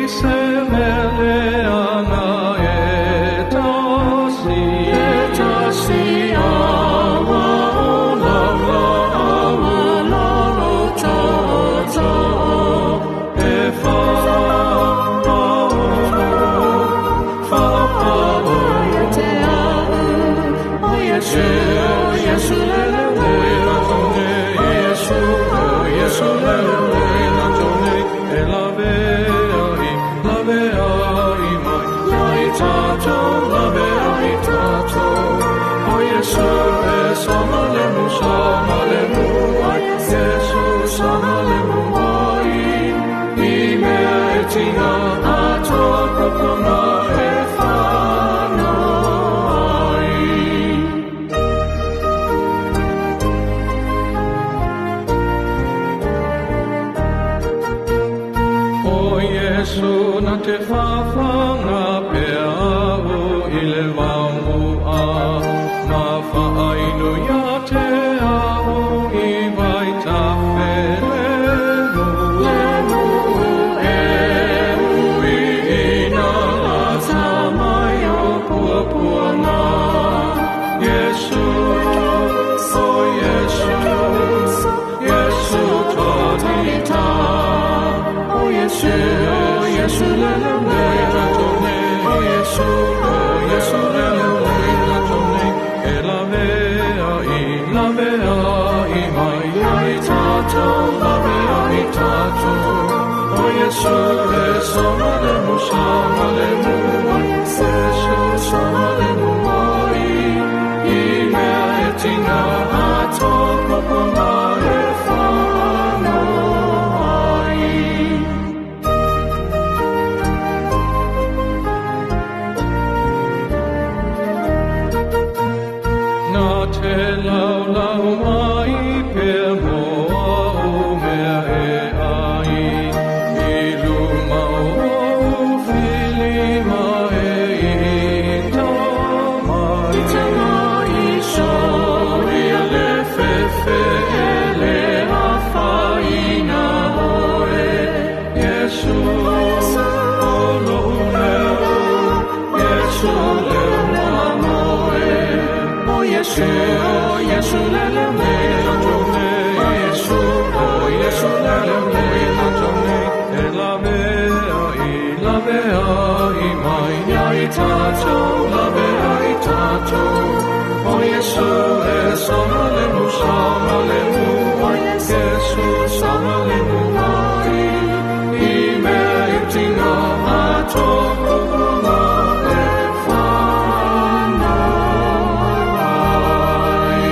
se mea leaga e tasi, e tasi aua o lau laau lalo taotao e whapaono, whapaono ia te au. O Iesu, o Iesu lele le tone, Iesu, o Iesu lele le tone, e lawe ai, lawe ai mai, ai tātou, lawe ai tātou. O Iesu e saogalemu, saogalemu ai, Iesu saogalemu ai, i mea e tinga atoa kokonga e whano ai. O Iesu na te whawhanga pea au i le waumua, ma whaainu ia te au i vai ta whelemu. Lemu e ui ina la ta mai o pua ngā. Iesu, o Iesu, Iesu tō. O Iesu, o Iesu lele le tone, o Iesu, o Iesu lele le tone, e lawe ai, lawe ai mai ai tātou, lawe ai tātou. O Iesu e saogalemu, saogalemu ai, Iesu saogalemu ai, i mea e tinga atoa kokonga e whano ai. Nā te laulau mai pea mō au mea e ai, i luma o au whilima e i tā mai. Te mai soria le whewhe e le a whaina oe. Iesu, o lo leo, Iesu leo mamoe. O Iesu, o Iesu lele le tone, o Iesu, o Iesu lele le tone, e lawe ai, lawe ai mai ai tātou, lawe ai tātou. O Iesu e saogalemu, saogalemu ai, Iesu saogalemu ai, i mea e tinga atoa kokonga e whano ai.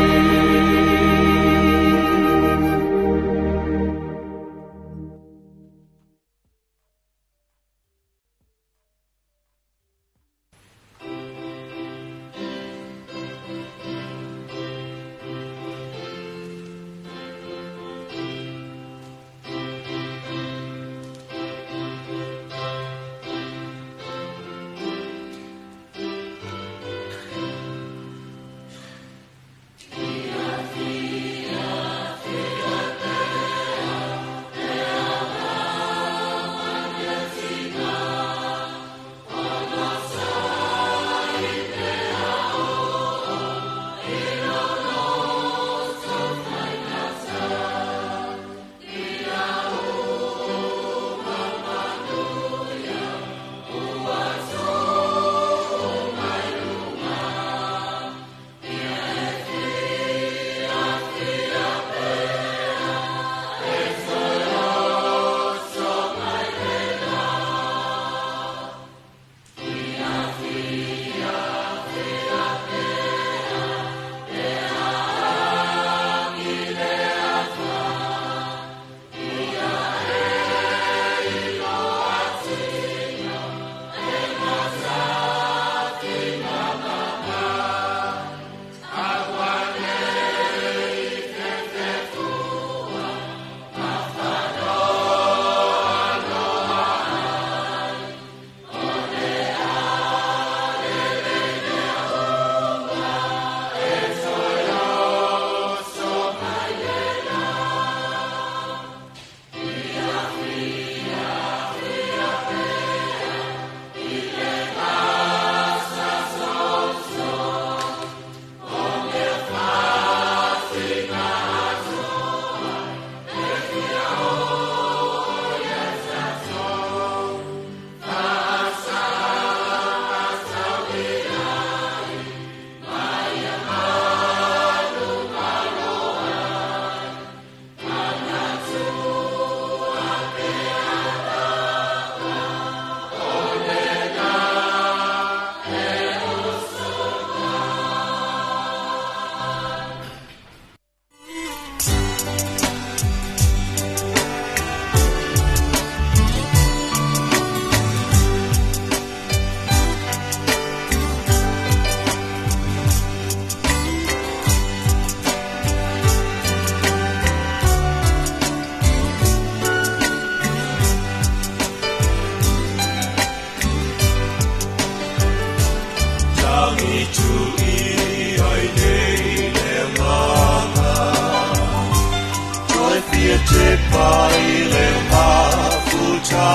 Te pai le mafutanga,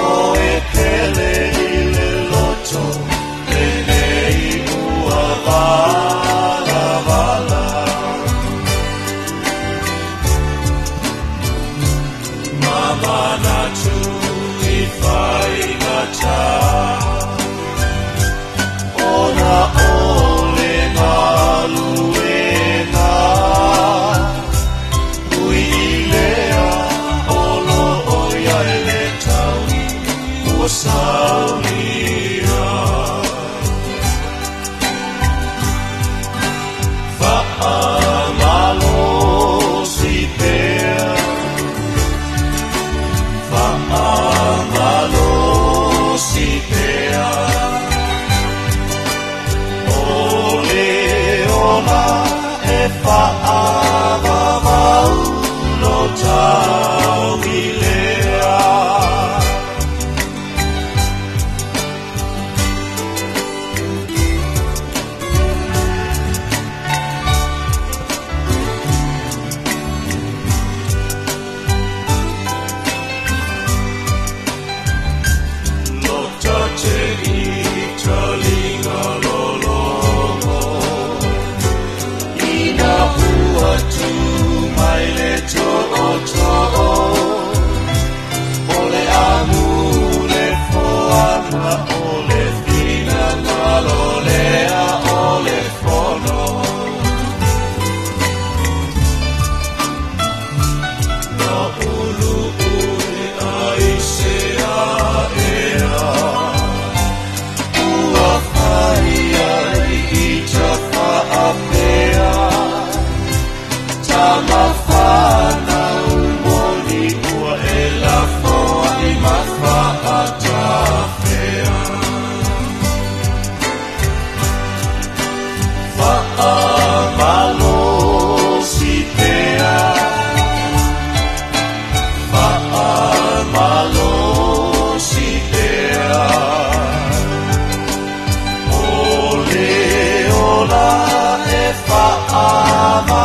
O e pele i le loto, lenei ua vala vala. Mamanatu i faigata, Ona o le galuega, Ui i lea o lo o iai le taui ua saulia. Faamalosi pea, faamalosi pea, O le ola e faavavau lo tau i lea. Lota te italinga lologo, Ina hua tu mai le to'oto'o, O le amu le foana o le finagalo lea o le fono. Na ulu uli ai se aea, Ua fai ai i ta faapea, Tama whanau moni ua e lafo ai ma faatafea. Faamalosi pea, faamalosi pea, O le ola e faamamau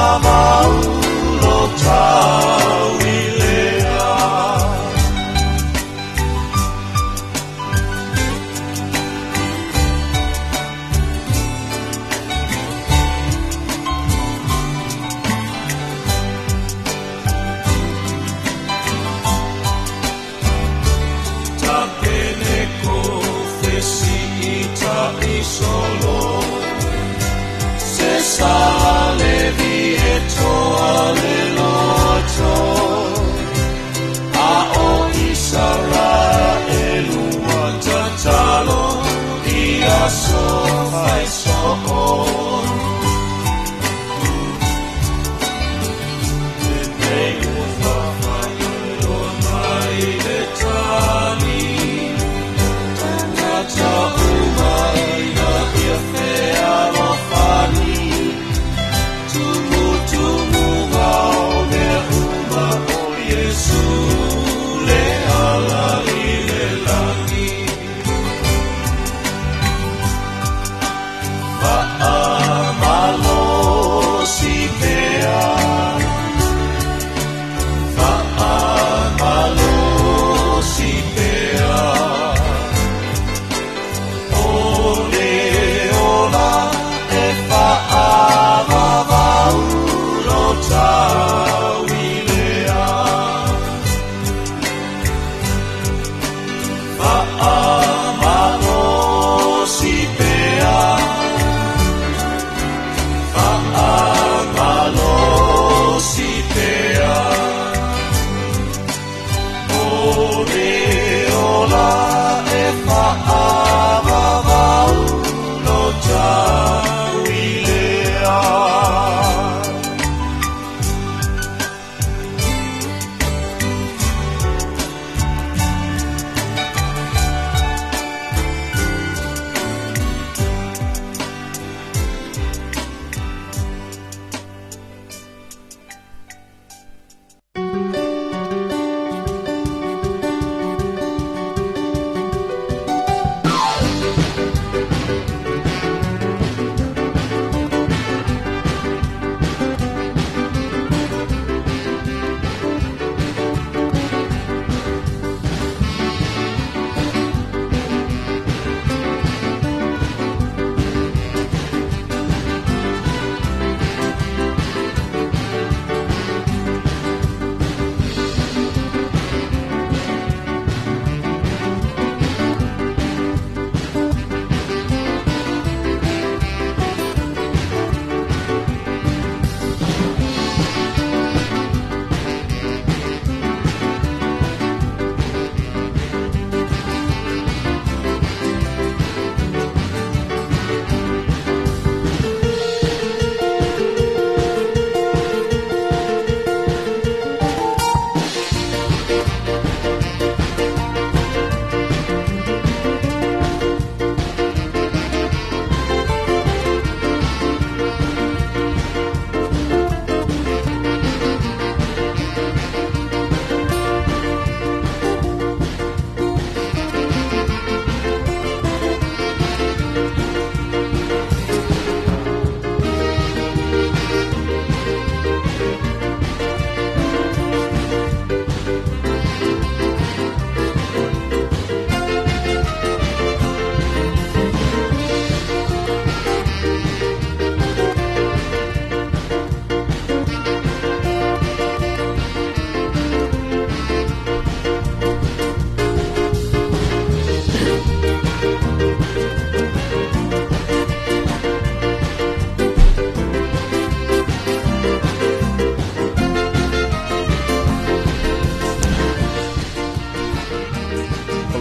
lo tau i lea. Ta pene ko fesi i ta isolo, Se sa le vi e toa le loto, A o Israelu ua tatalo i aso fai so'o. Lenei ua faafaileleloa mai le tali, Tagata uma ina ia fealofani, Tumutumuga o mea uma o Iesu le ala i le lagi. Faamalosi pea, faamalosi pea, O le ola e faavavau lo tau i lea.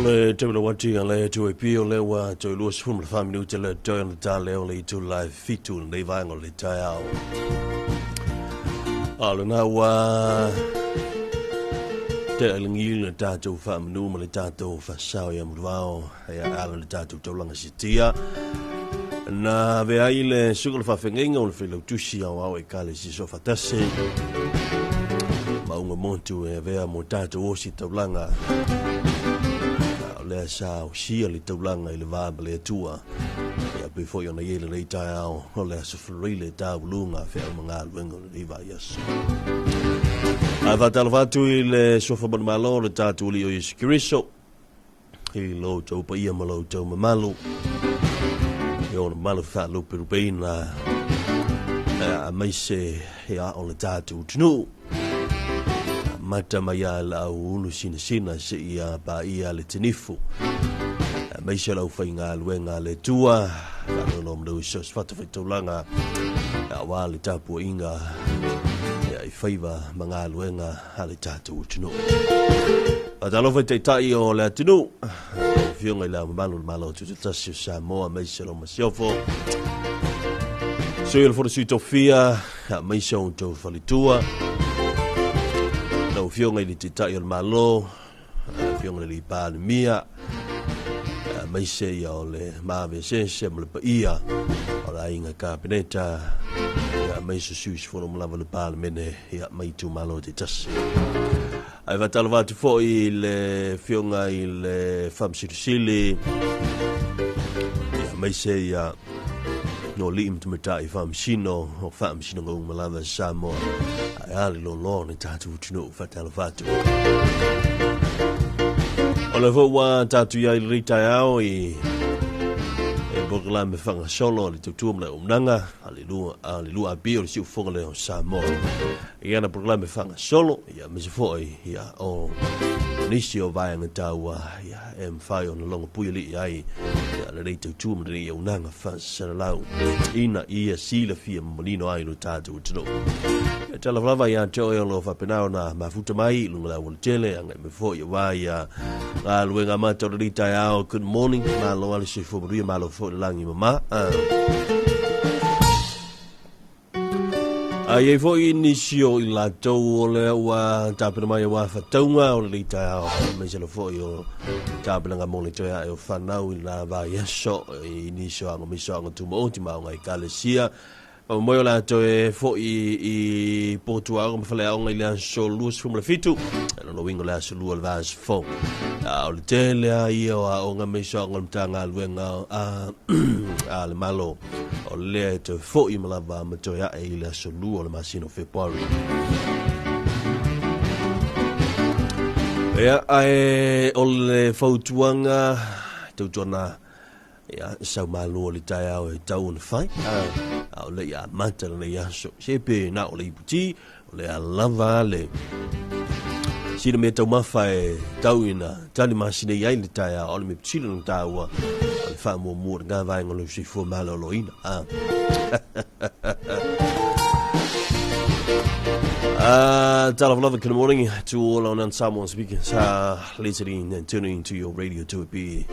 Le taimi lau atu ia le atu e pio le ua toe 24 minute le toe ona ta leo le itu la e fitu lenei vaega o le taeao. A o lena ua tea i lagi le tatou faamanu ma le tatou faasao ia Muluvao ia ala le tatou taulaga sitia. Na avea ai le suka o le faafeagaiga o le Failautusi Aoao Ekalesia Soofaatasi ma uga motu e avea mo tatou osi taulaga. A o lea sa osia le taulaga i le va ma le Atua. Ia pei foi ona i ai lenei taeao o le Aso Faraile tauluga feau ma galuega o lenei vaiaso. Ae faatalofa atu i le Suafa Manumalo o le tatou Alii o Iesu Keriso. I lo outou paia ma lo outou mamalu, i ona mamalu faalupelupeina, aemaise ia o le tatou atunuu. Amata mai lava i le au ulu sinasina seia paia le tinifu, aemaise o le aufaigaluega a le Atua, faanonomanu i so o se fatafaitaulaga aua le tapuaiga i faiva ma galuega a le tatou atunuu. Faatalofa i Taitai o le atunuu, lau Afioga i Le Ao Mamalu o le Malo Tutoatasi o Samoa, aemaise lau Masiofo, Sui o le Fono Sui Tofia, aemaise o outou faletua, lau Afioga i le Taitai o le Malo, Afioga i le Palemia, aemaise ia o le maveseese ma le paia o le aiga Kapeneta, aemaise sui usufono uma lava o le Palemene ia ma itumalo taitasi. Ae faatalofa atu foi i le Afioga i le Faamasino Sili, ia, aemaise ia no alii ma tamaitai faamasino o faamasinoga uma lava Samoa. Ae a le loaloa o le tatou atunuu, faatalofa atu. O le foi ua tatou i ai lenei taeao i e polokalame faagasolo a le tautua ma le auaunaga a le lua a le lua AP o le siufofoga lea o Samoa. Ia na polokalame faagasolo ia aemaise foi ia o nisi o vaega taua ia e mafai ona logopuialii ai ia lenei tautua ma lenei auaunaga faasalalau ina ia silafia ma manino ai lo tatou atunuu. Ia talofa lava ia te oe o lo o faapena ona mafuta mai i luga o le aualatele agai mai foi aua ia galuega amata o lenei taeao. Good morning, malo lava le soifua manuia, malo foi le lagi mama. A i ai foi nisi o i latou o lea ua tapena mai aua faatauga o lenei taeao, aemaise lava foi o tapenaga mo le toe ae o fanau i la vaiaso i nisi o aoga aemaise o aoga tumaoti ma aoga ekalesia. Faamoemoe o le a toe foi i potu aoga ma faleaoga i le aso 27, lona uiga o le aso 2 o le vaiaso fou. A o le tele lava ia o aoga aemaise o aoga a le Matagaluega a le Malo, o lea e toe foi ma lava ma toe ae i le aso 2 o le masina o February. Ia, ae o le fautuaga, tautuana ia, sau malo o le taeao e tau ona fai, a o le i amata lenei aso. Se pe na o le iputi, o le a lava le sina mea taumafa e tau ina tali masina ai le taeao, o le mea pitilo na taua, o le faamuamua o lena vaega o lou soifua maloloina. Talofa lava, good morning to all our non-Samoan speakers listening and tuning to your radio to be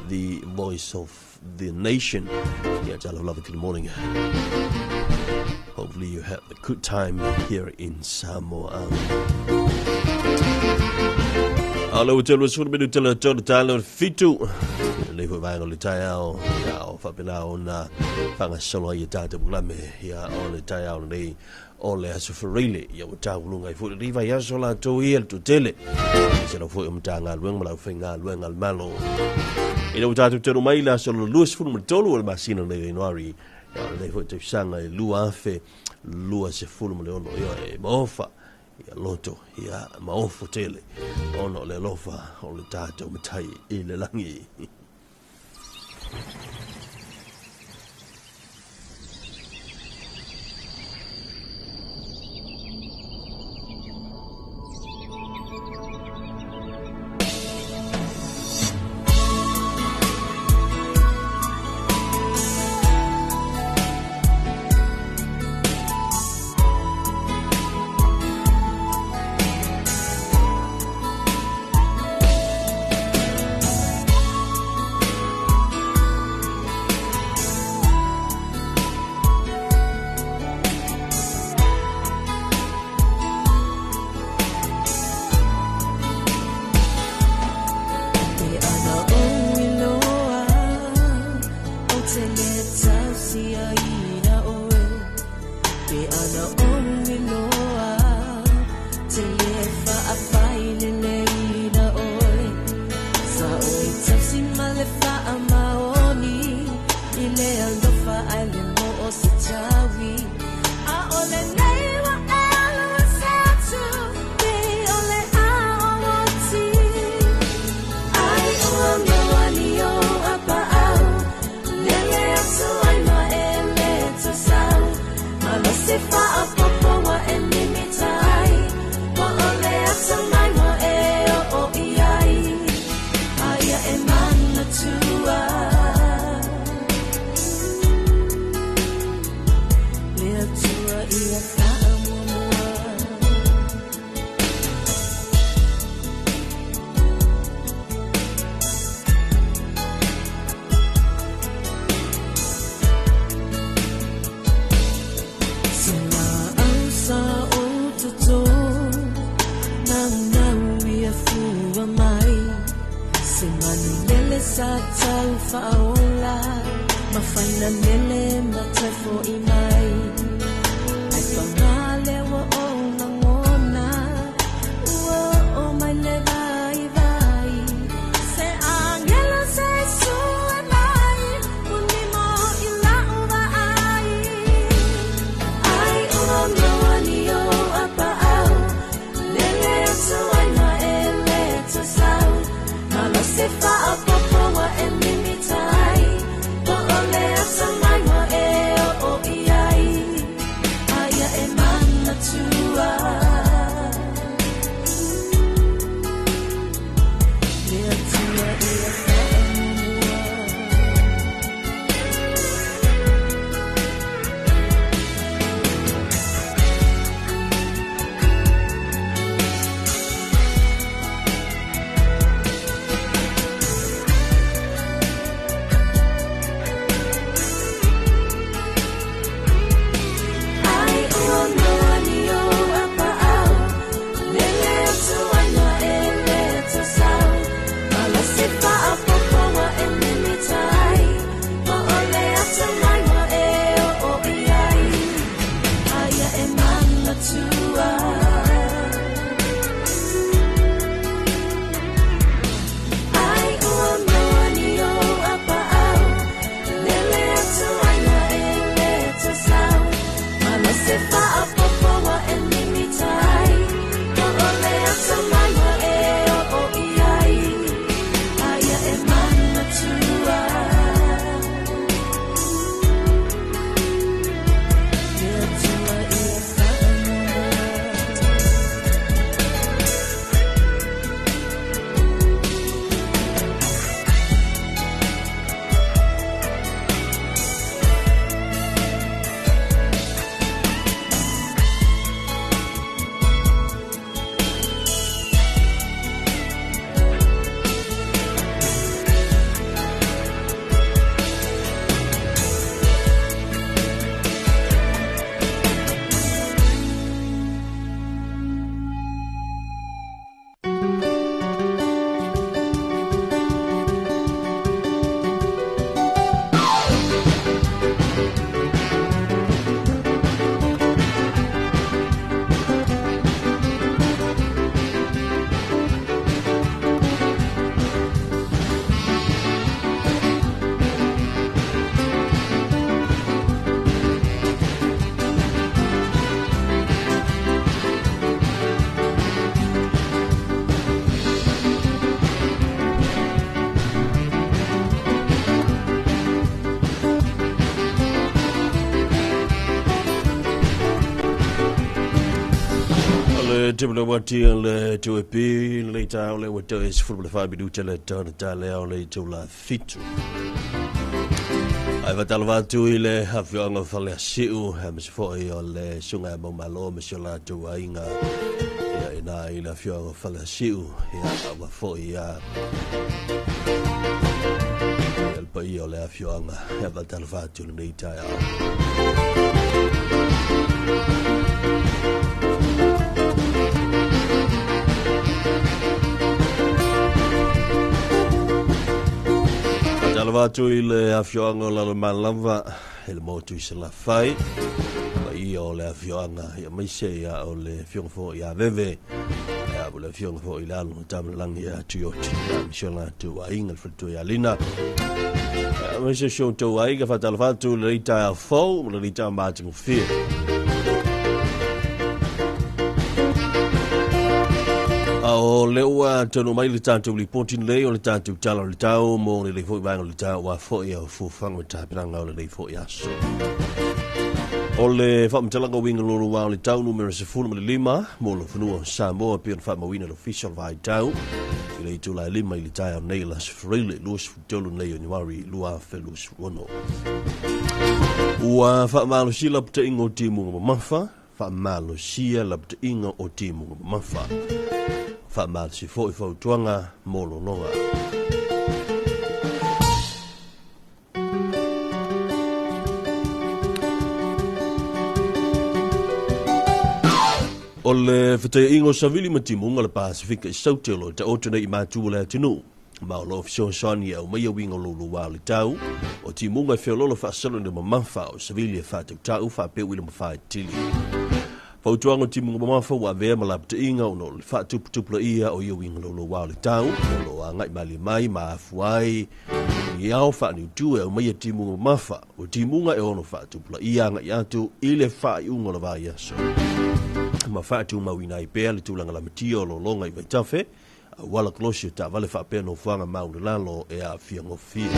the voice of the nation. Yeah, talofa lava, good morning. Hopefully you have a good time here in Samoa. A le ua telu sulu minute le tolu talo le fitu. Le foi vaega o le taeao, ia o faapena ona faagasolo ai ia tatou polokalame, ia o le taeao lenei o le Aso Faraile, ia ua tauluga ai foi lenei vaiaso latou ia le toatele. Aemaise lava foi o Matagaluega ma le aufaigaluega a le Malo. Ina ua tatou taunuu mai i le aso 23 o le masina lenei o Ianuari, ia o lenei foi tausaga e 2026, ia e maofa ia loto, ia maofo tele ona o le alofa o le tatou Matai i le lagi. Sa tau faaola mafaina mele ma toe fo'i mai, ae pagā lea ua ou lagona ua oo mai le vaivai. Se agelo se sue mai muni mo i la'u vaai, ai ua maua ni ou apaau, lele atu ai ma e lē tosau, malosi faaopoopo ua e mimita ai, po o le atamai ua e oo i ai, aia e manatua. Le Atua ia faamuamua. Ai ua maua ni ou apaau, lele atu ai ma e lē tosau, malosi faaopoopo ua e mimita ai, po o le atamai ua e oo i ai, aia e manatua. Ai ua maua ni ou apaau, lele atu ai ma e lē tosau, malosi faaopoopo ua e mimita ai, po o le atamai ua e oo i ai, aia e manatua. Le Atua ia faamuamua. Le te le wati le te pe le ta le wa te se fu le fa bi du te le ta ta le o le te la fitu. Ai va talva tu i le afioga fale siu ha me fo i o le sunga mo malo me se la tu ainga ia ina i le afioga fale siu ia va fo i a el pa i o le afioga ia va talva tu le ta ia. Talava atu i le afioaga o Lalomalava i le motu i Salafai, ma ia o le afioaga ia maise ia o le afioga foi ia Veve, ia o le afioga foi i le alo Tamalagi ia Tuioti, ia maise o latou aiga le faletua ia Lina, ia maise si o outou aiga. Faatalofa atu le taeao fou ma le taeao matagofie. A o le ua tonu mai le tatou lipoti nei o le tatou tala o le tau mo le foi vaega o le tau ua foi au fuafuaga ma tapenaga o lenei foi aso. O le faamatalaga uiga lolo o le tau numera 15 mo le fanua o Samoa pei ona faamauina le official vaitau i le itula e 5 i le taeao nei le aso Faraile 23 nei o Ianuari 2026. Ua faamalosia lapataiga o timuga mamafa, faamalosia lapataiga o timuga mamafa, faamalosi foi fautuaga mo lologa. O le fetaiaiga o savili ma timuga le Pasifika i Saute o lo taoto nei i matu o le atunuu. Ma o lo o fesoasoani e aumaia uiga o louloua o le tau, o timuga e feoloolo faasolo i le mamafa o savili e faatautau faapea uila ma faetili. Fautuaga o timuga mamafa ua avea ma lapataiga ona o le faatuputupulaia o ia uiga louloua o le tau, o lo o agai malie mai ma afua ai i ao faaniutu e aumaia timuga mamafa, o timuga e ono faatupulaia agai atu i le faaiuga o le vaiaso. Ma faatumauina ai pea le tulaga lamatia o lologa i vaitafe, auala kolosi o taavale faapea nofoaga maualalo e aafia gofie.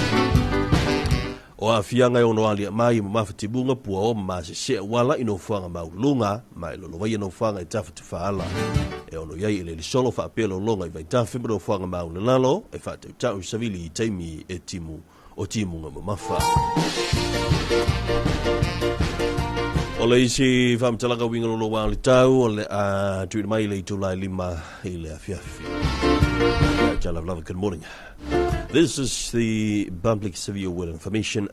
O aafiaga e ono alia mai e mamafa timuga puaoa ma masese auala i nofoaga maualuluga ma e lolovaia nofoaga e tafatafaala. E ono i ai eleele solo faapea lologa i vaitafe ma nofoaga maualalo e faatautau i savili i taimi e timu o timuga mamafa. O le isi faamatalaga uiga loloa o le tau o le a tuuina mai i le itula e 5 i le afiafi. Lava, good morning. This is the Public Severe Weather Information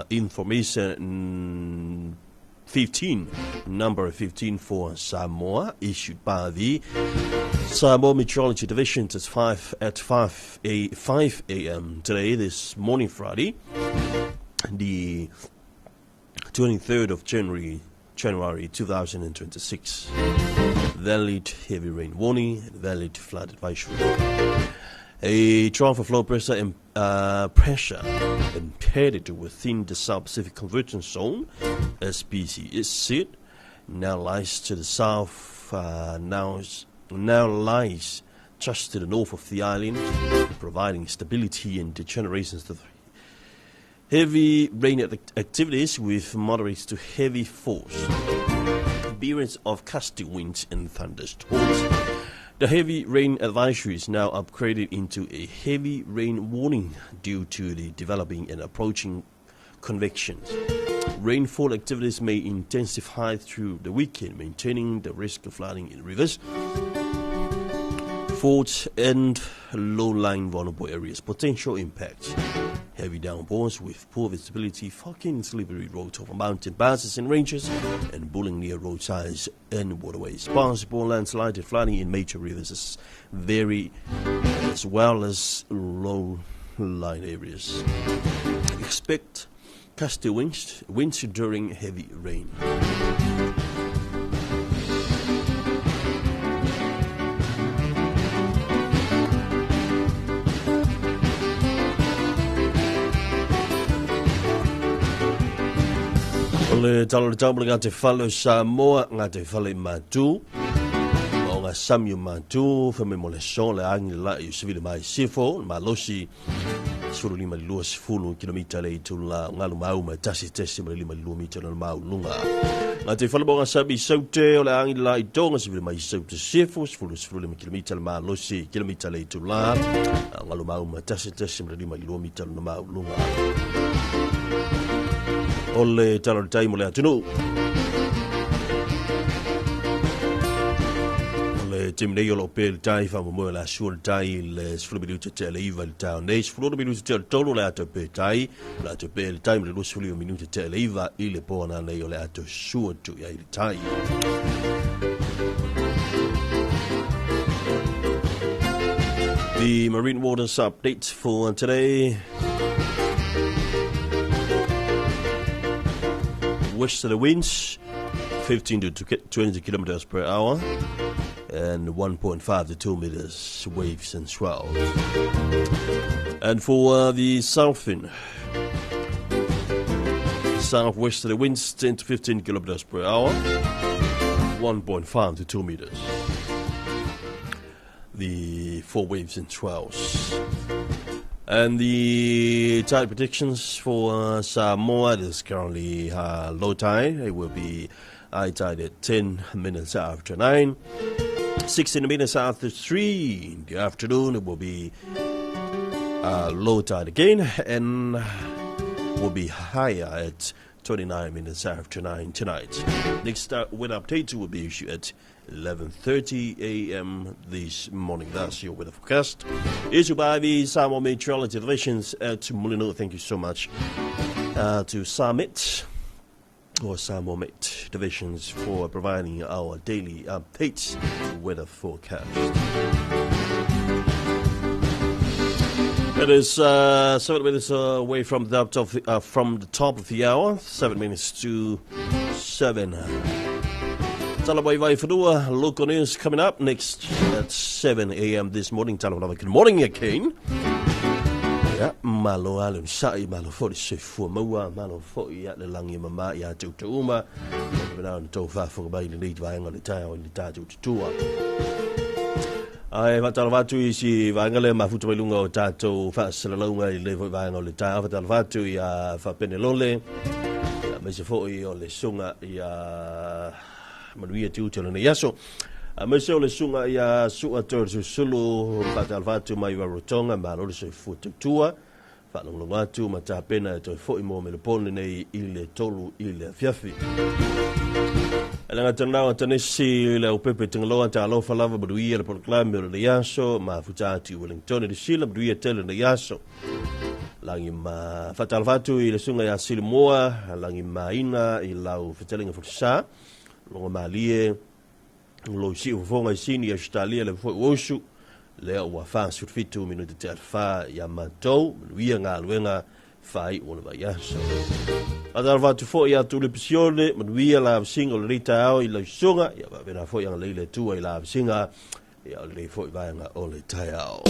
Information 15, number 15 for Samoa, issued by the Samoa Meteorology Division at 5 a.m. today, this morning, Friday, the 23rd of January 2026. Valid heavy rain warning and valid flood advisory. A trough of low pressure and pressure embedded within the South Pacific Convergence Zone, SPCZ, now lies to the south, now lies just to the north of the island, providing stability and degenerations to the heavy rain activities with moderate to heavy force, appearance of gusty winds and thunderstorms. The heavy rain advisory is now upgraded into a heavy rain warning due to the developing and approaching convections. Rainfall activities may intensify through the weekend, maintaining the risk of flooding in rivers, fords, and low-lying vulnerable areas. Potential impacts: heavy downpours with poor visibility, foggy and slippery roads over mountain passes and ranges, and bullying near roadsides and waterways. Possible landslide and flooding in major rivers is very, as well as low-lying areas. Expect gusty winds during heavy rain. O le talo le tau ngā te whale o Samoa, ngā te whale matu, o ngā sami o matu, whame mo le so, le angi le lai o sivile mai sifo, malosi, 15 20 kilomita le itu la ngalu mau ma tasi tesi ma lima lua mita na mau lunga. Ngā te whale mo ngā sami saute o le angi le lai tonga sivile mai saute sifo, 10 kilomita le malosi, kilomita le itu la, ngalu mau ma tasi tesi ma lima lua mita na mau lunga. O le talo le taimo le atunu. O le timnei o lo pe le tai wha mo la sua le tai le sfulu minuta te le iwa le tau nei sfulu minuta te le tolu le ato pe tai le ato pe le tai le sfulu minuta te le iwa i le pōna nei o le ato sua tu ia i le tai. The Marine Waters update for today. Westerly winds 15 to 20 kilometers per hour and 1.5 to 2 meters waves and swells. And for the southern southwesterly winds 10 to 15 kilometers per hour, 1.5 to 2 meters. The four waves and swells. And the tide predictions for Samoa is currently low tide. It will be high tide at 10 minutes after 9. 16 minutes after 3 in the afternoon, it will be low tide again and will be higher at 29 minutes after 9 tonight. Next weather update will be issued at 11:30 a.m. this morning. That's your weather forecast. Issued by the Samoa Meteorology Divisions at Mulinuu. Thank you so much to Summit or Samoa Met Divisions for providing our daily updates weather forecast. It is 7 minutes away from the top of the, from the top of the hour. 7 minutes to 7. Tala Vai Vai Whanua, local news coming up next at 7 a.m. this morning. Tala Vai, good morning, Kane. Ia, malo a le onosai, malo foi le soifua maua, malo foi ia le lagi e mamā iā te uta uma, e na ona tou faafofoga mai i lenei vaega o le taeao i le tatou tutua. Ae faatalofa atu i si vaega lea mafuta mai luga o tatou faasalalauga i lenei foi vaega o le taeao. Faatalofa atu ia Faapenelole, ia aemaise foi o le susuga ia Manuia te uta o lenei aso. Aemaise o le susuga ia Sua Toeolesulusulu, faatalofa atu mai Rarotonga, malo le soifua tautua, faalogologo atu ma tapena e toe foi mo Melbourne lenei i le 3 i le afiafi. E le gata lena o Tanesi le aupepe Tagaloa, talofa lava manuia le polokalame o lenei aso, mafuta atu i Wellington i le sila manuia tele lenei aso. Lagi ma faatalofa atu i le susuga ia Silimoa, lagi maina i lau fetalaiga Folasa, logo malie, lo i siu fofoga i Sini, Australia, le foi usu, lea ua 47 minuti te alfa ia matou, manuia galuega fai o le vaiaso. Faatalofa atu foi ia Tulipe Sione, manuia la avasinga o lenei taeao i lau susuga, ia faapena foi agalelei le Atua i la avasinga ia o lenei foi vaega o le taeao.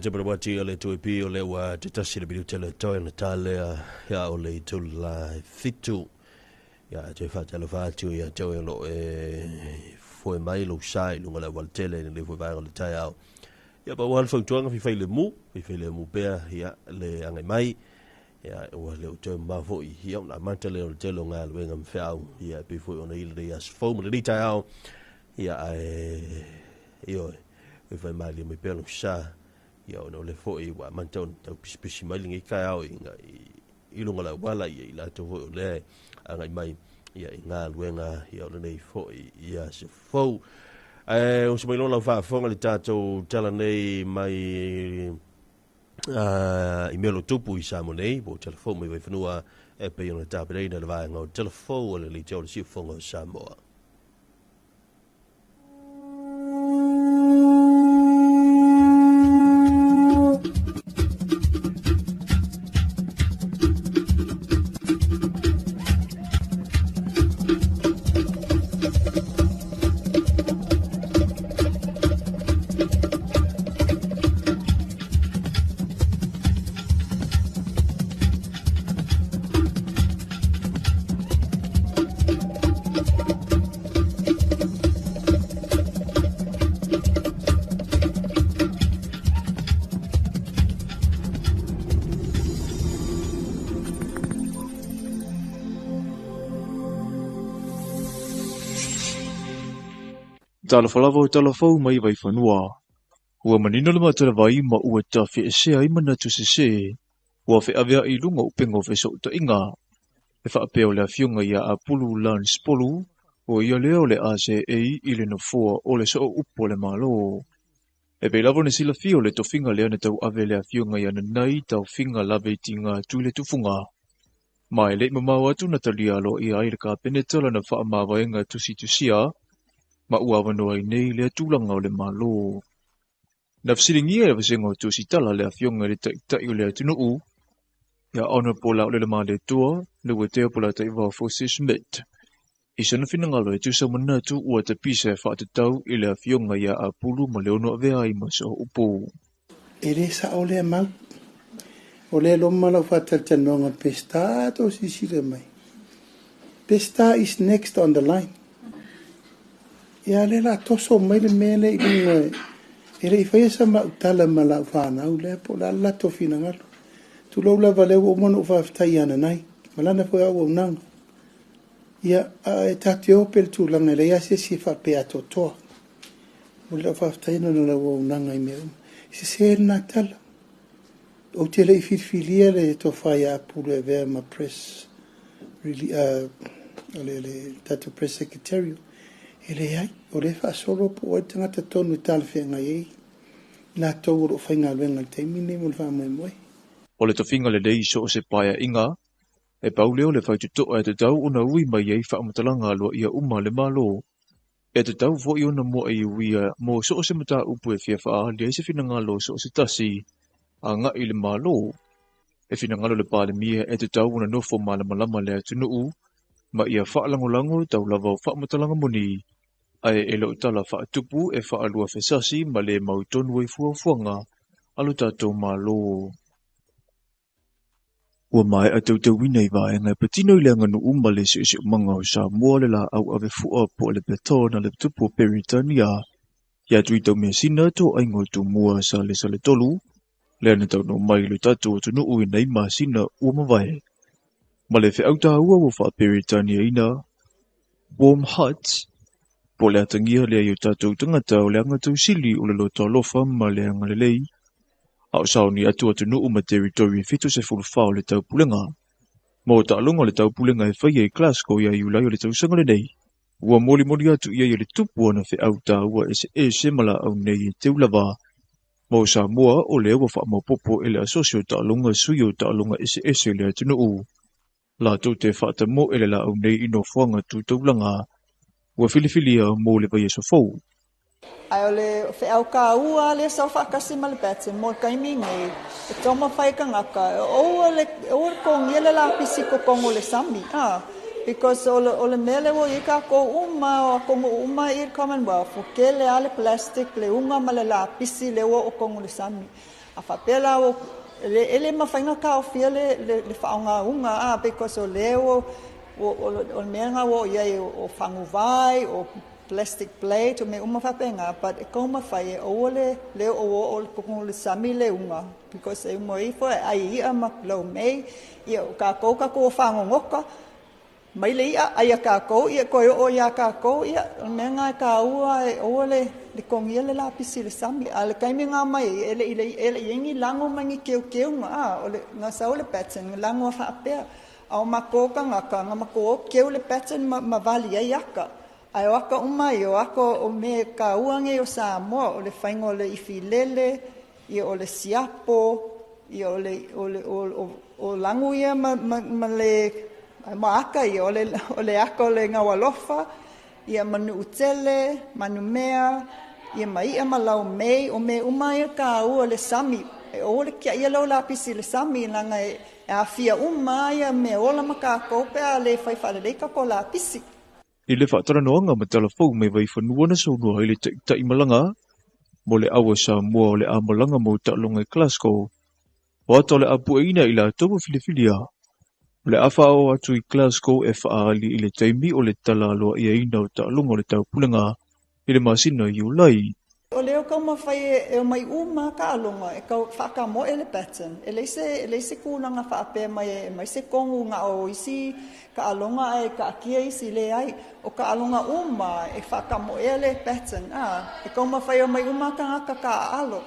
te parapati o le tuipi o le ua te tasi le minuta le toe na talea ia o le itu la 7. Ia te whaatalofa atu ia te oe lo e foe mai lo sai lunga le waletele le foe vaega le tai ao. Ia pa ua fautuanga fi le mu, fi le mu pea ia le angai mai. Ia ua le o te mafo i ia na mata le o le tele o ngā luenga mwheau. Ia pe foe ona ile le as fau ma le tai ao. Ia e ioe e whai mai mai pea lo sa. Ia ona le foe ua mata ona tau pisipisi mai lingi kai ao i lunga la wala ia i la tau foe o le angai mai ia i ngā luenga ia o lenei foe ia se fau. O se mai lola whaafonga le tātou tala nei mai i mea lo tupu i Samoa nei, po telefou mai waiwhanua e pe ona tāpereina le vaenga o telefou o le li te o le siufonga o Samoa. Talofa lava o talafau mai Vaifanua. Ua manino le matalavai ma ua tawhi e sea i manatu se se. Ua wheawea i lunga upenga o fesoʻutaiga. E whaapea o le afioga ia Apulu Lance Polu, o ia lea o le ACA i le nofoa o le soo upu o le Malo. E pei lava ona silafia o le tofiga lea na tauave le afioga ia Nanai taofiga lave i tiga atu i le tufuga. Ma e leʻi mamao atu na talia aloaia ai le kapeneta lana faamavaega tusitusia, ma ua avanoa ai nei lea tulaga o le Malo. Na fesiligia e le vasega o tusitala le afioga i le taʻitaʻi o le atunuu, ia Honorable Laulele Maletoa, le ua tea po la taivao Fose Smith. I sana finagalo e tusa manatu ua tapisa e faatatau i le afioga ia Apulu ma le ono avea ai ma soo upu. E le sa o lea mau. O lea loma lau whātalitanoga Pesita tō sisile mai. Pesita is next on the line. Ia le la toso mai le mea le i lunga e le i whaia sa mautala ma lau whanau lea po la lato finagalo. Tulou lava lea ua uma ona ou faafetai ana nai. Malana foi au auaunaga. Ia e tate o pe le tulaga e leai a se isi e faapea atoatoa. O le lau faafetaiina ona lau auaunaga i mea uma. E sesē lenā tala. Ou te le i filifilia le tofa ia Apulu e avea ma press le tatou press secretary. E leai, o lea e faasolo po o ai le tagata tonu e talafeagai ai latou o loo faigaluega i le taimi lenei mo le faamoemoe. O le tofiga lelei so o se paeaiga, e pau lea o le faitotoa e tatau ona ui mai ai faamatalaga aloaia uma a le Malo. E tatau foi ona muaʻi uia mo so o se mataupu e fia faaali ai se finagalo o so o se tasi agaʻi i le Malo. E finagalo le Palemia e tatau ona nofo malamalama le atunuu ma ia faalagolago tau lava o faamatalaga moni, ae e loo tala faatupu e faalua fesasi ma le mautonu ai fuafuaga a lo tatou Malo. Ua maeʻa tautauina i vaega e patino i le aganuu ma le seʻeseʻomaga o Samoa le laau avefua po o le baton a le tupu o Peritania. Ia tui taumeasina toaiga o Tumua sa le Saletolu, lea na taunuu mai i lo tatou atunuu i nei masina ua mavae. Ma le feau taua ua faaperitaniaina Warm Hearts, po o le atagia lea i o tatou tagata o le agatausili o le loto alofa ma le agalelei, a o saoni atu atunuu ma teritori e 74 o le taupulega. Ma o taaloga o le taupulega e faia i Glasgow ia Iulai o le tausaga lenei. Ua molimoli atu i ai e le tupu ona feau taua eseese ma laau nei e teu lava. Ma o Samoa o lea ua faamaopoopo e le asosi o taaloga sui o taaloga eseese o le atunuu. Latou te faatamoe le laau nei i nofoaga tu taulaga. Ua filifilia mo le vaiaso fou. Ae o le feau kāua lea sa faakasi ma le baton mo le taimi nei, e taumafai tagata, e aua le togia le lapisi i totonu o le sami. Because o le mea lea ua i ai tatou uma, o atunuu uma i le Commonwealth, ua tele lava le plastic, le uga ma le lapisi lea ua oo totonu o le sami. A faapea la ua e le mafai ona taofia le faaaogaina because o lea ua o le mea lena ua oo i ai o faguvai, o plastic plate, o mea uma faapena, but e taumafai e aua le oo i totonu o le sami le uga, because e uma ifo e ai i i'a ma laumei. Ia o tatou, tatou o fagogota mai le i'a ai a tatou, ia toe oo iā tatou. Ia o le mea lena e taua, e aua le togia le lapisi i le sami. A o le taimi na omai ai, e le i i ai ni lago ma ni keukeuga, o le na sau le pattern lago a faapea, a o matou tagata na matou o keu le pattern ma vali ai ata. Ae o ata uma ia, o ata o mea taua nei o Samoa, o le faiga o le ifilele, ia o le siapo, ia o le o lagu ia ma le ma ata ia, o le ata o le gaualofa, ia ma Nu'utele, manumea, ia ma i'a ma laumei, o mea uma ia taua le sami. E aua le tiaia lau lapisi i le sami, leaga e aafia uma ia mea ola ma tatou pe a le fai faalelei tatou lapisi. I le faatalanoaga ma Talafou mai Vaifanua na saunoa ai le Taitai Malaga mo le Aua Samoa o le a malaga mo taaloga i Glasgow. O ata o le a pueina i latou ua filifilia. O le a faaoo atu i Glasgow e faaali i le taimi o le tala aloaiaina o taaloga o le taupulega i le masina o Iulai. O lea e taumafai e omai uma lava taaloga e tau faatamoe le pattern. E leai se tulaga faapea mai e aumai se tonu na o isi taaloga ae taatia isi, leai. O taaloga uma e faatamoea le pattern. E taumafai e omai uma tagata taaalo.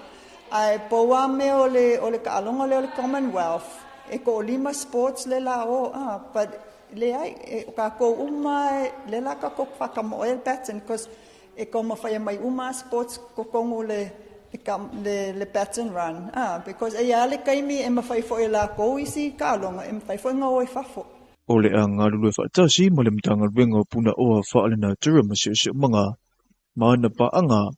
Ae pau lava mea o le taaloga lea o le Commonwealth, e toalima sports le la o, but leai, o tatou uma lea la tatou faatamoea le pattern, because e taumafai e aumai uma sports totonu le pattern run, because e i ai le taimi e mafai foi e latou isi taaloga e mafai foi ona o i fafo. O le a galulue faatasi ma le Matagaluega o Punaoa Faalenatura ma Siosiomaga ma ana paaga,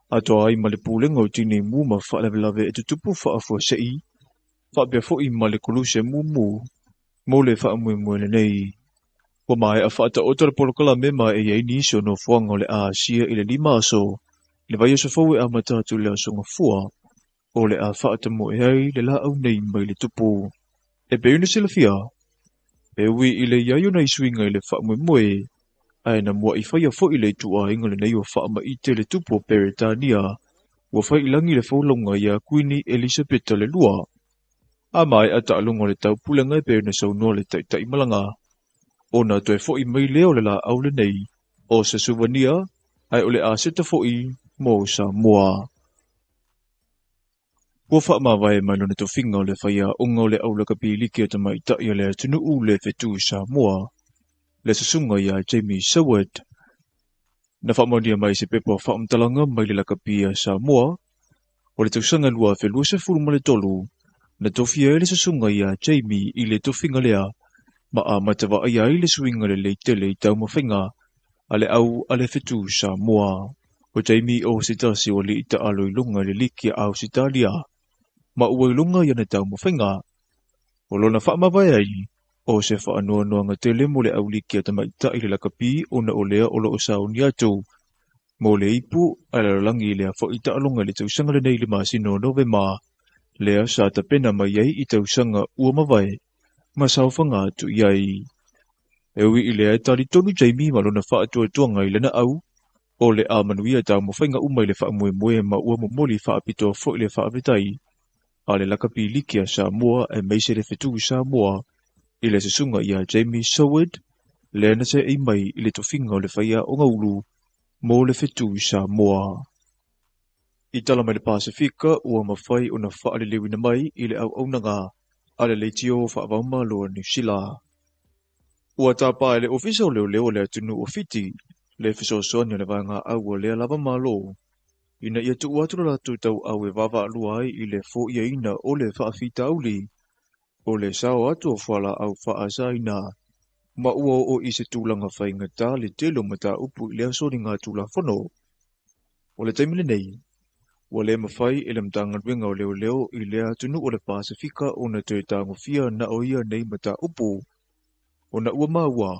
atoa ai ma le Pulega o Tinei Mu ma Faalavelave e Tutupu Faafuasei, faapea foi ma le Koluse Mumu mo le faamoemoe lenei. Ua maea faataoto le polokalame ma e i ai nisi o nofoaga o le a asia i le 5 aso, le vaiaso fou e amata atu i le aso Gafua, o le a faatamoe ai le laau nei mai le tupu. E pei ona silafia, e ui i le i ai ona i suiga i le faamoemoe, ae na mua'i faia foi le ituaiga lenei o faamaite le tupu o Peretania, ua fai i lagi le folauga ia Kuini Elisapeta le lua. A maea taaloga o le taupulega e pei ona saunoa le Taitai Malaga, ona toe foi mai lea o le laau lenei, o se suvania, ae o le aseta foi mo Samoa. Ua faamavae mai lona tofiga o le faiaoga o le aulakapi liki o tamaitai o le atunuu le fetu Samoa, le susuga ia Jamie Seward. Na faamaonia mai se pepa faamatalaga mai le lakapi a Samoa, o le tausaga 2023, na tofia ai le susuga ia Jamie i le tofiga lea, ma amata vaaia ai le suiga lelei tele i taumafaiga a le au a le fetu Samoa. O Jamie o se tasi o alii taalo i luga i le liki a Ausetalia, ma ua i luga i ana taumafaiga. O lona faamavae ai, o se faanoanoaga tele mo le auliki a tamaitai le lakapi ona o lea o loo sauni atu mo le ipu a le lalolagi i lea foi taaloga i le tausaga lenei i le masina o Novema, lea sa tapena mai ai i tausaga ua mavae ma saofaga atu i ai. E ui i lea e talitonu Jamie ma lona faatuatuaga i lana au, o le a manuia taumafaiga uma i le faamoemoe ma ua momoli faapitoa foi le faafetai a le lakapi liki a Samoa aemaise le fetu Samoa i le susuga ia Jamie Seward, lea na seei mai i le tofiga o le faiaoga ulu mo le fetu Samoa. I tala mai le Pasifika ua mafai ona faaleleuina mai i le auaunaga a le leitio faavaumalo a Niu Sila. Ua tapa e le Ofisa o Leoleo o le atunuu o Fiti le fesoasoani o le vaega au o lea lava malo, ina ia tuu atu le latou tauau e vaavaalua ai i le foiaina o le faafitauli o le sao atu o fualaau faasaina, ma ua oo i se tulaga faigata le tele o mataupu i lea soliga tulafono. O le taimi lenei, ua le mafai e le Matagaluega o Leoleo i lea atunuu o le Pasifika ona toe tagofia na o ia nei mataupu, ona ua maua,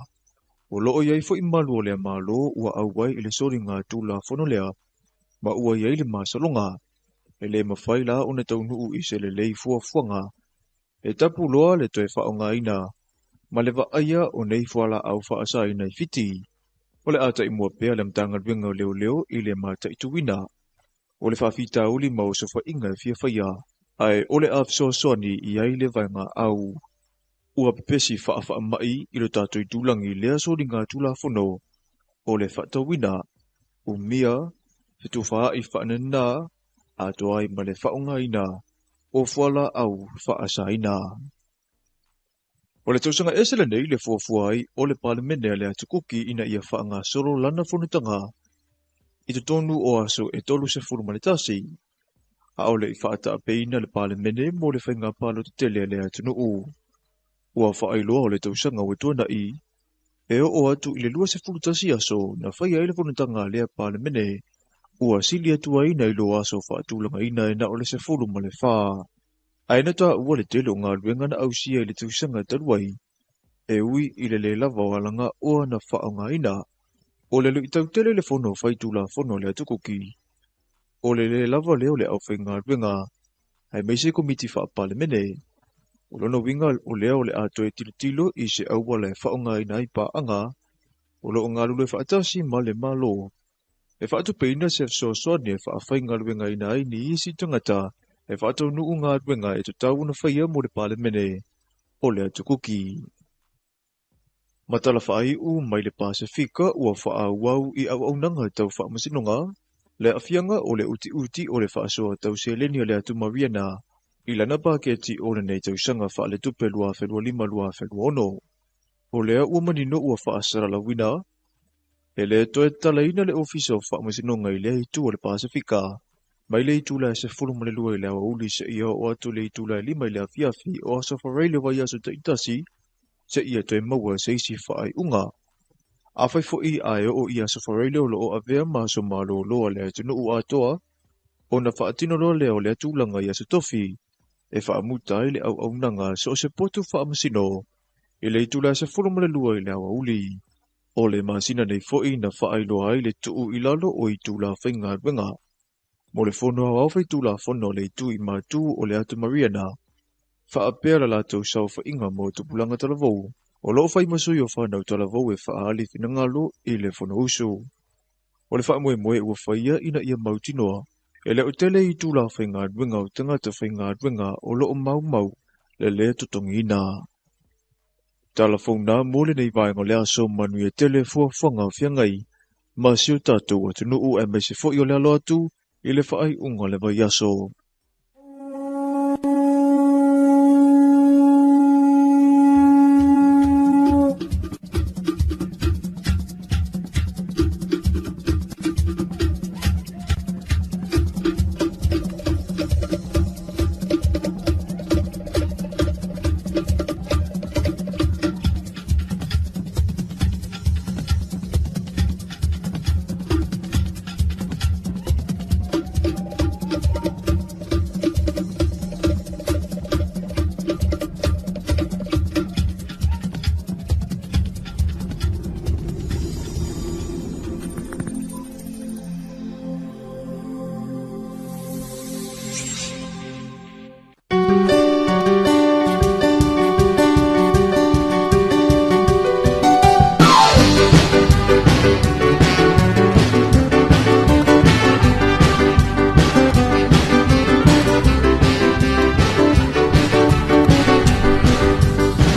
o loo i ai foi malu o lea malo ua auai i le soliga tulafono lea, ma ua i ai le masaloga, E le mafai la ona taunuu i se lelei fuafuaga e tapu loa le toe faaaogaina ma le vaaia o nei fualaau faasaina i Fiti. O le a taimua pea le Matagaluega o Leoleo i le mataituina o le faafitauli ma osofaiga e fia faia, ae o le a fesoasoani i ai le vaega au. Ua pepesi faafaamai i lo tatou itulagi lea soliga tulafono o le faatauina, umia, fetufaai faanana, atoa ai ma le faaaogaina o fualaau faasaina. O le tausaga ese lenei le fuafua ai o le Palemene a le Atukuki ina ia faagasolo lana fonotaga i totonu o aso e 31, a o le i faataapeina le Palemene mo le faiga palota tele a le atunuu. Ua faailoa o le tausaga ua tuanai e oo atu i le 21 aso na faia ai le fonotaga a lea Palemene, ua sili atu ai nai lo aso faatulagaina e na o le 14. Ae na taua le tele o galuega na ausia i le tausaga talu ai, e ui i le le lava o alagaoa na faaaogaina. O le luitau tele le fono faitulafono a le Atukuki, o le le lava lea o le aufaigaluega aemaise komiti faa-Palemene. O lona uiga o lea o le a toe tilotilo i se auala e faaaogaina ai paaga o lo o galulue faatasi ma le Malo e faatupeina se fesoasoani e faafaigaluegaina ai ni isi tagata e faataunuu galuega e tatau ona faia mo le Palemene o le Atukuki. Matala faaiu mai le Pasefika ua faaauau i auaunaga tau faamasinoga le aafiaga o le utiuti o le faasoa tau seleni a le atu Mariana i lana paketi o lenei tausaga faaletupe 2025/2026. O lea ua manino ua faasalalauina e le toe tatalaina le Ofisa o Faamasinoga i lea itu o le Pasefika mai le itula e 12 i le aoauli seia oo atu i le itula e 5 i le afiafi o aso Faraile vaiaso taitasi seia toe maua se isi faaiuga. Afai foi ae oo i aso Faraile o lo o avea ma aso malolo a le atunuu atoa, ona faatino loa lea o lea tulaga i aso Tofi e faamuta ai le auaunaga so o se potu faamasino i le itula e 12 i le aoauli. O le masina nei foi na faailoa ai le tuu i lalo o itula faigaluega mo le fono aoao faitulafono a le itu i matu o le atu Mariana, faapea la latou saofaiga mo tupulaga talavou o lo o fai ma sui o fanau talavou e faaali finagalo i le Fonousu. O le faamoemoe ua faia ina ia mautinoa e le o tele itula faigaluega o tagata faigaluega o lo o maumau le lē totogiina. Tala fauna mo lenei vaega o le aso manuia tele fuafuaga o feagai ma si o tatou atunuu aemaise foi o le alo atu i le faaiuga o le vaiaso.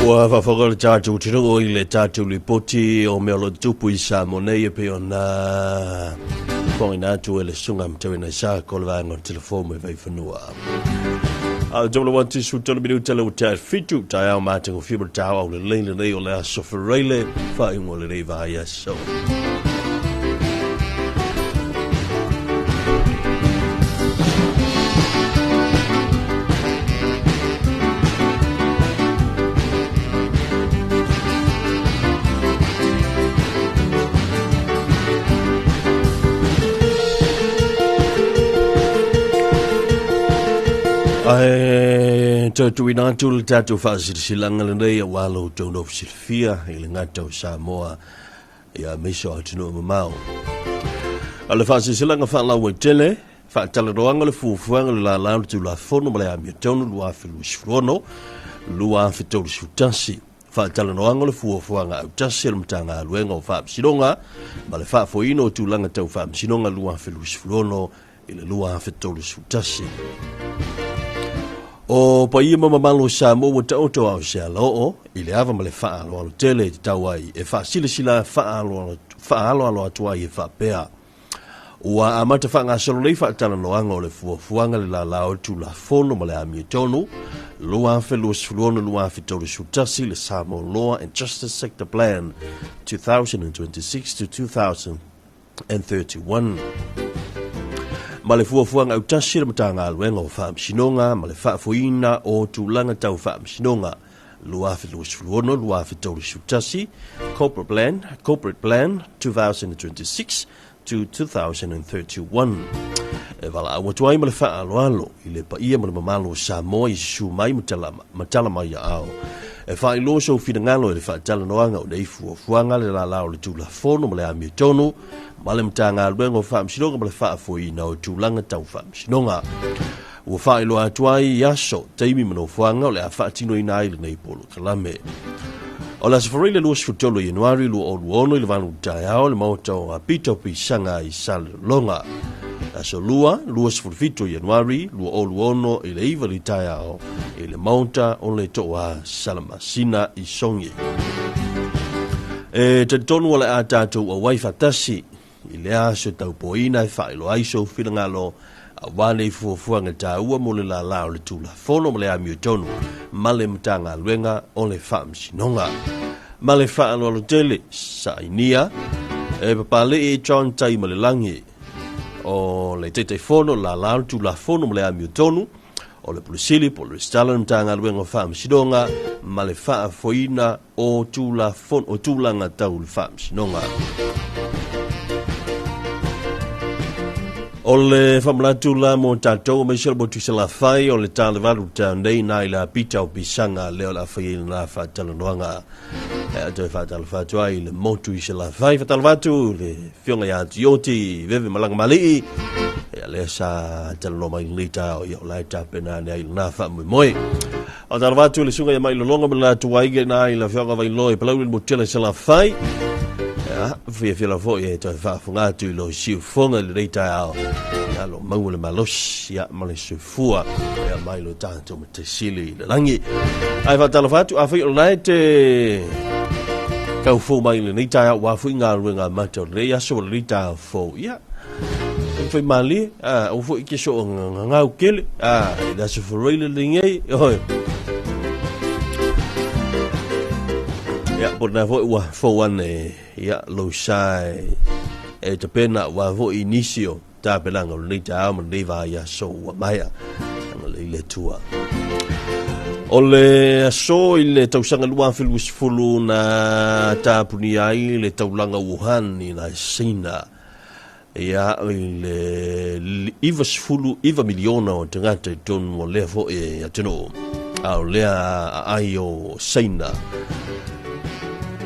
Ua faafofoga le tatou atunuu i le tatou lipoti o mea o lo o tupu i Samoa nei e pei ona fofogaina atu e le Susuga Matauina Isako le vaega o le telefoni mai Vaifanua. A o tau atu su tolu minuta le ua fitu taeao matagofie ma le taeao aulelei lenei o le aso Faraile faaiuga o lenei vaiaso. Ae toe tuuina atu le tatou faasilasilaga lenei aua lo outou nofo silafia i le gata o Samoa ia aemaise o atunuu mamao. O le faasilasilaga faalauaitele Faatalanoaga o le Fuafuaga o le Lala o le Tulafono ma le Amiotonu 2026, 2031. Faatalanoaga o le Fuafuaga Autasi a le Matagaluega o Faamasinoga ma le Faafoeina o Tulaga Tau Faamasinoga 2026 i le 2031. O paia ma mamalu o Samoa ua taoto a o se alaoo i le ava ma le faaaloalo tele e tatau ai e faasilasila faaaloalo atu ai e faapea. Ua amata faagasolo nei faatalanoaga o le fuafuaga le lala o le Tulafono ma le Amiotonu 2026-2031 le Samoa Law and Justice Sector Plan 2026 to 2031. Ma le fuafuaga autasi le Matagaluega o Faamasinoga ma le Faafoeina o Tulaga Tau Faamasinoga 2026-2031 Corporate Plan, Corporate Plan 2026 to 2031. E valaau atu ai ma le faaaloalo i le paia ma le mamalu o Samoa i susu mai ma tala mai aao. E faailoa sou finagalo i le faatalanoaga o nei fuafuaga le lala o le Tulafono ma le Amiotonu ma le Matagaluega o Faamasinoga ma le Faafoeina o Tulaga Tau Faamasinoga. Ua faailoa atu ai i aso, taimi ma nofoaga o le a faatinoina ai lenei polokalame. O le Aso Faraile 23 Ianuari 2026 i le 8 taeao le maota o Apita o Pisaga i Salelologa. Aso Lua, 27 Ianuari 2026 i le 9 le taeao i le maota o le Toa Salamasina i Sogi. E talitonu o le a tatou auai faatasi I le aso e taupoina e faailoa ai sou finagalo aua nei fuafuaga taua mo le lala o le Tulafono ma le Amiotonu ma le Matagaluega o le Faamasinoga. Ma le faaaloalo tele, sainia e Papalii John Taimalelagi o le Taitaifono lala o le Tulafono ma le Amiotonu o le Pule Sili po o le Resitala o le Matagaluega o Faamasinoga ma le Faafoeina o Tulafono o Tulaga Tau le Faamasinoga. O le faamanatu la mo tatou aemaise le motu i Salafai o le ta le 8 taeao nei na i le apita o Pisaga lea o le a fai ai lena faatalanoaga. E a toe faatalofa atu ai i le motu i Salafai. Faatalofa atu le Afioga ia Tioti Veve Malaga Malii. Ia lea sa talanoa mai lenei taeao ia o la e tapena ane ai lena faamoemoe. Faatalofa atu i le susuga ia Mailologa ma le latou aiga i ina i le afioaga o Vailoa i Palauli le Motele Salafai. Ia, fiafia lava foi e toe faafofoga atu i lou siufofoga i lenei taeao. Ia, lo maua le malosi, ia, ma le soifua, ia, mai lo tatou Matai Sili i le lagi. Ae faatalofa atu, afai o lena e te tau fou mai i lenei taeao, aua foi galuega amata o lenei aso ma lenei taeao fou, ia, fai malie, aua foi e te soo gagau tele, i le aso Faraile lenei, oi. Ia, po o lena foi ua fou ane, ia, lou sa e tapena aua foi i nisi o tapenaga o lenei taeao ma lenei vaiaso ua maea. Agalelei le Atua. O le aso i le tausaga 2020 na tapunia ai le taulaga Wuhan i nai Saina. Ia, i le 99 miliona o tagata i totonu o lea foi atunuu, a o lea aai o Saina.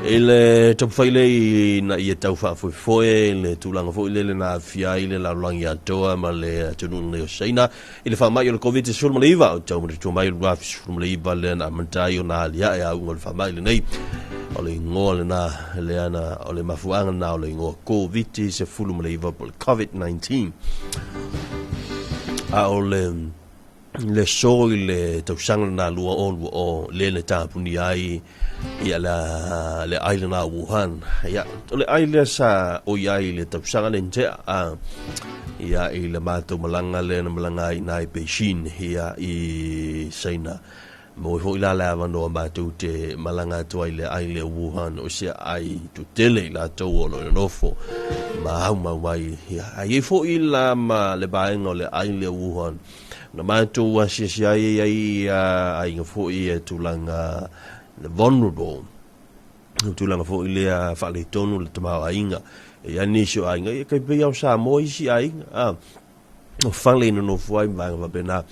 I le taumafai lea ina ia tau faafoefoe le tulaga foi lele na aafia ai le lalolagi atoa ma le atunuu lenei o Saina i le faamai o le Koviti-19, o tau manatua mai o le 2019 lea na amata ai ona aliae auga o le faamai lenei. O le igoa lena, lea na, o le mafuaaga lena o le igoa Koviti-19 po o le COVID-19. A o le le aso i le tausaga lena 2020 lea na tapunia ai ia le ai lena o Wuhan. Ia, o le ai lea sa oi ai i le tausaga lea na tea, a, ia, i le matou malaga lea na malaga ai i ina i Beijing, ia, i Saina. Maua foi la le avanoa matou te malaga atu ai i le ai lea o Wuhan, o se ai tutele i latou o lo o nonofo ma aumau mai. Ia, a i ai foi la ma le vaega o le ai lea o Wuhan, na matou asiasi ai ai aiga foi e tulaga vulnerable, tulaga foi lea faaletonu le tamaoaiga. E i ai nisi o aiga, ia kai pei lava o Samoa isi aiga, a, o fale i nonofo ai ma vaega faapena.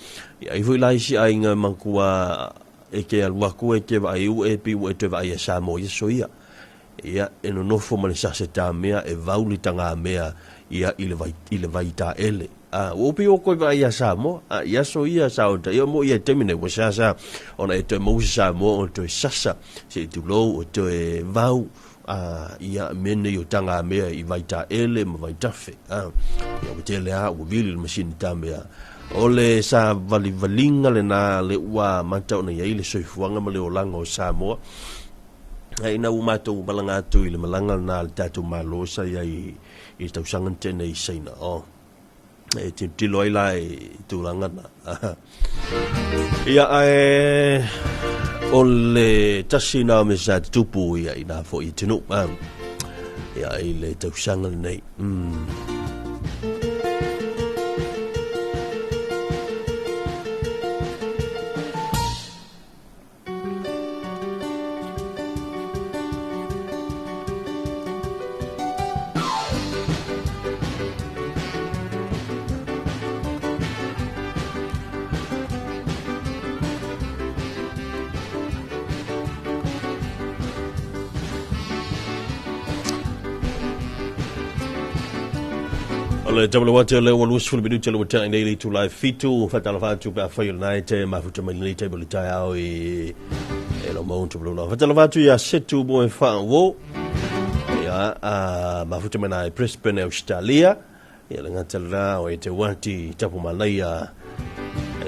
Ia ai foi la isi aiga e matua e te alu atu e te vaai ua e pei ua e toe vaai ia Samoa i aso ia. Ia, e nonofo ma le sase tamea e vau le tagamea ia i le vai, i le vai taele. A ua pei ua toe vaai ia Samoa, a i aso ia sa o taia mo ia taimi nei ua seasea ona e toe maua se Samoa ona toe sasa se i tulou o toe vau a ia mea nei o tagamea i Vaitaele ma Vaitafe. A ia ua tele lava ua vili le masini tamea. O le savalivaliga lena le ua amata ona i ai le soifuaga ma le olaga o Samoa. A ina ua matou malaga atu i le malaga lena a le tatou Malo sa i ai i le tausaga na tea nei i Saina, oh, e tilotilo ai la i tulaga na. Ia, ae o le tasi na o mea sa tutupu ia i nā foi i tunu. Ia, i le tausaga lenei. O le tamalua atu lea ua 20 minute le ua tea nei le itula e 7. Faatalofa atu pe afai o lena e te mafuta mai lenei taimi o le taeao i e lo mau tamalua. Faatalofa atu ia Setu mo e whaango. Ia, a mafuta mai nā e Brisbane, Australia. Ia le ngata lena o e te wati tapu manaia.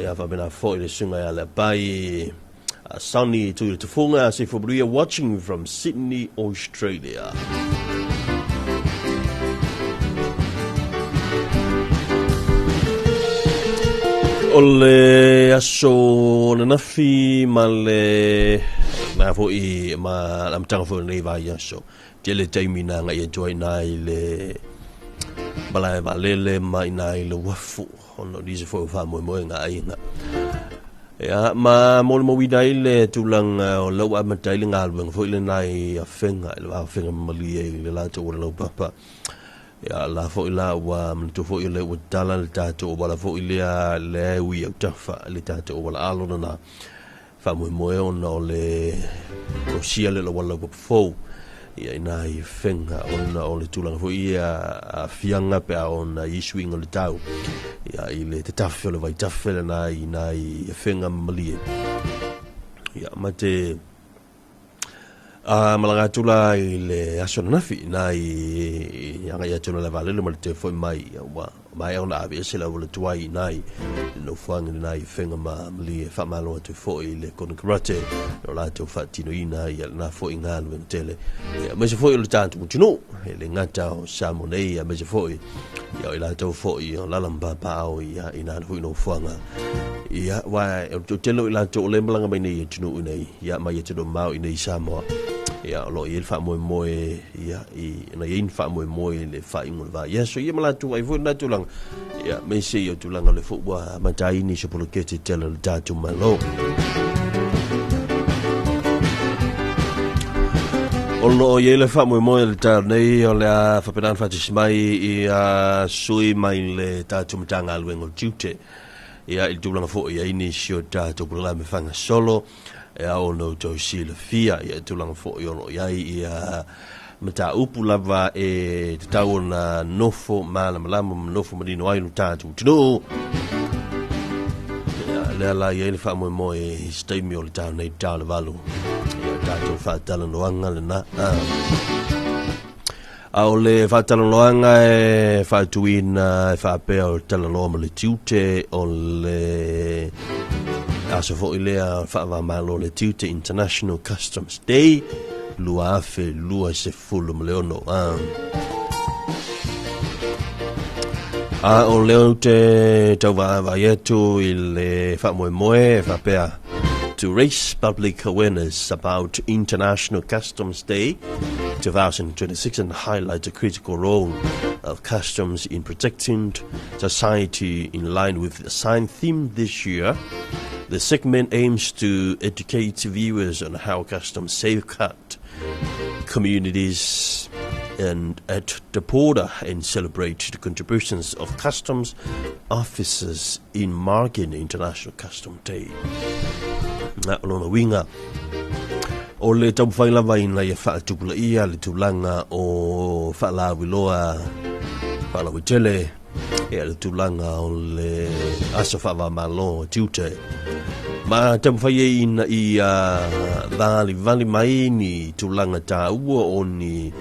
Ia whapena foi le sunga ia le pai. Sonny Tui Tufunga, Sefu Maria watching from Sydney, Australia. O le aso ananafi ma le na foi ma le amataga foi o lenei vaiaso. Tele taimi na agai atu ai i ina i le malae vaalele ma i ina i le uafu ona o nisi foi o faamoemoega a aiga. Ia, ma molimauina ai le tulaga o lea ua amata ai le galuega foi lena i Afega, i le va o Afega ma Malie i le latou auala laupapa. Ia, la foi la ua manatua foi o lea ua tatala le tatou auala foi lea lea e ui i autafa i le tatou auala alo lena. Faamoemoe ona o le fausia lea o le auala laupapa fou ia i nai fega ona o le tulaga foi ia aafiaga pe a ona i suiga o le tau ia i le tatafe o le vaitafe lena i nai fega ma malie. Ia ma te a malaga atu la i le aso ananafi i nai agai atu na le vaalele ma le toe foi mai ia ua maea ona aveese le auala tuai i nai le nofoaga i nai fega ma malie. Faamalo atu foi i le konekarate o latou faatinoina ia lena foi galuega tele. Ia aemaise foi o le tatou atunuu e le gata o Samoa nei, aemaise foi ia o i latou foi o lala ma papaao ia i nā foi nofoaga. Ia aua o le toatele o i latou o lea e malaga mai nei i atunuu nei, ia mai atunuu mamao i nei i Samoa. Ia o lo o i ai le faamoemoe ia i na i ai ni faamoemoe i le faaiuga o le vaiaso ia ma latou ai foi lena tulaga. Ia aemaise ia o tulaga o le foi ua amata ai nisi o poloketi tele o le tatou Malo. O lo o i ai le faamoemoe o le taeao nei o le a faapena ona faatasi mai ia sui mai le tatou Matagaluega o Tiute ia i le tulaga foi i ai nisi o tatou polokalame faagasolo e ao ona outou silafia ia tulaga foi o lo o i ai ia mataupu lava e tatau ona nofo malamalama ma nofo manino ai lo tatou atunuu. Ia, lea la i ai le faamoemoe i se taimi o le taeao nei tao le 8. Ia, tatou faatalanoaga lena. A o le faatalanoaga e faatuina e faapea o le talanoa ma le tiute o le aso foi lea faava-o-Malo le Tiute International Customs Day 2026. A o lea ou te tauvaavaai atu i le faamoemoe e faapea to raise public awareness about International Customs Day 2026 and highlight the critical role of customs in protecting society in line with the assigned theme this year. The segment aims to educate viewers on how customs safeguard communities and at the border and celebrate the contributions of customs officers in marking International Custom Day. Na o lona uiga o le taumafai lava ina ia faatupulaia le tulaga o faalauiloa faalauaitele Ia le tulaga o le aso faava-o-Malo tiute. Ma taumafai ai ina ia valivali mai ni tulaga taua o ni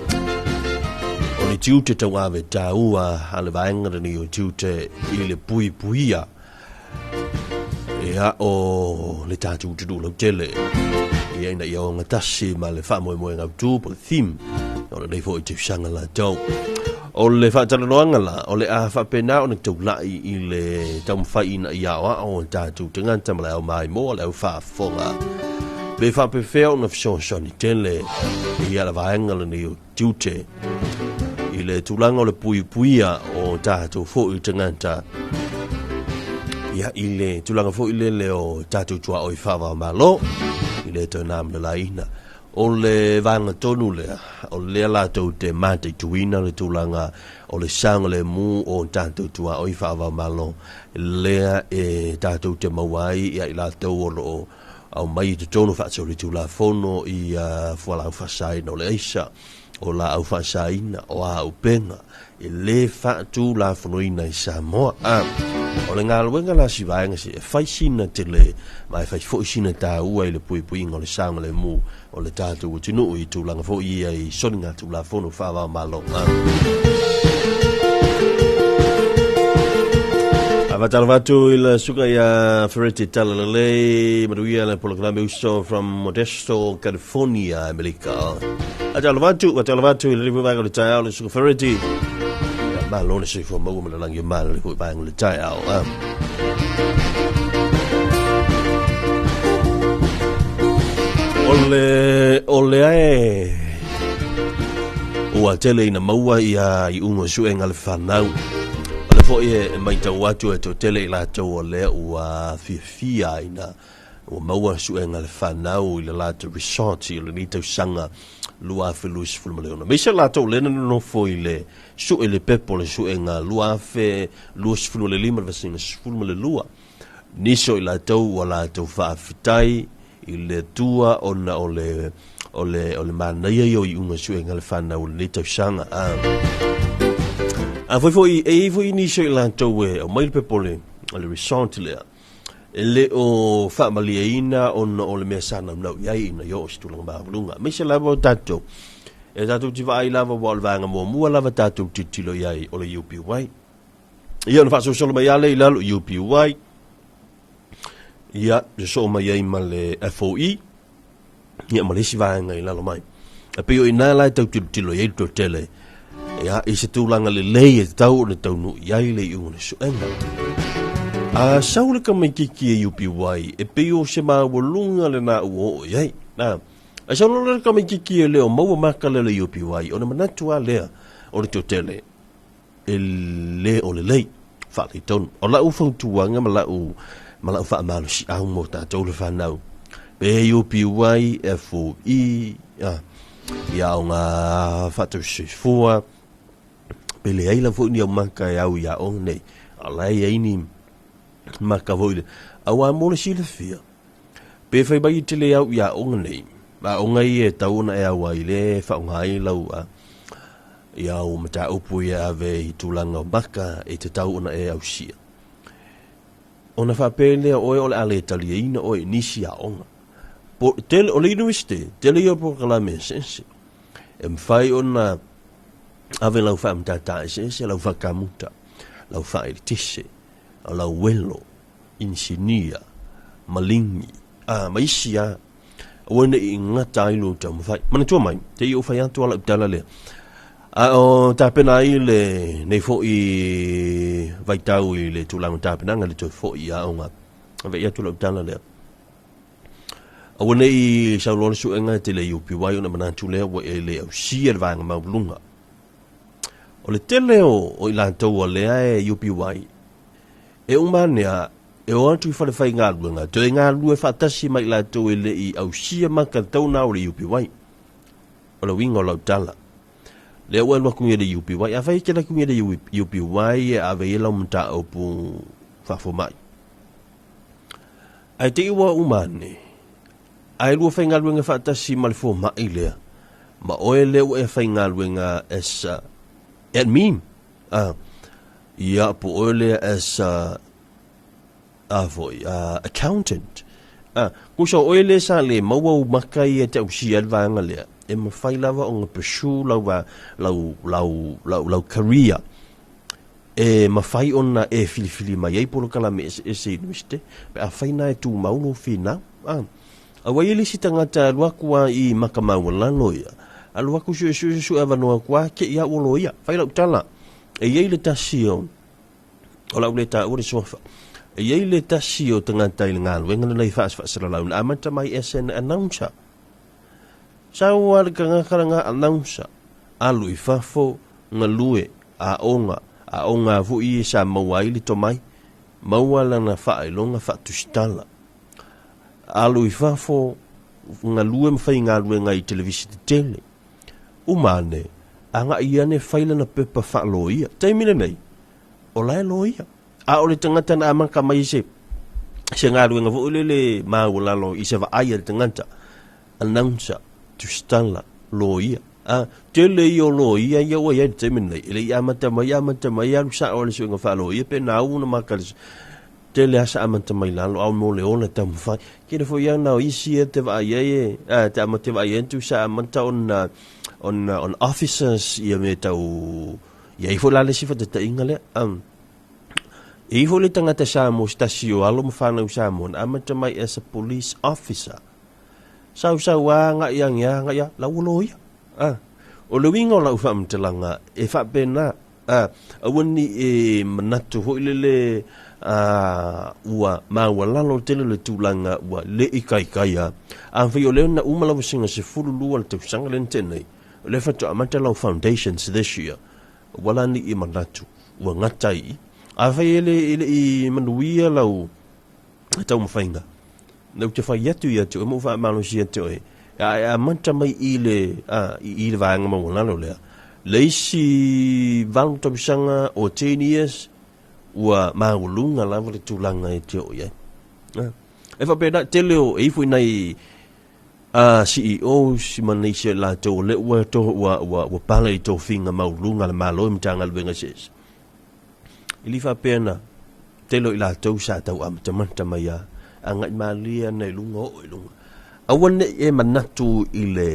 o ni tiute tauave taua a le vaega lenei o tiute i le puipuia ia o le tatou atunuu lautele. Ia ina ia ogatasi ma le faamoemoega autu po o le theme o lenei foi tausaga latou. O le faatalanoaga la, o le a faapena ona taulai i le taumafai ina ia aoao o tatou tagata ma le au maimoa le au faafofoga. Pe faapefea ona fesoasoani tele ia le vaega lenei o tiute i le tulaga o le puipuia o tatou foi tagata ia i le tulaga foi lele o tatou tuaoi faava-o-Malo i le toe na ma le laina. O le vaega tonu lea, o lea latou te mataituina le tulaga o le saogalemu o tatou tuaoi faava-o-Malo, lea e tatou te maua ai ia i latou o lo o aumai i totonu faasolitulafono i fualaau faasaina o le aisa, o laau faasaina, o auupega, e lē faatulafonoina i Samoa. A o le galuega la si vaega se e fai sina tele ma e fai foi sina taua i le puipuiga o le saogalemu o le tatou atunuu i tulaga foi ia i soligatulafono faava-o-Malo. A faatalofa atu i le suka ia Fereti Talalelei, manuia le polokalame uso from Modesto, California, Amerika. Faatalofa atu, faatalofa atu i le foi vaega o le taeao le suka Fereti. Ia malo le soifua maua ma le lagi o malo le foi vaega o le taeao. O le o lea e ua tele ina maua ia iuga o suega le fanau. O le foi e matau atu e toatele i latou o lea ua fiafia ina ua maua suega le fanau i le latou resort i lenei tausaga 2026. Aemaise latou lea na nonofo i le sue le pepa o le suega 2025 le vasina 12. Nisi o i latou ua latou faafetai i le Atua ona o le o le o le manaia ia o iuga suega le fanau o lenei tausaga. A, a foi foi e i foi nisi o i latou e aumai le pepa o le o le resort lea e le o faamalieina ona o le mea sa naunau i ai ina ia oo i se tulaga maualuga. Aemaise lava o tatou e tatou te vaai lava ua o le vaega muamua lava tatou tilotilo i ai o le UPY. Ia ona faasolosolo mai lava lea i lalo UPY, ia sosoo mai ai ma le FOE, ia ma le isi vaega i lalo mai. E pei o i ina la e tau tilotilo i ai le toatele, ia, i se tulaga lelei e tatau ona taunuu i ai le iuga o le suega. A sau le tamaitiiti e UPY, e pei o se maualuga lena ua oo i ai. Na, a sau loa le tamaitiiti e le o maua maka lea o le UPY, ona manatu lava lea o le toatele, e le o lelei faaletonu. O lau fautuaga ma lau ma lau faamalosiau mo tatou le fanau, pe UPY, FOE, a, ia o ngā faatausisoifua, pe leai lava foi ni au maka e au i aoga nei, a o la e i ai ni maka foi le, aua mo le silafia, pe fai mai e te le au i aoga nei, aoga ia e tatau ona e au ai le faaaoga ai lau a, ia au mataupu ia ave i tulaga o maka e tatau ona e ausia. Ona faapea lea oe o le a le taliaina oe i nisi aoga. Po, tele, o le university, tele ia o polokalame eseese. E mafai ona ave lau faamatata eseese, lau faakamuta, lau faaeletise, lau uelo, inisinia, maligi, a, ma isi lava. Aua ne i gata ai lou taumafai. Manatua mai, te i ou fai atu a lau tala lea. A o tapena ai lenei foi vaitau i le tulaga o tapenaga le toe foi i aoga. Avea atu lau tala lea. Aua ne i saunoa le suega e te le UPY ona manatu lea ua e le ausia le vaega maualuga. O le tele o, o i latou o lea e UPY, E uma ane a, e o atu i fale faigaluega, toe galulue faatasi ma i latou e le i ausia maka tatau na o le UPY. O le uiga o lau tala, lea ua alu atu i le UPY, afai e te alu atu i le UPY e ave i ai lau mataupu faafomai. Ae te i ua uma ane, ae lua faigaluega faatasi ma le fomai lea, ma oe lea ua e faigaluega as a admin. Ia po oe lea as a, a foi, a accountant. A, kusa o oe lea sa le maua u maka ia te ausia le vaega lea, e mafai lava ona pursue lau, va, lau, lau, lau, lau career. E mafai ona e filifili mai ai polokalame eseese i Universite, pe afai na e tumau lou finau. A, aua e i ai le isi tagata e alu atu lava i maka maualalo ia, alu atu suesue suesue avanoa atu lava, te i lava ua loia. Fai lau tala, e i ai le tasi o, o le a ou le taua le suafa, e i ai le tasi o tagata i le galuega lenei faasefaasalalauna, na amata mai as an announcer. Sau lava le tagata lena announcer, alu i fafo, galue, aoga, aoga foi ia sa maua ai le tomai, maua lana faailoga faatusitala. Alu i fafo, galue ma faigaluega i televisi tetele. Uma ane, agai ane fai lana pepa faaloia. Taimi lenei, o la e loia. A o le tagata na amata mai se se galuega foi lele maualalo i se vaai a le tagata, announcer, tusitala, loia. A, tele ia o loia ia ua i ai i le taimi lenei, e le i amata mai, amata mai alu sao i le suiga faaloia pe na au ona maka le tele lava sa amata mai lalo, a mo le ola taumafai. Tele foi lava na o isi ia te vaai ai e, a, te amata vaai ai tu sa amata ona, ona, ona officers ia me tau, ia i foi la le isi faataitaiga lea. E i foi le tagata Samoa se tasi o alo ma fanau Samoa na amata mai as a police officer. Sau sau a agai age a agai a, la ua loia. A, o le uiga o lau faamatalaga e faapena, a, aua ne i e manatu foi lele a, ua maualalo tele le tulaga ua le ikaika. Afai o lea na uma lau vasega 12 le tausaga lea na tea nei, o lea faatoa amata lau foundations this year, ua la ni i manatu, ua gata i i. Afai e le, e le i manuia lau taumafaiga, na ou te fai atu ia te oe ma ou faamalosi ia te oe, a e amata mai i le, a, i, i le vaega maualalo lea, le isi 8 tausaga o 10 years, ua maualuga lava le tulaga e te oo i ai. A, e faapena, tele o, e ifo i nai, a CEOs ma nisi o i latou o lea ua, to, ua, ua, ua pale i tofiga maualuga a le Malo i Matagaluega eseese. E le faapea na tele o i latou sa tau amatamata mai a agai malie ana i luga oo i luga. Aua ne i e manatu i le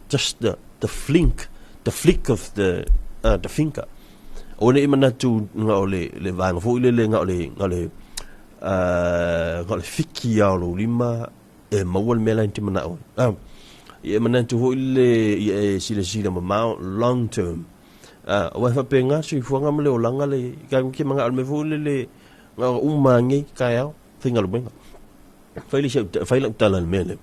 just the, the flink, the flick of the, the finger. Aua ne i manatu nga o le, le vaega foi lele nga o le, nga o le, nga o le fiki a o lou lima e maua le mea la e te manao ai. Ah, ia e manatu foi le ia e silasila mamao long term. Ah, aua e faapena le soifuaga ma le olaga le kai ke manao le mea foi lele nga uma nei taeao faigaluega. Fai le isi fai lau tala i le mea lea.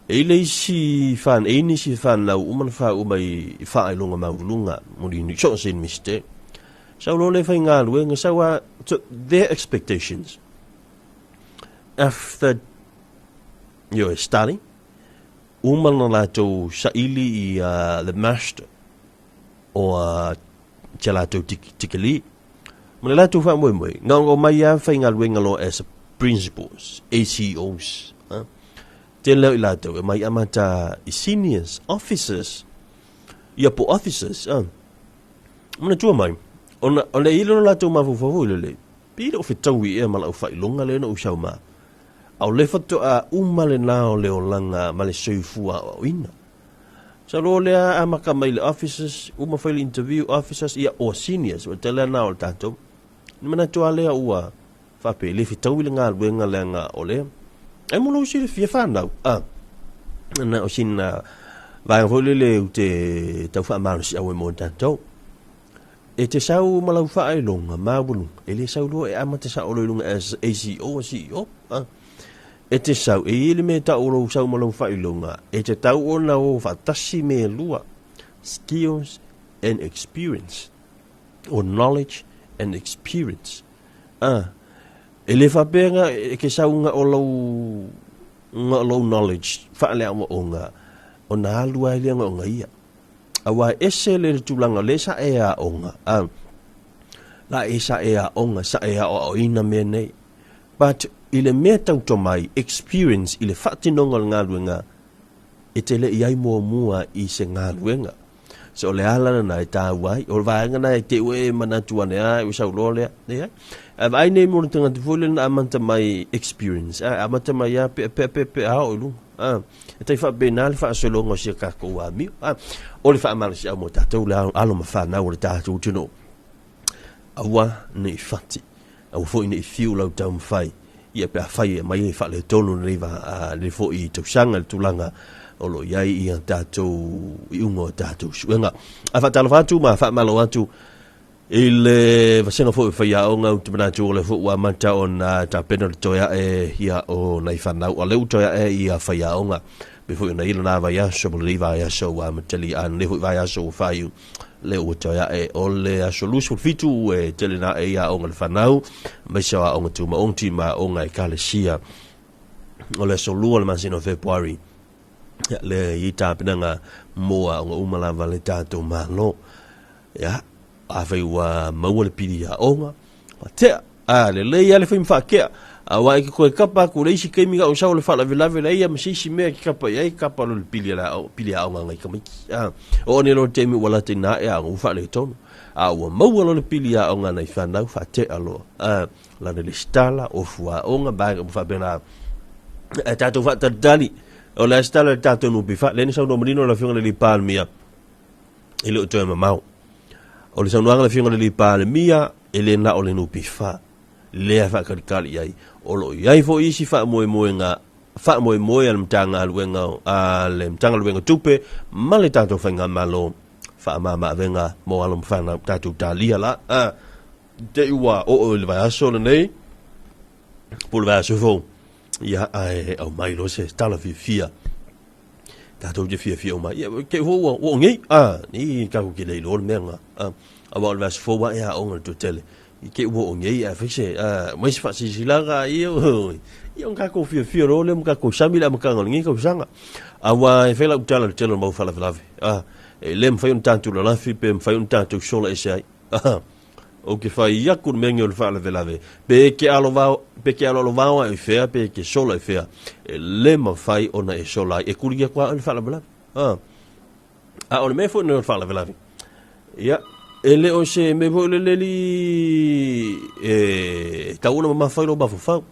E i le isi fan, e i nisi fanau uma na faauma mai i faailoga maualuluga mo le so o se Universite. Sau loa le faigaluega, sau a, so their expectations after you study, uma na latou saili i the master o te latou tikili. Ma le latou faamoemoe, gaogao mai lava faigaluega loa as a principals, ACOs. Ha? Tele o i latou e mai amata i seniors, officers, ia po officers. Ha? Manatua mai, ona o le ile lo latou mafaufau foi lele, Pi le o fetaui ea ma lau faailoga lea na ou sau ma. A o le faatoa uma lena o le olaga ma le soifua aoaoina. Sau loa lea amata mai le officers, uma fai le interview officers, ia or seniors, o le tele lena o le tatou. Ni manatu lava lea ua faapea, e le fetaui le galuega leaga o lea. Ai mo lou silafia fanau, a, na o sina vaega foi lele ou te tau faamalosiau ai mo tatou. E te sau ma lau faailoga maualuga, e le sau loa e amata sao loa i luga as ACO a CEO. A. E te sau, e i ai le mea e tau o lou sau ma lau faailoga, e te tau ona o faatasi mea e lua, skills and experience, or knowledge and experience. A. E le faapea nga e ke sau nga o lou, nga o lou knowledge faaleaoaoga, ona alu ai lea nga o nga ia. Aua e ese le tulaga o lea sa e aoga, a, la e sa e aoga, sa e aoaoina mea nei. But i le mea tau tomai, experience i le faatinoga o le galuega, e te le i ai muamua i se galuega. So o le ala lena e taua ai. O le vaega lena e te i ua e manatu ane a e ua sau loa lea. Leai. Ae vaai nei mo le tagata foi lea na amata mai experience, a amata mai lava pea pea pea pea oo i luga. A, e tai faapena le faasologa o si a tatou amio. A, o le faamalosiau mo tatou le alo ma fanau o le tatou atunuu. Aua ne i fati, aua foi ne i fiu lau taumafai, ia pe afai e aumai e faaletonu lenei va, lenei foi tausaga i le tulaga o lo o i ai ia tatou iuga o tatou suega. Ae faatalofa atu ma faamalo atu i le vasega foi o faiaoga, ou te manatu o lea foi ua amata ona tapena le toe ae ia o nai fanau, a o lea ua toe ae ia faiaoga, pei foi ona i ai lena vaiaso ma lenei vaiaso ua amatalia, a lenei foi vaiaso ua faaiu, lea ua toe ae o le aso 27 e tele na ae ia aoga le fanau, aemaise o aoga tumaoti ma aoga ekalesia. O le aso 2 o le masina o February, ia, lea e i ai tapenaga mo aoga uma lava le tatou Malo. Ia, afai ua maua le pili aoga, ua tea, a lelei lava le fai ma faatea. Aua e te toe kapa atu i le isi taimi na o sau le faalavelave la ia ma se isi mea e te kapa i ai, kapa loa le pili a le aoga, pili aoga a nai tamaiti. A, oo nei loa le taimi ua lata ina ae aoga ua faaletonu. A ua maua loa le pili aoga a nai fanau, faatea loa. A, lana lesitala, ofu aoga, vaega uma faapena. Ae tatou faatalitali, o le a se tala i le tatou NPF? Lea na saunoa manino le Afioga i le Alii Palemia, e le o toe mamao. O le saunoaga a le Afioga i le Alii Palemia, e le na o le NPF lea e faatalitali i ai. O lo o i ai foi isi faamoemoega, faamoemoe a le Matagaluega, a le Matagaluega o Tupe ma le tatou Faigamalo faamama-avega mo alo ma fanau tatou talia la. A, te i ua oo i le vaiaso lenei, po o le vaiaso fou, ia, ae aumai loa se tala fiafia. Tatou te fiafia uma. Ia, te i foi ua oo nei, a, nei tatou te le iloa le mea lena. A, aua o le vaiaso fou ae aoga le toatele. I te i ua oo nei, ae fai se, a, aumai se faasilasilaga, ia, ia ona tatou fiafia loa lea ma tatou sami le amataga o lenei tausaga. Aua e fai lau tala i le tele o le mau faalavelave. A, e le mafai ona tatou lalafi pe mafai ona tatou sola ese ai. A, ou te fai atu le mea nei o le faalavelave, pe e te alo pe te aloalovao ae i fea, pe e te sola i fea, e le mafai ona e sola ai, e kuli atu lava oe le faalavelave. A, a o le mea foi lenei o le faalavelave, ia, e le o se mea foi lele li e tau ona mamafa ai lou mafaufau.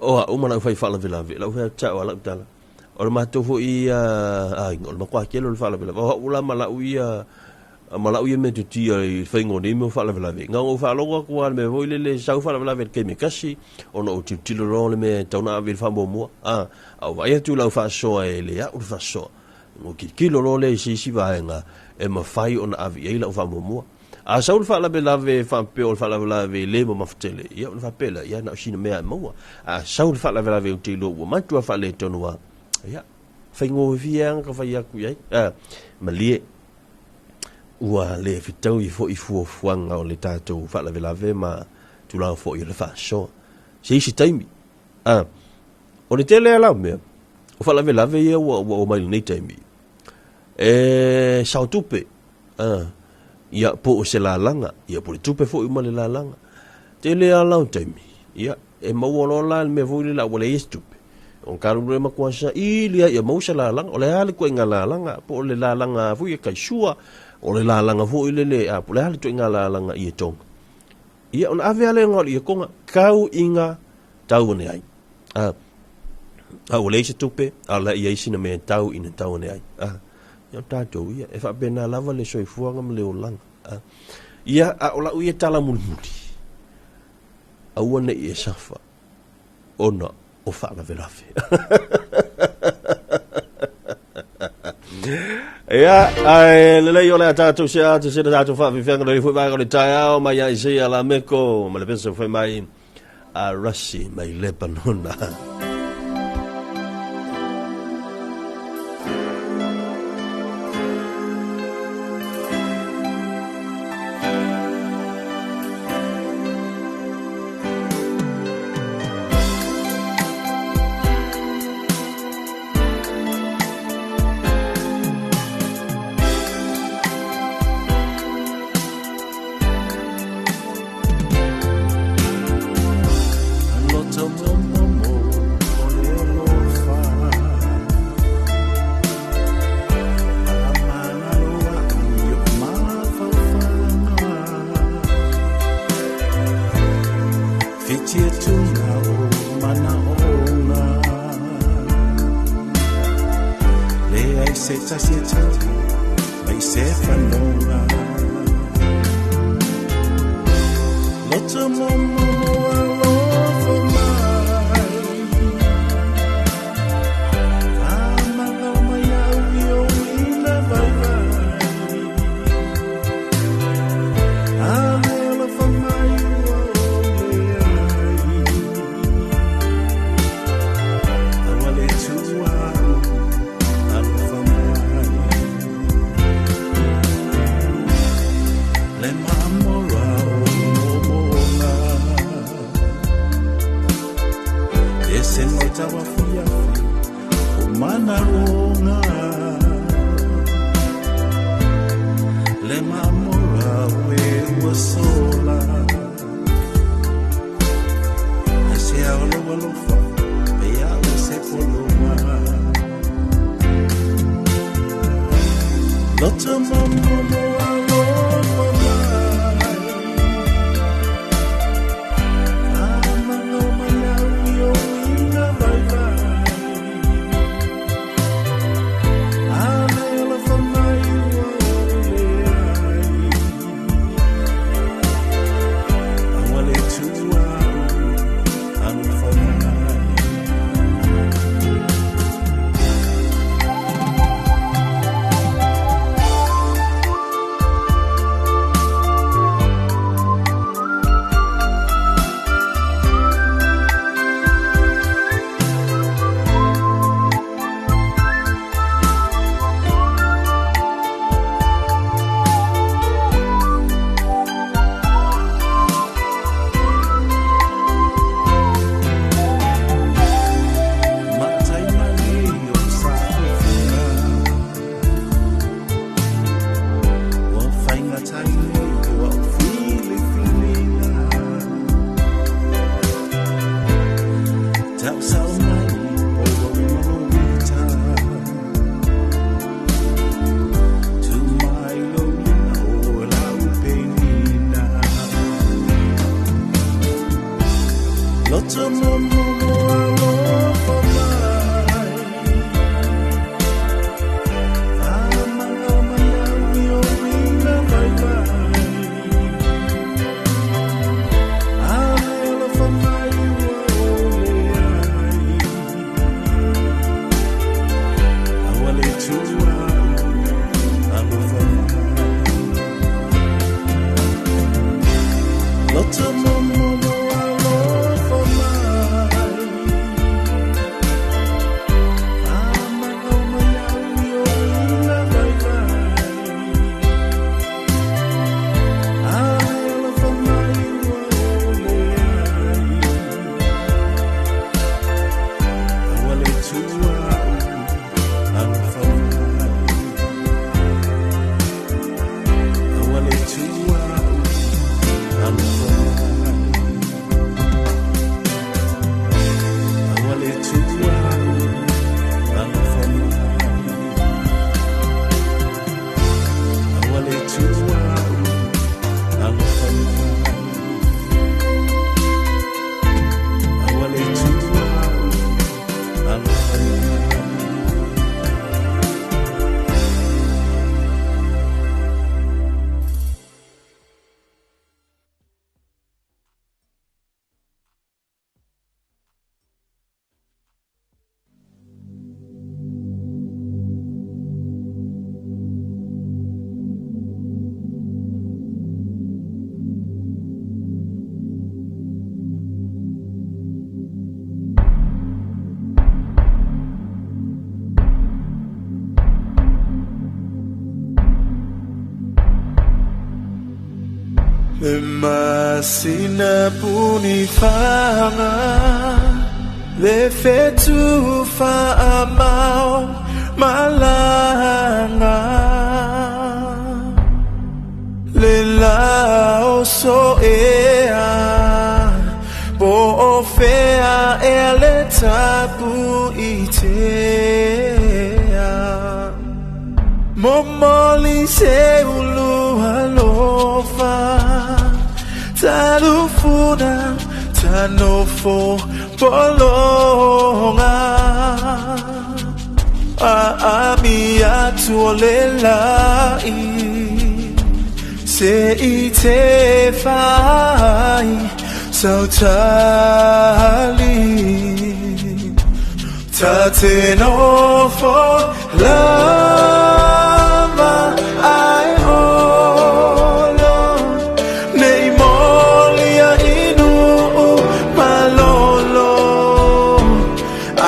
O au ma lau fai faalavelave, lau fai atu a lau tala. O le matou foi ia aiga, o le matua tele o le faalavelave. O au la ma lau ia ma lau ia metotia i le faiga o nei mea o faalavelave. Na ona ou faalogo atu lava i le mea foi lele sau faalavelave i le taimi e tasi, ona ou tilotilo loa le mea e tatau ona ave i le faamuamua. A, a ou vaai atu i lau faasoa e le au le faasoa, ona ou tilotilo loa lea i se isi vaega e mafai ona ave i ai lau faamuamua. A sau le faalavelave faapea o le faalavelave e le mamafa tele, ia ona faapea lea, ia na o sina mea e maua. A sau le faalavelave ou te iloa ua matua faaletonu lava, ia, faigofie lava ona fai atu i ai. A, malie, ua le fetaui foi fuafuaga o le tatou faalavelave ma tulaga foi o le faasoa. Se isi taimi, a, o le tele lava o mea, o faalavelave ia ua oo mai i lenei taimi, e sao tupe, a, ia, po o se lalaga, ia, po o le tupe foi ma le lalaga. Tele lava la o taimi, ia, e maua loa la le mea foi lele a ua leai se tupe, ona talu loa lea matua saili lava ia maua se lalaga. O le a le ituaiga lalaga, po o le lalaga foi e kaisua, o le lalaga foi lele, a, po o le a le ituaiga lalaga i etoga. Ia, ona ave lava lea o le ietoga, tau ina tau ane ai. A, a ua leai se tupe, a o la e i ai sina mea e tau ina tau ane ai. A, ia o tatou ia, e faapena lava le soifuaga ma le olaga. A, ia, a o lau ia tala mulimuli, aua ne i e safa ona o faalavelave. Ia, ae lelei o le a tatou se atu se tatou faafefeaga lelei foi vaega o le taeao mai ia Isaia Lameko ma le pesa fai mai a Rasi mai Lebanona. Loto momomo leai se tasi e tali mai se fanoga. Loto momomo alofa mai, whamangau mai au i o ina vaivai. A le alofa mai ua ole ai, aua le tua au alofa mai. Le mamora o momonga, e se no tawa fiafi o manaronga. Le mamora we ua sola, ai se ao le alofa pe au se polonga. Loto momomo alofa mai, whamangau mai au i o ina vaivai. A le alofa mai ua ole ai, aua le tua au alofa mai. Matai mani o sa fufunga, ua whainga tai nei o au filifilinga. Tau sao mai po au malovita, tu mai lo lima o lau penina. Loto momomo alofa mai, whamangau mai au i o ina vaivai. A le alofa mai ua ole ai, aua le tua au alofa mai. Loto momomo alofa mai, whamangau mai au i o ina vaivai. A le alofa mai ua ole ai, aua le tua au alofa mai. Aua le tua au alofa mai. Aua le tua au alofa mai. Aua le tua au alofa mai. Aua le tua au alofa mai. Le masina punifaga, le fetu faamau malanga. Le lao soea, po o fea e le tapu i tea. Momoli se ulu alofa, talufuna tanofo polonga. A ami atu o le lai Se i te whai Sautali Ta te nofo lava ai olo Nei moli a inu malolo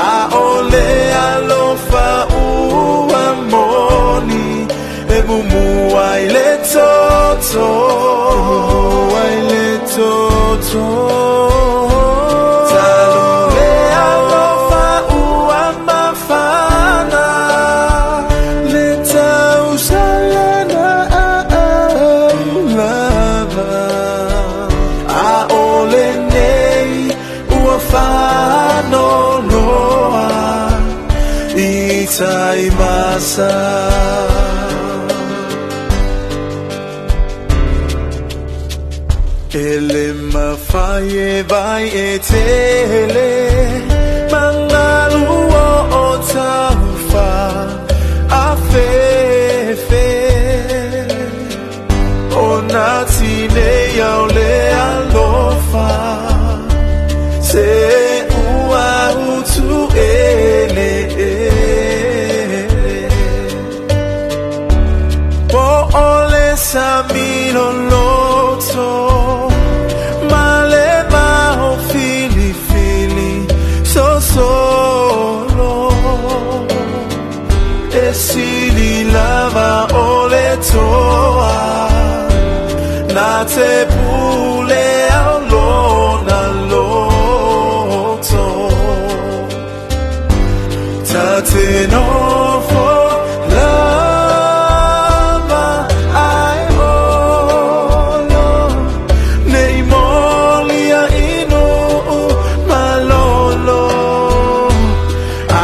A ole alofa ua moni E mumu ai le toto Ai le toto Talu le alofa ua mafana Le tausalana au lava A ole nei ua whanoloa I tai masa Ele mawhai e vai e tele Mangalu o o taufa A fefe O nā tine au le alofa Se ua utu ele e Po ole sa milo loto Male maho fili fili So solo E sili lava o le toa Nā te pule au lona loto Ta te nofo lava ai olo Nei moli a inu malolo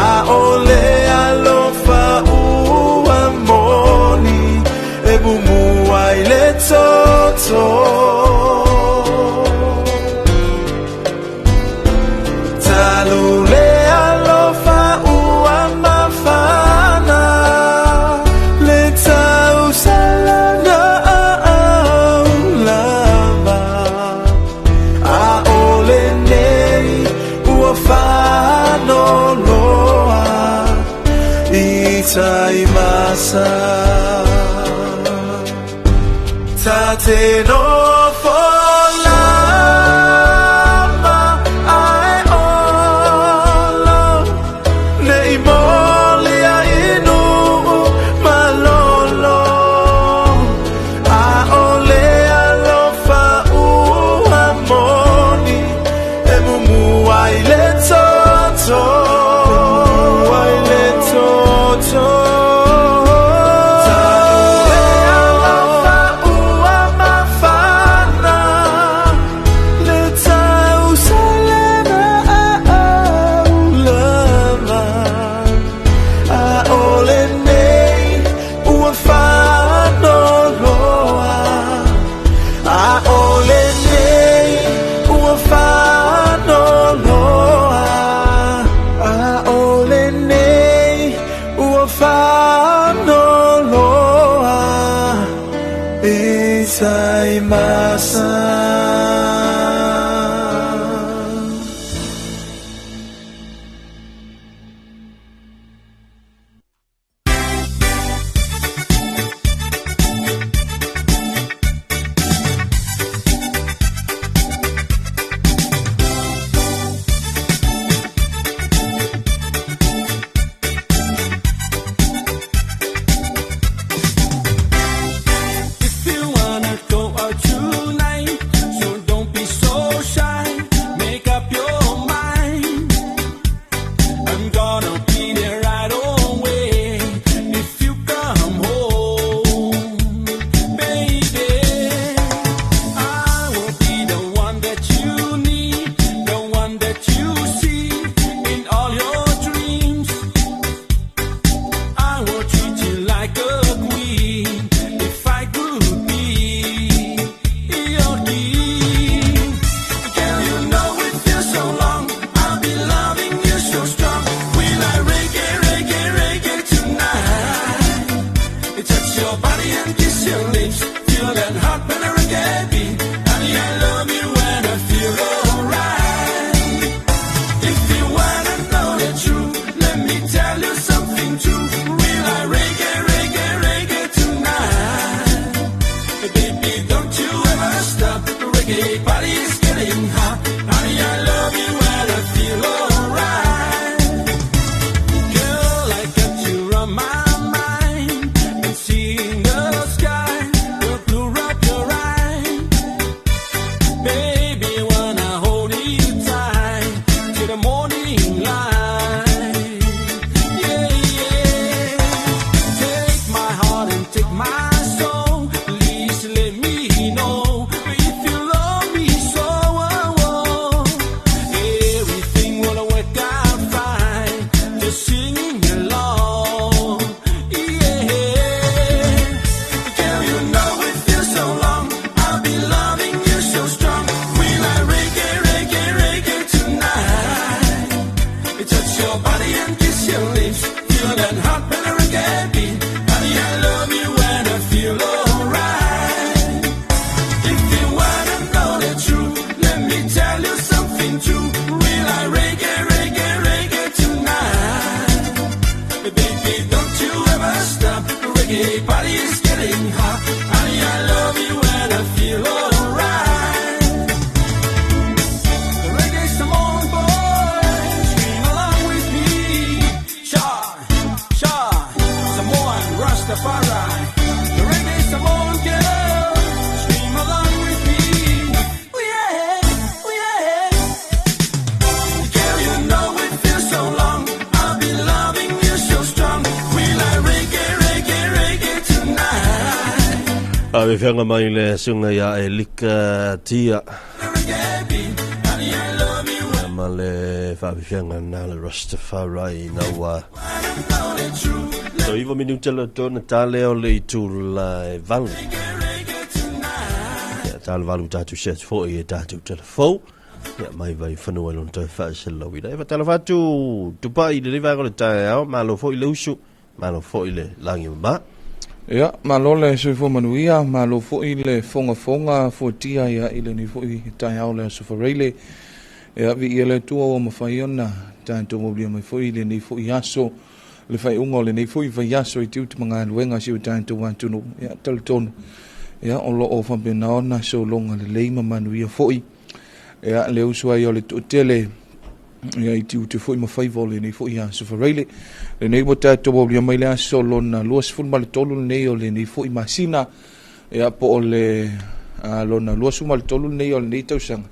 A ole alofa ua moni E mumu ai le toto Talu le alofa ua mafana Le tausalana au lava A ole nei ua whanoloa I tai masa Ta te nofo lava ai olo Nei moli a inu malolo A ole alofa ua moni E mumu ai le toto Ai le toto Talu le alofa ua mafana Le tausalana au lava A ole nei ua whanoloa A ole nei ua whanoloa A ole nei ua whanoloa I tai masa. If you wanna go out tonight, so don't be so shy. Make up your mind. I'm gonna be there right away. If you come home, baby, I will be the one that you need, the one that you see in all your dreams. I will treat you like a queen if I could be your king. Girl, you know it feels so long. I'll be loving you so strong. We like reggae, reggae, reggae. and kiss your lips. Feel that hot when I reggae beat. Honey, I love you and I feel alright. If you wanna know the truth, let me tell you something true. Real I reggae, reggae, reggae tonight. Baby, don't you ever stop. The reggae party is getting hot. Honey, I love you and I feel alright. Girl, I got you on my mind. And seeing the sky will blur up your eyes. Baby, wanna hold you tight till the morning light. Yeah, yeah. Take my heart and take my soul. Please let me know if you love me so. Oh, oh. Everything will work out fine. Just singing along. Yeah. Girl, you know it feels so long. I'll be loving you so strong. We like reggae, reggae, reggae tonight. Touch your body and kiss your lips. Feel that hot when I reggae beat. Honey, I love you and I feel alright. If you wanna know the truth, let me tell you something true. Real like reggae, reggae, reggae tonight. Baby, don't you ever stop. The reggae party is getting hot. Honey, I love you and I feel alright. The reggae Samoan boy, scream along with me. Sha, sha, Samoan Rastafari. The reggae Samoan girl, scream along with me. Oh yeah, oh yeah. Girl, you know it feels so long. I'll be loving you so strong. We like reggae, reggae, reggae tonight. Faafeafeaga mai le suga ia Elika Tia Reggae beat, honey, I love you. ma le faafeafeaga na le Rastafari na ua Know the truth. 9 minute le tona tale o le itula e 8. Reggae tonight. Ia tale valu tātou se atu foi e tātou telefou. Ia mai vai whanua lona toe faaselauina. E whatala whatu tupai i le riva o le taeao, malo foi le usu, malo foi le langi ma. Ia, malo le soifua manuia, malo foi le fogafoga fuatia ia i lenei foi taeao le Aso Faraile. Ia, viia le Atua ua mafai ona tatou aulia mai foi i lenei foi aso, le faaiuga o lenei foi vaiaso i tiute ma galuega a si o tatou atunuu. Ia, talitonu, ia, o loo faapena ona sologa lelei ma manuia foi. Ia, le uso ai o le toatele, ia i tiute foi ma faiva o lenei foi Aso Faraile. Lenei ua tatou aulia mai le aso lona 23 lenei o lenei foi masina, ia po o le lona 23 lenei o lenei tausaga.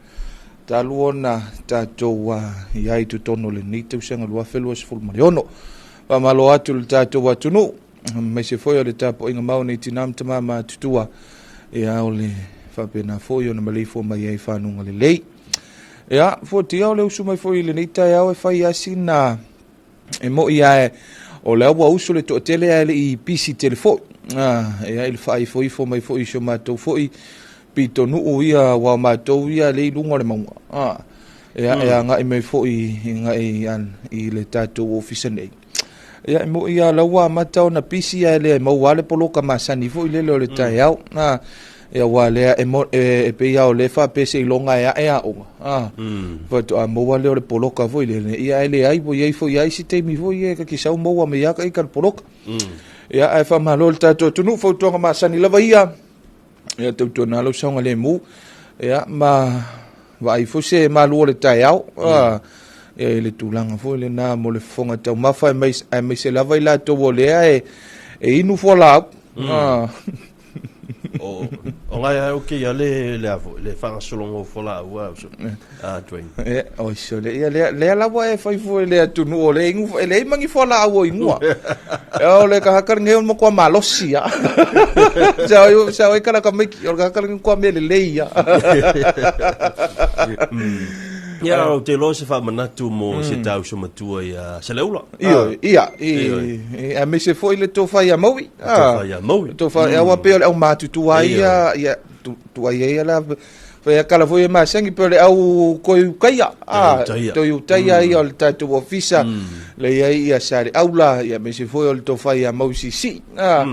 Talu ona tatou iai totonu o lenei tausaga 2026. Faamalo atu le tatou atunuu, aemaise foi o le tapuaiga mau nei tinā ma tamā matutua, ia o le faapena foi ona maleifua mai ai fanuga lelei. Ia, fuatia o le usu mai foi i lenei taeao e fai asi na e moi ae o lea ua usu le toatele ae le i pisi tele foi. Ia i le faaifoifo mai foi i si o matou foi pitonuu ia ua matou ia le i luga o le mauga. Ia e agai mai foi i i le tatou ofisa nei. Ia e moi ia lau amata ona pisi ae le maua le poloka masani foi lele o le taeao. Ia ua lea e, mo, e, e pei o le faapese i loga e ae aoga. Faatoa maua lea o le poloka foi lele. Ia e leai ua iai foi ai si taimi foi e kakisau maua me ia ka i ka le poloka. Ia ae faamalo le tatou atunuu fautuaga masani lava ia. Ia tautuana lau saoga lemu. Ia ma vaai foi se malu o le taeao. Ia i le tulaga foi lena mo le fofoga taumafa aemaise lava i latou o lea e inu fualaau. O ngai ai o ke ia le le avo le whangasolongo fola ua so a Dwayne. E, oi sole, ia lea, lea lava e fai foi le atunuu o le ingu, e le mangi fualaau o ingua. E o le kahaka le ngeo mo kwa malosi ia. Sa o sa o kala ka miki, o le kahaka le kwa mele le ia. Ia o te loa se whamanatu mo se tau so matua ia Saleula. Io, ia, i, aemaise foi le tofa ia Maui. Tofa ia Maui. Tofa, ia ua pe o le au matutua ia, ia, tu ai ia la Fai a kala foi e masani pe o le au Toiutaia, a Toiutaia ia o le tatou ofisa, le i ai ia sa le aula, ia aemaise foi o le tofa ia Mausisi, a.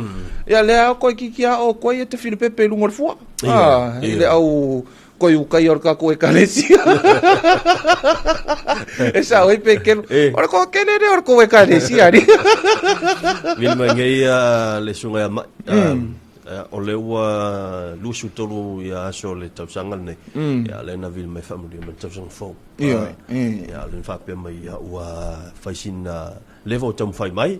Ia lea o koe kiki a o koe ia te whilepepe i lunga o le fua, a, i le au Toiutaia o le tatou ekalesia. E sao ai pe kelo, o le koa kele lea o le kou ekalesia ni. Vili mai nei le susuga ia Mai, O lea ua 23 ia aso o le tausaga lenei, ia lea na vili mai faamanuia mai le tausaga fou. Ioe. Ia lea na faapea mai ia ua fai sina leva o taumafai mai,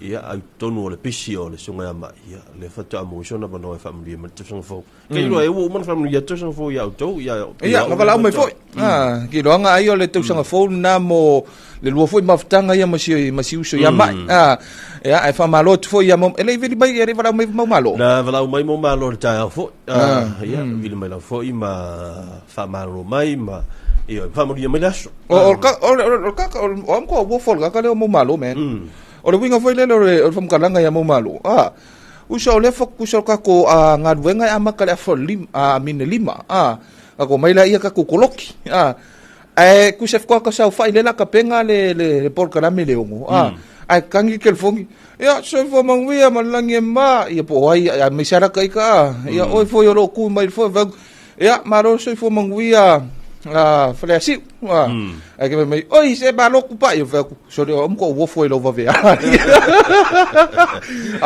ia ai totonu o le pisi o le susuga ia Mai, ia lea faatoa maua ai sona avanoa e faamanuia mai le tausaga fou. Ke iloa e ua uma ona faamanuia le tausaga fou ia outou, ia Ia, na valaau mai foi. Ah, ke iloaga ai o le tausaga fou lena mo le lua foi mafutaga ia ma si ma si uso ia Mai. Ah, ia ae faamalo atu foi ia mau e le i vili mai e le i valaau mai mau malo. Na valaau mai mau malo i le taeao foi. Ah, ia, vili mai lava foi ma faamalolo mai ma ia faamanuia mai le aso. O o ka o le o ka o o am ko wo fol ka le o mau malo man. O le uiga foi lele o le o le faamatalaga ia mau malo. Ah, uso o le fo uso ka ko a galuega e amata le afa lima a mine lima. Ah, ka ko mai la ia ka ko koloki. Ah, Ae kusa fkoa ka saofai le la kapenga le le le polokalame le ono. A ae kangi ke lefogi. Ia soifua manuia ma le lagi e ma. Ia po o ai a me sara ka ika a. Ia oi foi o lo ku mai foi vau. Ia malo soifua manuia a Faleasiu. A ae ke mai oi se malo ku pa ia fa ku. Sorry o mo ko wo foi lo vave. A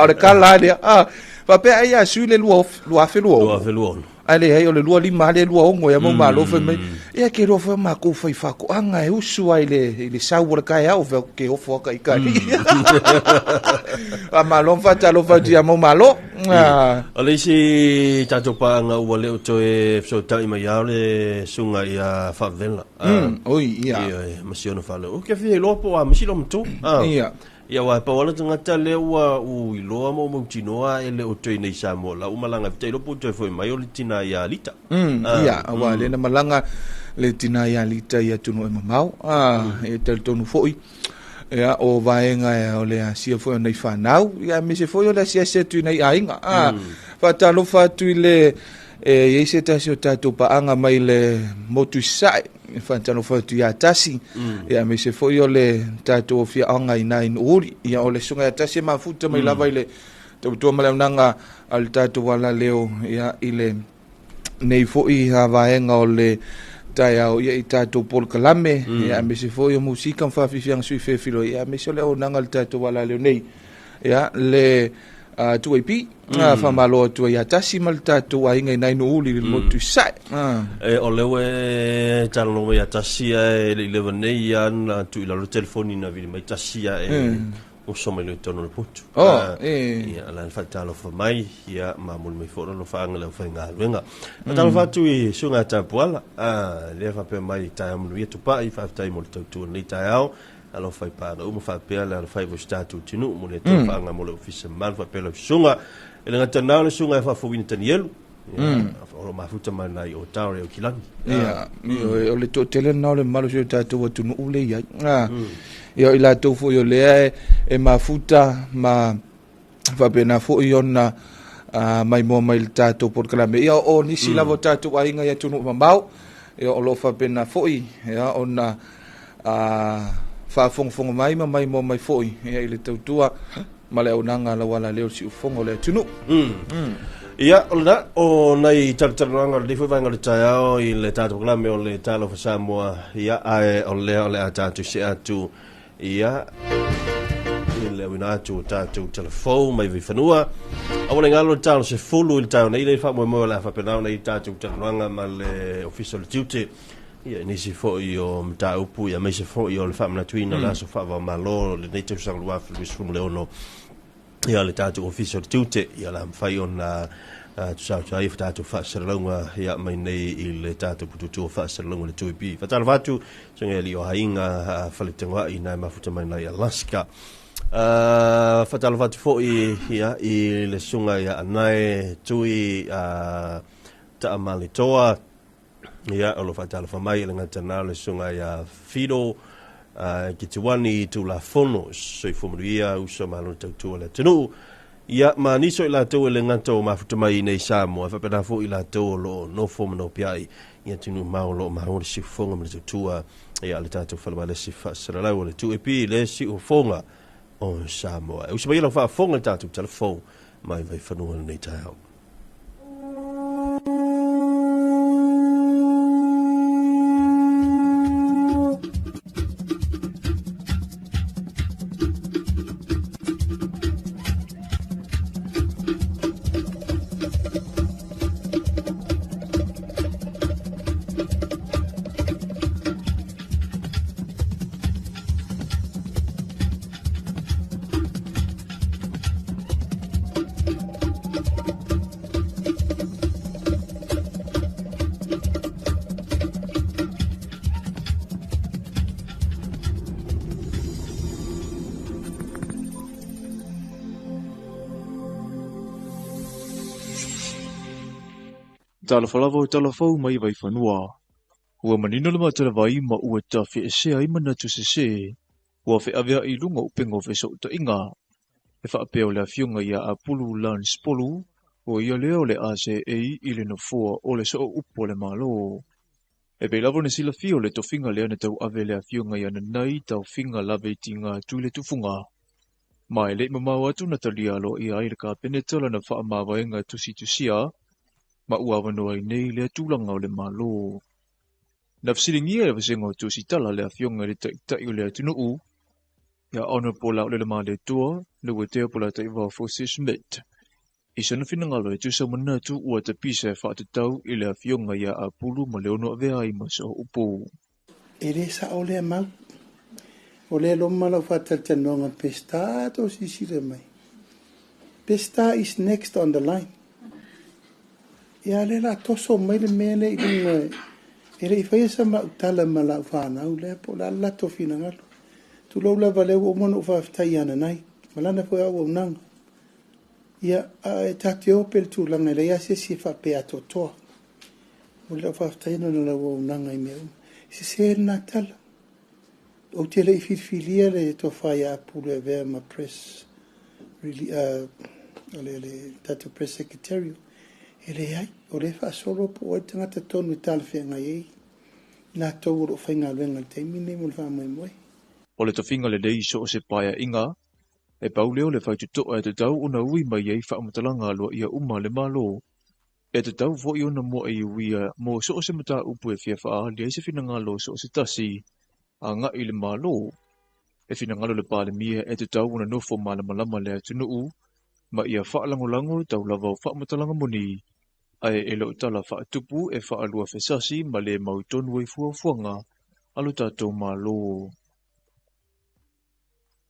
o le kala le a. Faapea ai a sui le lua lua afe lua ono. 2026. Ae leai, o le 25 lea 26 ia mau malo fai mai. Ia ke iloa foi makou fai faatoaga e usu ai le i le sau o le taeao fai atu ke ofo aka i kai. A malo ma faatalofa atu ia mau malo. Ah. O le isi tatou paaga ua le o toe fesootai mai ia o le susuga ia Faavela. Oi, ia. Ia, ma si ona fanau. Ou te fia iloa po o a ma si loma-matua. Ia. Ia aua e pau lava le tagata lea ua ou iloa ma ou mautinoa e le o toe nei i Samoa la ua malaga ai iloa po ua toe foi mai o le tina ia Lita. Ia, aua lea na malaga le tina ia Lita i atunuu e mamao. E talitonu foi, ia, o vaega o le asia foi o nai fanau, ia aemaise foi o le asiasi atu i nai aiga. Faatalofa atu i le E i ai se tasi o tatou paaga mai le motu i Sasae, e faatalofa atu ia Tasi, ia aemaise foi o le tatou afioaga i ina i Nuuuli. Ia o le susuga ia Tasi e mafuta mai lava i le tautua ma le auaunaga a le tatou alaleo ia i le nei foi vaega o le taeao ia i tatou polokalame, ia aemaise foi o musika ma faafiafiaga sui fefiloi, ia aemaise o le auaunaga a le tatou alaleo nei. Ia le 2AP, faamalo atu ai ia Tasi ma le tatou aiga i nai Nuuuli i le motu i Sasae. E, o lea ua e talanoa mai ia Tasi ae le i leva nei ia na tuu i lalo le telefoni na vili mai Tasi ae oso mai loa i totonu o le potu. Oh, e. Ia, la na faatalofa mai, ia, ma momoli mai foi lona alofaaga i le aufaigaluega. Faatalofa atu i Susuga Tapuala, lea faapea mai taeao manuia Tupai, faafetai mo le tautua i lenei taeao. Alofa i paaga uma faapea le alofai o si tatou atunuu mo le Atua faaga mo le ofisa mamalu faapea lau susuga e le gata na o le susuga e faafouina Tanielu o lo mafuta mai nai o tao le Okilani. Ia, o le toatele lena o le mamalu o si o tatou atunuu le i ai. Ia, o i latou foi o lea e mafuta ma faapena foi ona maimoa mai i le tatou polokalame. Ia, o nisi lava o tatou aiga i atunuu mamao, ia, o lo o faapena foi ia, ona faafogafoga mai ma maimoa mai foi ia, i le tautua ma le auaunaga a lau alaleo i le siufofoga o le atunuu. Ia, o lena, o nai talatalanoaga o lenei foi vaega o le taeao i le tatou polokalame o le Talofa Samoa, ia, ae o lea o le a tatou see atu Ia, i le auina atu o tatou telefou mai Vaifanua. Aua ne i galo le talo 10 i le taeao nei, le faamoemoe o le a faapena ona i ai tatou talanoaga ma le Ofisa o le Tiute. Ia, i nisi foi o mataupu, ia, aemaise foi o le faamanatuina o le aso faava-o-Malo o lenei tausaga 2026. Ia, le tatou Ofisa o le Tiute, ia, o le a mafai ona tusa ai tatou faasalalauga ia mai nei i le tatou pututu o faasalalauga le 2AP. Faatalofa atu susuga i alii o aiga Faletogoai na e mafuta mai nai Alaska. Faatalofa atu foi ia i le susuga ia Anae Tui Taamaletoa ia o lo faatalofa mai i le gata na o le susuga ia Fido Kitiwani Tulafono. Soifua manuia uso malo le tautua le atunuu. Ia, ma nisi o i latou e le gata ua mafuta mai iinei i Samoa, e faapena foi i latou o lo o nofo ma nopiai i atunuu mamao o lo o maua le siufofoga ma le tautua ia le tatou falemalesi faasalalau o le 2AP le siufofoga o Samoa. E usi mai lau faafofoga i le tatou tala fou mai Vaifanua i lenei taeao. Talofa lava o tala fou mai Vaifanua. Ua manino le matalavai ma ua tafeesea ai manatu sesē ua feavea'i i luga o upega o feso'ota'iga e fa'apea o le afioga iā Apulu Lance Polu o ia lea o le a se'ei i le nofoa o le so'oupu a le Malo. E pei lava ona silafia o le tofiga lea na tauave e le afioga iā Nanai Taofiga lave i tiga atu i le tufuga. Ma e le'i mamao atu na talia aloaia ai e le Kapeneta lana fa'amavaega tusitusia ma ua avanoa ai nei lea tulaga o le Malo. Na fesiligia e le vasega o Tusitala le afioga i le Ta'ita'i o le atunuu ia Honourable Laulele Malietoa Leuatea Polataivao Fosi Schmidt i sona finagalo e tusa ma manatu ua tapisa e fa'atatau i le afioga iā Apulu ma le ono avea ai ma so'oupu. E lē sa'o lea mau. O lea loma lau faatalatalanoaga Peseta tou silasila mai. Peseta is next on the line. Ia a o lea o le a toso mai le mea lea i luga e le i faia sa ma'u tala ma la'u fanau lea po o le a le latou finagalo. Tulou lava lea ua uma ona ou faafetai ia Nanai ma lana foi auaunaga. Ia, a e tatou te o pea i le tulaga e leai lava se isi e faapea atoatoa. Momoli lau faafetai ona o lau auaunaga i mea uma. E sese lena tala. Ou te le i filifilia le tofa ia Apulu e avea ma press, o le, le tatou press secretary. E leai, o lea e faasolo po o ai le tagata tonu e talafeagai ai i latou o lo o faigaluega i le taimi lenei mo le faamoemoe. O le tofiga lenei i so o se paea'iga, e pau lea o le faitoto'a e tatau ona ui mai ai faamatalaga aloaia uma a le Malo. E tatau foi ona mua'i uia mo so o se mataupu e fia faaali ai se finagalo o so o se tasi aga'i i le Malo. E finagalo le Palemia e tatau ona nofo malamalama le atunuu ma ia faalagolago tau lava o faamatalaga moni, ae e le o tala faatupu e faaluafesasi ma le mautonu ai fuafuaga a lo tatou Malo.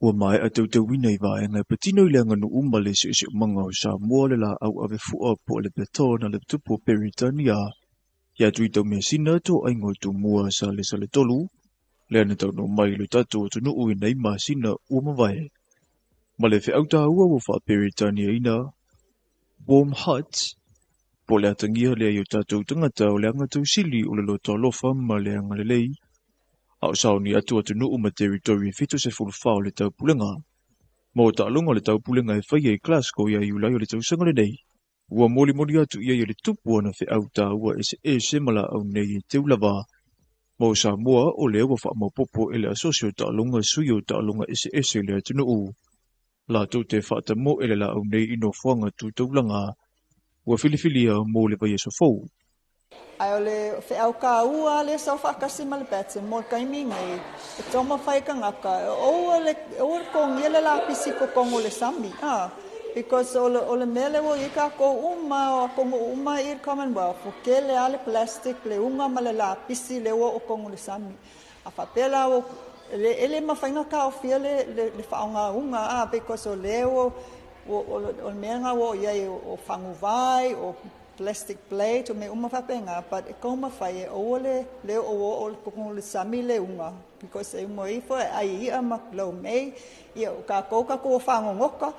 Ua maea teuteuina i vaega e patino i le aganuu ma le siosiomaga o Samoa le laau ave fua po o le baton a le tupu o Peritania iā Tuitaumeasina toaiga o Tumua sa le Saletolu lea na taunuu mai i lo tatou atunuu i nei masina ua mavae. Ma le feau tāua ua faa-Peritaniaina Warm Hearts po o le atagia lea i o tatou tagata o le agatausili o le loto alofa ma le agalelei a o saoni atu atunuu ma teritori e 74 o le Taupulega. Ma o taaloga o le Taupulega e faia i Glasgow ia Iulai o le tausaga lenei, ua molimoli atu i ai e le tupu ana feau tāua eseese ma laau nei e teu lava. Ma o Samoa o lea ua faamaopoopo e le Asosi o Taaloga sui o taaloga eseese i le atunuu. Latou te faatamoe le laau nei i nofoaga tu taulaga ua filifilia mo le vaiaso fou. Ae o le feau kāua lea sa faatasi ma le Batten mo le taimi nei, e taumafai e tagata e aua le aua le togia le lapisi i totonu o le sami, a because o le o le mea lea ua i ai tatou uma o atunuu uma i le Commonwealth, ua tele lava le plastic, le uga ma le lapisi lea ua oo i totonu o le sami. A faapea la ua e le mafai ona taofia le le faaaoga uga a because o lea ua o le mea lena ua oo i ai o faguvai, o plastic plate, o mea uma faapena, but e taumafai e aua le le oo oo i totonu o le sami le uga because e uma ifo e ai i'a ma lomei, ia o tatou tatou o fagogota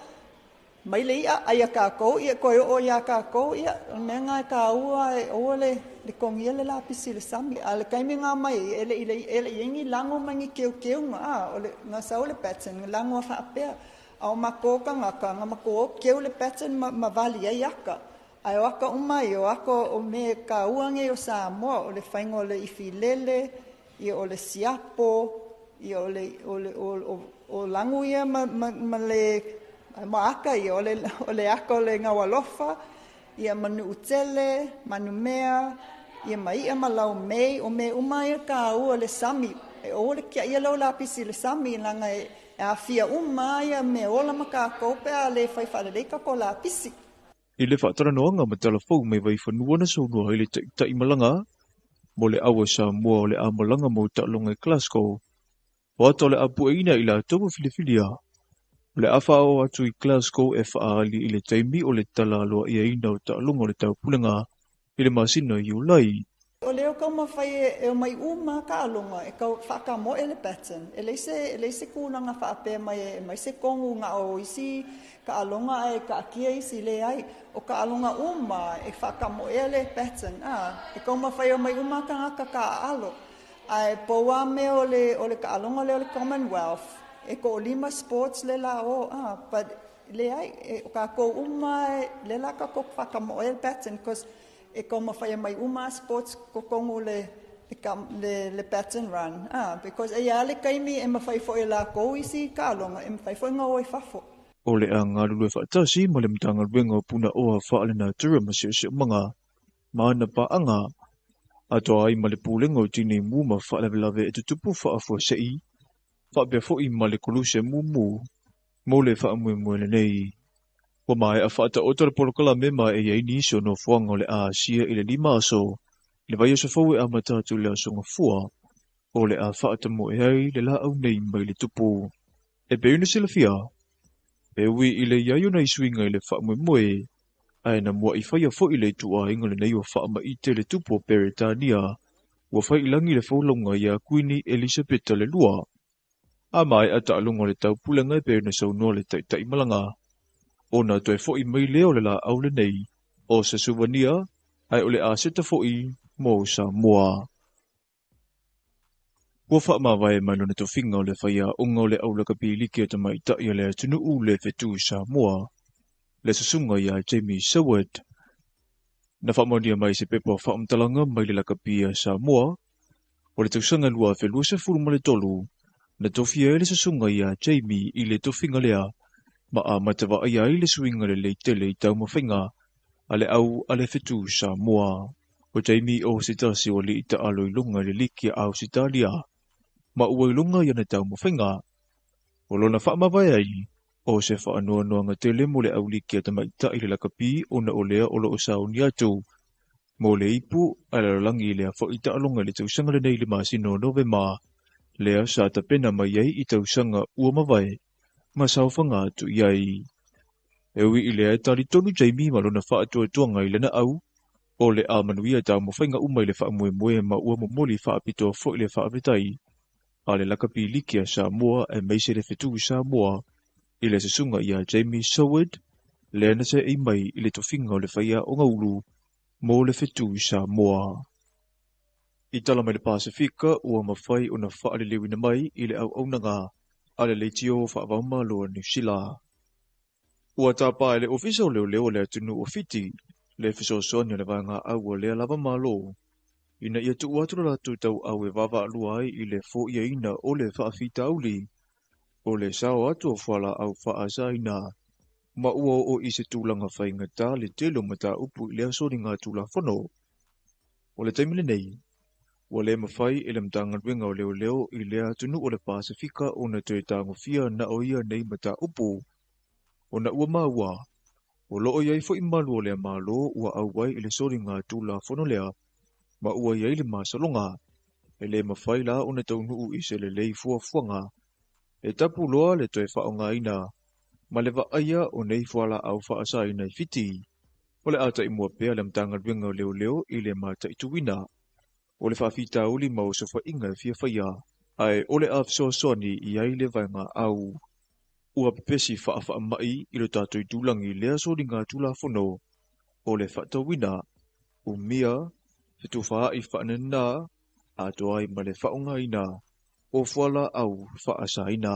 mai le i'a ai a tatou ia toe oo iā tatou, ia o le mea lena e taua e aua le le togia le lapisi i le sami. A o le taimi na omai ai e le i e le i ai ni lago ma ni keukeuga a o le na sau le pattern lago a faapea. A o makou tagata na makou o keu le pattern ma vali ai aka. Ae o aka uma ia, o aka o mea taua nei o Samoa, o le faiga o le ifilele, ia o le siapo, ia o le o le o lagu ia ma le ma aka ia, o le aka o le gaualofa, ia ma Nu'utele, manumea, ia ma i'a ma laumei, o mea uma ia taua le sami. E aua le tia'ia lau lapisi i le sami, laga e aafia uma ia mea ola ma tatou pe a lē fai faalelei tatou lapisi. I le faatalanoaga ma Talafou mai Vaifanua na saunoa ai le ta'ita'i malaga mo le au a Samoa o le a malaga mo taaloga i Glasgow. O ata o le a pueina i latou ua filifilia. O le a faaoo atu i Glasgow e faaali i le taimi o le tala aloa'iaina o taaloga o le taupulega i le masina Iulai. O lea o taumafai e omai uma taaloga e tau faatamoe le pattern. E leai se tulaga faapea mai e mai se tonu na o isi taaloga ae taatia isi, leai. O taaloga uma e faatamoea le pattern a e taumafai e omai uma tagata taaalo. Ae pau lava mea o le taaloga lea o le Commonwealth, e to'alima sports le la o a, but leai, o tatou uma le la tatou faatamoea le pattern, because e taumafai e mai uma sports totonu le pattern run ah, because e ia le taimi e mafai foi e lakou isi taaloga e mafai foi ona o i fafo. O le a galulue faatasi ma le Matagaluega o Punaoa Faalenatura ma Siosiomaga ma ana paaga atoa ai ma le Pulega o Tinei Mu ma Faalavelave e Tutupu Faafuasei faapea fo'i ma le Koluse Mumu mo le faamoemoe lenei. Ua mae'a faataoto le polokalame ma e iai nisi o nofoaga o le a asia i le 5 aso i le vaiaso fou e amata atu i le Aso Gafua o le a faatamoe ai le laau nei mai le tupu. E pei ona silafia, e ui i le iai o nai suiga i le faamoemoe, ae na mua'i faia fo'i le ituaiga lenei o faamaite le tupu o Peretania ua fai'ilagi le folauga iā Kuini Elisapeta le Lua. A mae'a taaloga o le taupulega e pei ona saunoa le ta'ita'i malaga, ona toe fo'i mai lea o le laau lenei o se suvania ae o le aseta fo'i mo Samoa. Ua faamavae mai lona tofiga o le faiaoga o le au lakapi liki a tamaita'i a le atunu'u le Fetu Samoa, le susuga iā Jamie Seward. Na faamaonia mai se pepa faamatalaga mai le lakapi a Samoa o le tausaga 2023 na tofia ai le susuga iā Jamie i le tofiga lea ma amata vaaia ai le suiga lelei tele i taumafaiga a le au a le Fetu Samoa. O Jamie o se tasi o ali'i taalo i luga i le liki a Ausetalia ma ua iloga i ana taumafaiga. O lona faamavae ai, o se faanoanoaga tele mo le auliki a tamaita'i le lakapi ona o lea o loo sauni atu mo le ipu a le lalolagi i lea fo'i taaloga i le tausaga lenei i le masina o Novema lea sa tapena mai ai i tausaga ua mavae ma saofaga atu i ai. E ui i lea e talitonu Jamie ma lona faatuatuaga i lana au o le a manuia taumafaiga uma i le faamoemoe ma ua momoli faapitoa fo'i le faafetai a le lakapi liki a Samoa aemaise le Fetu Samoa i le susuga iā Jamie Seward lea na se'i mai i le tofiga o le faiaoga ulu mo le Fetu Samoa. I tala mai le Pasifika ua mafai ona faaliliuina mai i le auaunaga a le leitio faavaomalo a Niu Sila. Ua tapā e le Ofisa o Leoleo o le atunuu o Fiti le fesoasoani o le vaega au a lea lava Malo ina ia tuu atu lo latou tauau e vaavaalua ai i le fo'iaina o le faafitauli o le sao atu o fualaau faasaina ma ua oo i se tulaga faigata le tele o mataupu i lea soliga tulafono. O le taimi lenei, ua le mafai e le Matagaluega o Leoleo i lea atunuu o le Pasifika ona toe tagofia na o ia nei mataupu ona ua maua o loo iai fo'i malu o lea Malo ua auai i le soliga tulafono lea ma ua iai le masaloga e le mafai la ona taunuu i se lelei fuafuaga e tapu loa le toe faaaogaina ma le vaaia o nei fualaau faasaina i Fiti. O le a taimua pea le Matagaluega o Leoleo i le mataituina o le faafitauli ma osofaiga e fia faia ae o le a fesoasoani i ai le vaega au. Ua pepesi faafaamai i lo tatou itulagi lea soliga tulafono o le faatauina, umia, fetufaa'i faanana atoa ai ma le faaaogaina o fualaau faasaina.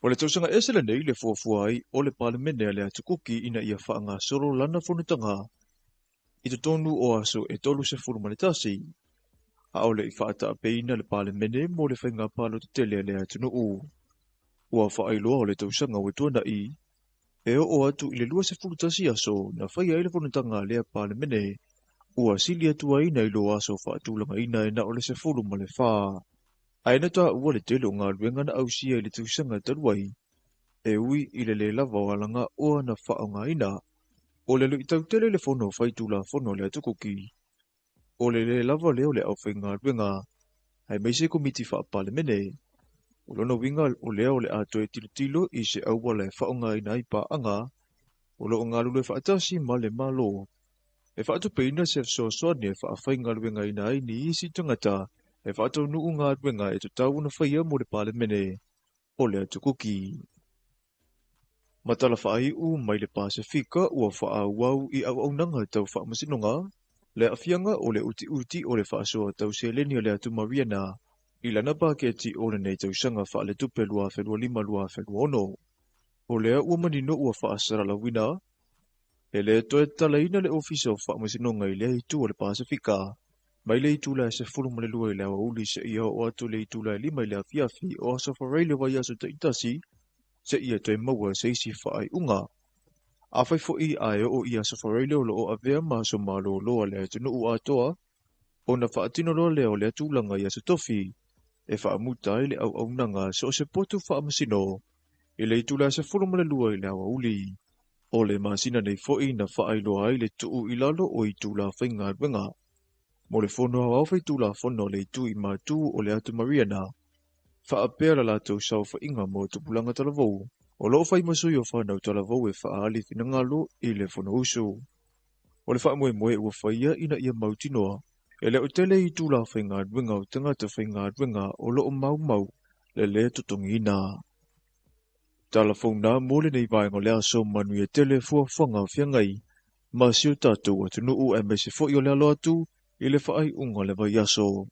O le tausaga ese lenei le fuafua ai o le Palemene a le Atukuki ina ia faagasolo lana fonotaga i totonu o aso e 31, a o le i faataapeina le Palemene mo le faiga palota tele a le atunuu. Ua faailoa o le tausaga ua tuanai e oo atu i le 21 aso na faia ai le fonotaga a lea Palemene, ua sili atu ai nai lo aso faatulagaina e na o le 14. Ae na taua le tele o galuega na ausia i le tausaga talu ai, e ui i le lē lava o alagaoa na faaaogaina. O le luitau tele i le Fono Faitulafono a le Atukuki, o le lē lava lea o le aufaigaluega aemaise Komiti Faa-Palemene. O lona uiga o lea o le a toe tilotilo i se auala e faaaogaina ai paaga o lo o galulue faatasi ma le Malo e faatupeina se fesoasoani e faafaigaluegaina ai ni isi tagata e faataunuu galuega e tatau ona faia mo le Palemene o le Atukuki. Ma tala faaiu mai le Pasefika ua faaauau i auaunaga tau faamasinoga le aafiaga o le utiuti o le faasoa tau seleni a le atu Mariana i lana paketi o lenei tausaga faaletupe 2025/2026. O lea ua manino ua faasalalauina e le toe tatalaina le Ofisa o Faamasinoga i lea itu o le Pasefika mai le itula e 12 i le aoauli seia oo atu i le itula e 5 i le afiafi o Aso Faraile vaiaso taitasi seia toe maua se isi faaiuga. Afai foi ae oo i Aso Faraile o lo o avea ma aso malolo a le atunuu atoa, ona faatino loa lea o lea tulaga i Aso Tofi e faamuta ai le auaunaga a so o se potu faamasino i le itula e 12 i le aoauli. O le masina nei foi na faailoa ai le tuu i lalo o itula faigaluega mo le Fono Aoao Faitulafono a le Itu i Matu o le Atu Mariana, faapea la latou saofaiga mo tupulaga talavou o lo o fai ma sui o fanau talavou e faaali finagalo i le Fonousu. O le faamoemoe ua faia ina ia mautinoa e le o tele itula faigaluega o tagata faigaluega o lo o maumau le lē totogiina. Tala fou na mo lenei vaega o le aso, manuia tele fuafuaga o feagai ma si o tatou atunuu aemaise foi o le alo atu i le faaiuga o le vaiaso.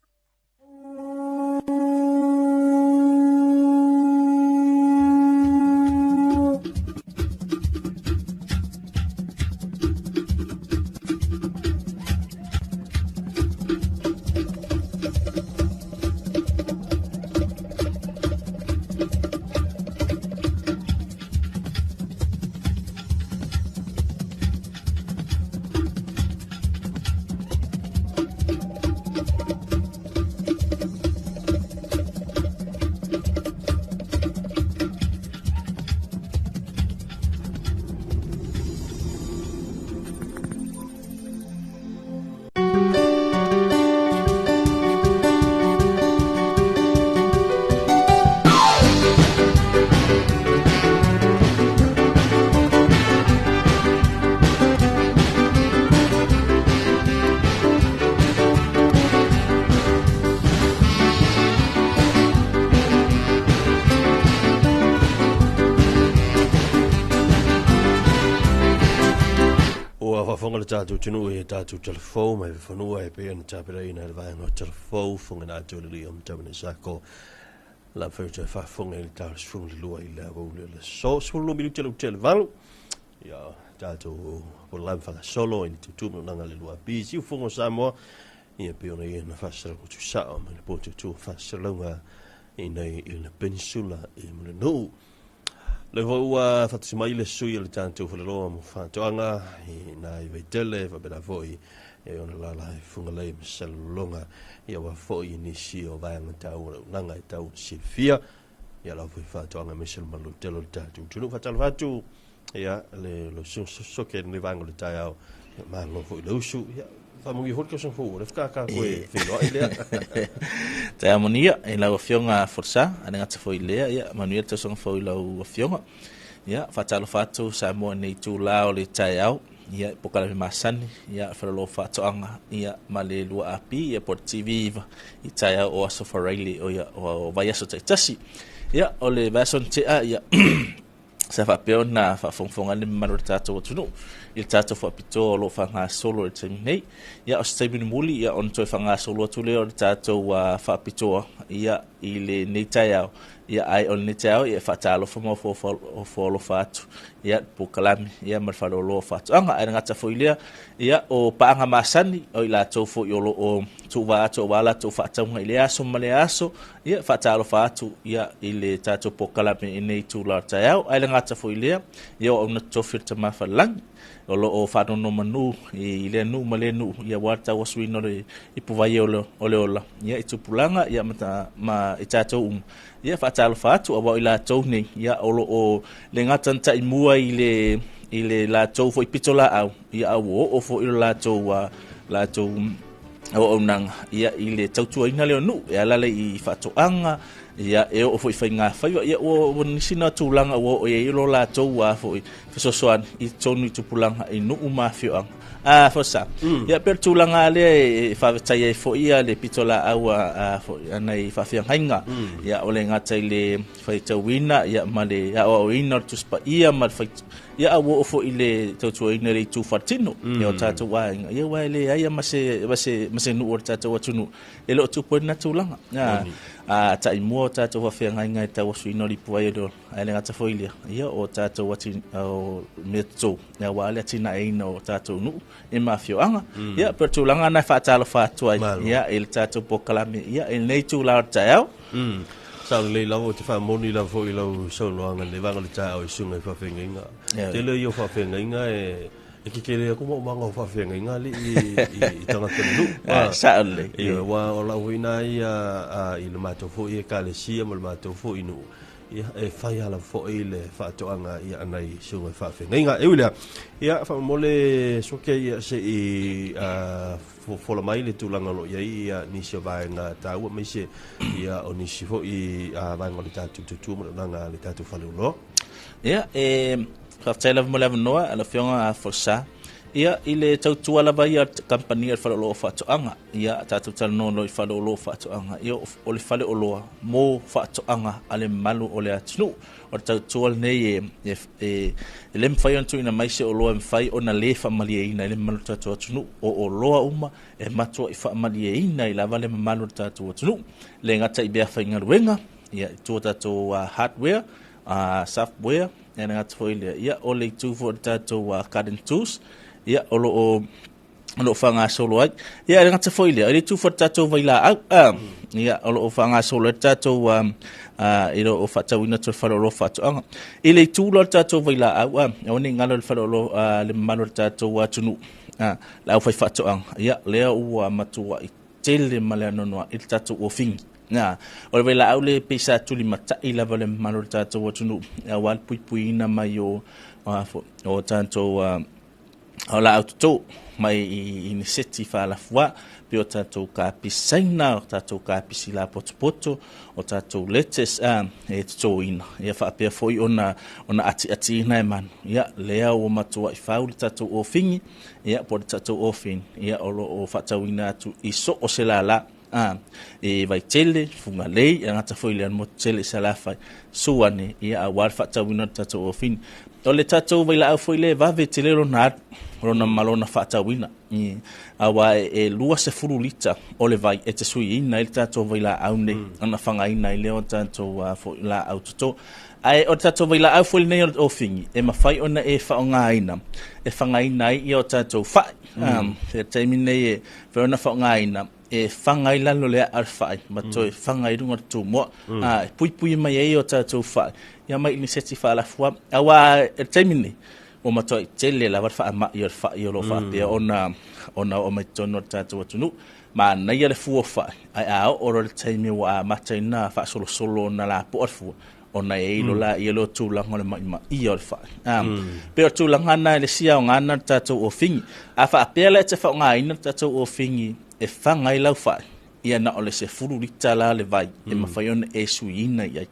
Ua faafofoga le tatou atunuu i tatou talafou mai fanua e pei ona tapenaina e le vaega o talafou fofoga na atoa lelei o Matauina Sako la fai toe faafofoga i le tau 12 i le aoauli o le aso 12 minute le tele valu ia tatou polokalame faagasolo i le tutu ma le lua bi siufofoga o Samoa ia pei ona ia na faasalalauga tuusao mai le po tutu faasalalauga i nei i le peninsula i Mulinuu. Le foi ua faatasi mai le sui o le tatou falelō mo faatoaga i nā i Vaitele faapena foi e ona lala i Fugalei ma Salelologa ia ua foi i nisi o vaega taua o le auaunaga e tau ona silafia ia lau foi faatoaga aemaise le malu tele o le tatou atunuu. Faatalofa atu ia le lo soke lenei vaega o le taeao ia malo foi le usu ia faamanuia foi le tausaga fou o le whakaka koe whenua i lea. Te amonia i lau afioga Forsa, ane gata foi lea, ia, manuia le tausaga fou i lau afioga. Ia, faatalofa atu Samoa nei itulā o le taeao, ia, po kalame masani, ia, falelo faatoaga, ia, ma le lua AP, ia, po le TV iva, i taeao o Aso Faraile, o ia, o vaiaso taitasi. Ia, o le vaiaso na tea, ia, sa faapea ona faafogafoga le mamalu o le tatou atunuu i le tatou faapitoa o lo o faagasolo i le taimi nei. Ia, o se taimi mulimuli, ia, ona toe faagasolo atu lea o le tatou faapitoa, ia, i lenei taeao. Ia ai o lenei taeao ia e faatalofa ma ofo alofa atu ia le polokalame ia ma le faleoloa o faatoaga. Ae le gata foi lea, ia o paaga masani o i latou foi o lo o tuuvaa atu aua latou faatauga i lea aso ma lea aso, ia faatalofa atu ia i le tatou polokalame i lenei itula o le taeao. Ae le gata foi lea, ia o auauna totofi o le Tama Falelagi o lo o faanonomanu i lea nuu ma lea nuu ia aua le tauasuina o le ipuvai o le ola ia i tupulaga ia ma i tatou uma. Ia faatalofa atu aua o i latou nei ia o lo o le gata na taimua i le latou foi pitolaau ia a ua oo foi le latou latou auaunaga ia i le tautuaina lea o nuu e ala lea i faatoaga ia e oo foi i faigafaiva ia ua nisi na tulaga ua oo i ai lo latou foi fesoasoani i totonu i tupulaga i nuu ma afioaga. Fosa. Ia pe o le tulaga lea e faafetai ai foi ia le pitolaau a foi anai faafeagaiga. Ia o le gata i le faitauina ia ma le aoaoina o le Tusi Paia ma le ia a ua oo foi i le tautuaina i le itu faatino ia o tatou aiga. Ia aua e leai ma se nuu o le tatou atunuu e le o tupu ai lena tulaga. Taimua o tatou faafeagaiga e tauasuina o le ipuvai o le ola. Ae le gata foi lea, ia o tatou o mea toto, aua le atinaeina o tatou nuu i ma afioaga. Ia, pe o le tulaga na e faatalofa atu ai, ia, i le tatou polokalame, ia, i lenei itula o le taeao. Sao lelei lava, ou te faamoni lava foi i lau saunoaga i le vaega o le taeao i susuga i faafeagaiga. Tele ia o faafeagaiga e kekele aku maumauga o faafeagaiga alii i tagata o le nuu. Sao lelei. Ia, aua o lau foi na ia i le matou foi ekalesia ma le matou foi nuu, ia, e fai lava foi le faatoaga ia anai susuga i faafeagaiga. E ui lea, ia, faamolemole soke ia se i fofola mai le tulaga o lo o i ai ia nisi o vaega taua aemaise ia o nisi foi vaega o le tatou tautua ma le auaunaga a le tatou faleoloa. Ia, e faafetai lava mo le avanoa a le Afioga Folsa. Ia, i le tautua lava ia a le kamupani a le faleoloa o faatoaga. Ia, tatou talanoa loa i faleoloa o faatoaga. Ia, o le faleoloa mo faatoaga a le mamalu o le atunuu. O le tautua lenei e le mafai ona tuuina mai se oloa e mafai ona le faamalieina i le mamalu o le tatou atunuu. O oloa uma e matuai faamalieina i lava le mamalu o le tatou atunuu. Le gata i mea faigaluega, ia, i tua tatou hardware, software, ia le gata foi lea, ia, o le itu foi o le tatou garden tools, ia, o lo o faagasolo ai. Ia, le gata foi lea, o le itu foi o le tatou vailaau, ia, o lo o faagasolo ai le tatou, i lo o faatauina atu le faleoloa faatoaga. I le itu la o le tatou vailaau, aua ne i galo le faleoloa, le mamalu o le tatou atunuu, le aufai faatoaga, ia, lea ua matuai tele ma le anoanoai i le tatou ofigi. O le vailaau le pei sa tulimatai lava le mamalu o le tatou atunuu, aua le puipuiina mai o tatou o laau toto mai i iniseti faalafua, pe o tatou kapisi saina, o tatou kapisi lapotopoto, o tatou lettuce e totoina. Ia faapea foi ona atiatiina e manu. Ia, lea ua matuai fau le tatou ofigi, ia, po o le tatou ofini, ia, o lo o faatauina atu i so o se lala. E Vaitele, Fugalei, e gata foi le motu tele i Salafai, Suane, ia, aua le faatauina o le tatou ofini. O le tatou vailaau foi le vave tele lona alu, lona malona faatauina. Aua e 20 lita o le vai e te suiina ai le tatou vailaau nei, ona fagaina ai lea o tatou foi laau toto. Ae o le tatou vailaau foi lenei o le ofigi, e mafai ona e faaaogaina, e fagaina ai ia o tatou fai. Se taimi nei e fai ona faaaogaina, e fanga ai lalo le aa o le fai, ma toe fanga ai luga o le tumoa. E puipui mai ai o tatou fai, ia mai iniseti faalafua. Aua e le taimi nei, ua matuai tele lava le faamai o le fai o lo o faapea ona oo mai totonu o le tatou atunuu. Manaia le fua o fai, ae a oo loa le taimi ua amata ina faasolosolo ona lapoa le fua, ona e ilo la ia le tulaga o le ma'ima'i o le fai. Pe o le tulaga na e le sia aoga na le tatou ofigi. A faapea la e te faaaogaina le tatou ofigi e fanga ai lau fai, ia na o le 10 lita la le vai e mafai ona e suiina i ai.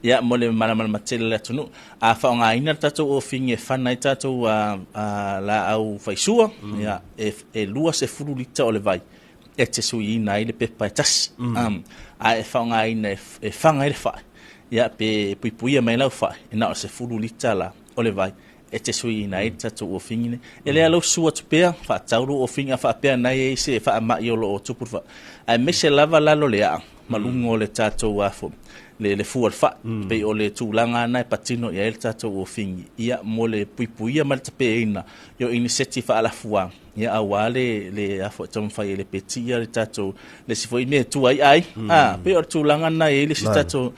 Ia, mo le malamalama tele le atunuu. A faaaogaina le tatou ofigi e fana ai tatou laau faisua, ia, e 20 lita o le vai e te suiina ai le pepa e tasi. A e faaaogaina e fanga ai le fai, ia, pe puipuia mai lau fai, e na o le 10 lita la o le vai e te suiina ai le tatou ofigi nei. E lea lau sua atu pea, faatau lou ofigi a faapea nai ai se faamai o lo o tupu le fai. Aemaise lava lalo le aa, ma luga o le tatou afo le fua o le fa'i, pei o le tulaga lena e patino i ai le tatou ofigi, ia, mo le puipuia ma le tapeina i o iniseti faalafua, ia, auā le afo e taumafai ai le petia le tatou le isi foi mea e tua ai ai. A pei o le tulaga lena e i ai le isi tatou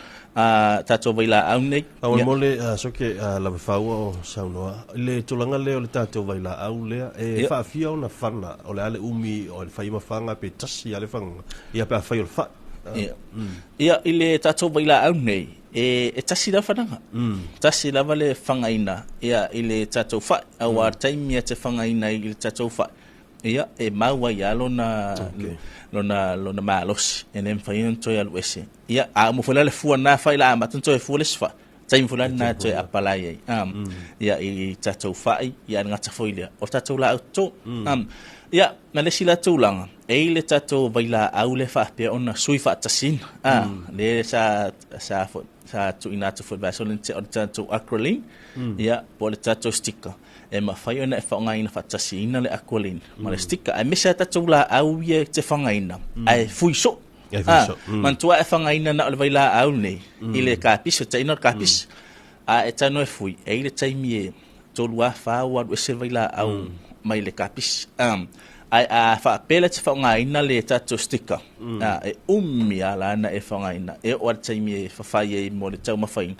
tatou vailaau nei. Aua mo le soke lava faua o saunoa i le tulaga lea o le tatou vailaau lea e faafia ona fana o le a le umi o le fai ma faga pe tasi a le faga ia pe afai o le fai. Ia, i le tatou vailaau nei, e tasi lava fanaga. Tasi lava le fagaina ia i le tatou fai. Auā le taimi e te fagaina ai i le tatou fai, ia, e mau ai lava lona malosi, e le mafai ona toe alu ese. Ia, a uma foi la le fua lena fai, la amata ona toe fua le isi fai, taimi foi la lena e toe apalai ai. Ia, i tatou fai, ia, e le gata foi i lea, o le tatou laau toto. Ia, ma le isi la tulaga, e i le tatou vailaau lea faapea ona sui faatasina. Lea sa foi sa tuuina atu foi i le vaiaso lea na tea, o le tatou acrolein, ia, po o le tatou sticker. E mafai ona e faaaogaina faatasiina le acrolein ma le sticker, aemaise lava tatou laau ia e te fagaina, ae fui soo. Manatua e fagaina na o le vailaau nei i le kapisi, o taina o le kapisi. A e tago e fui, e i le taimi e 3 a 4 ua alu ese le vailaau mai le kapisi. Ae a faapea la e te faaaogaina le tatou sticker, e umi lava la ona e faaaogaina, e oo lava i le taimi e fafai ai mo le taumafaina,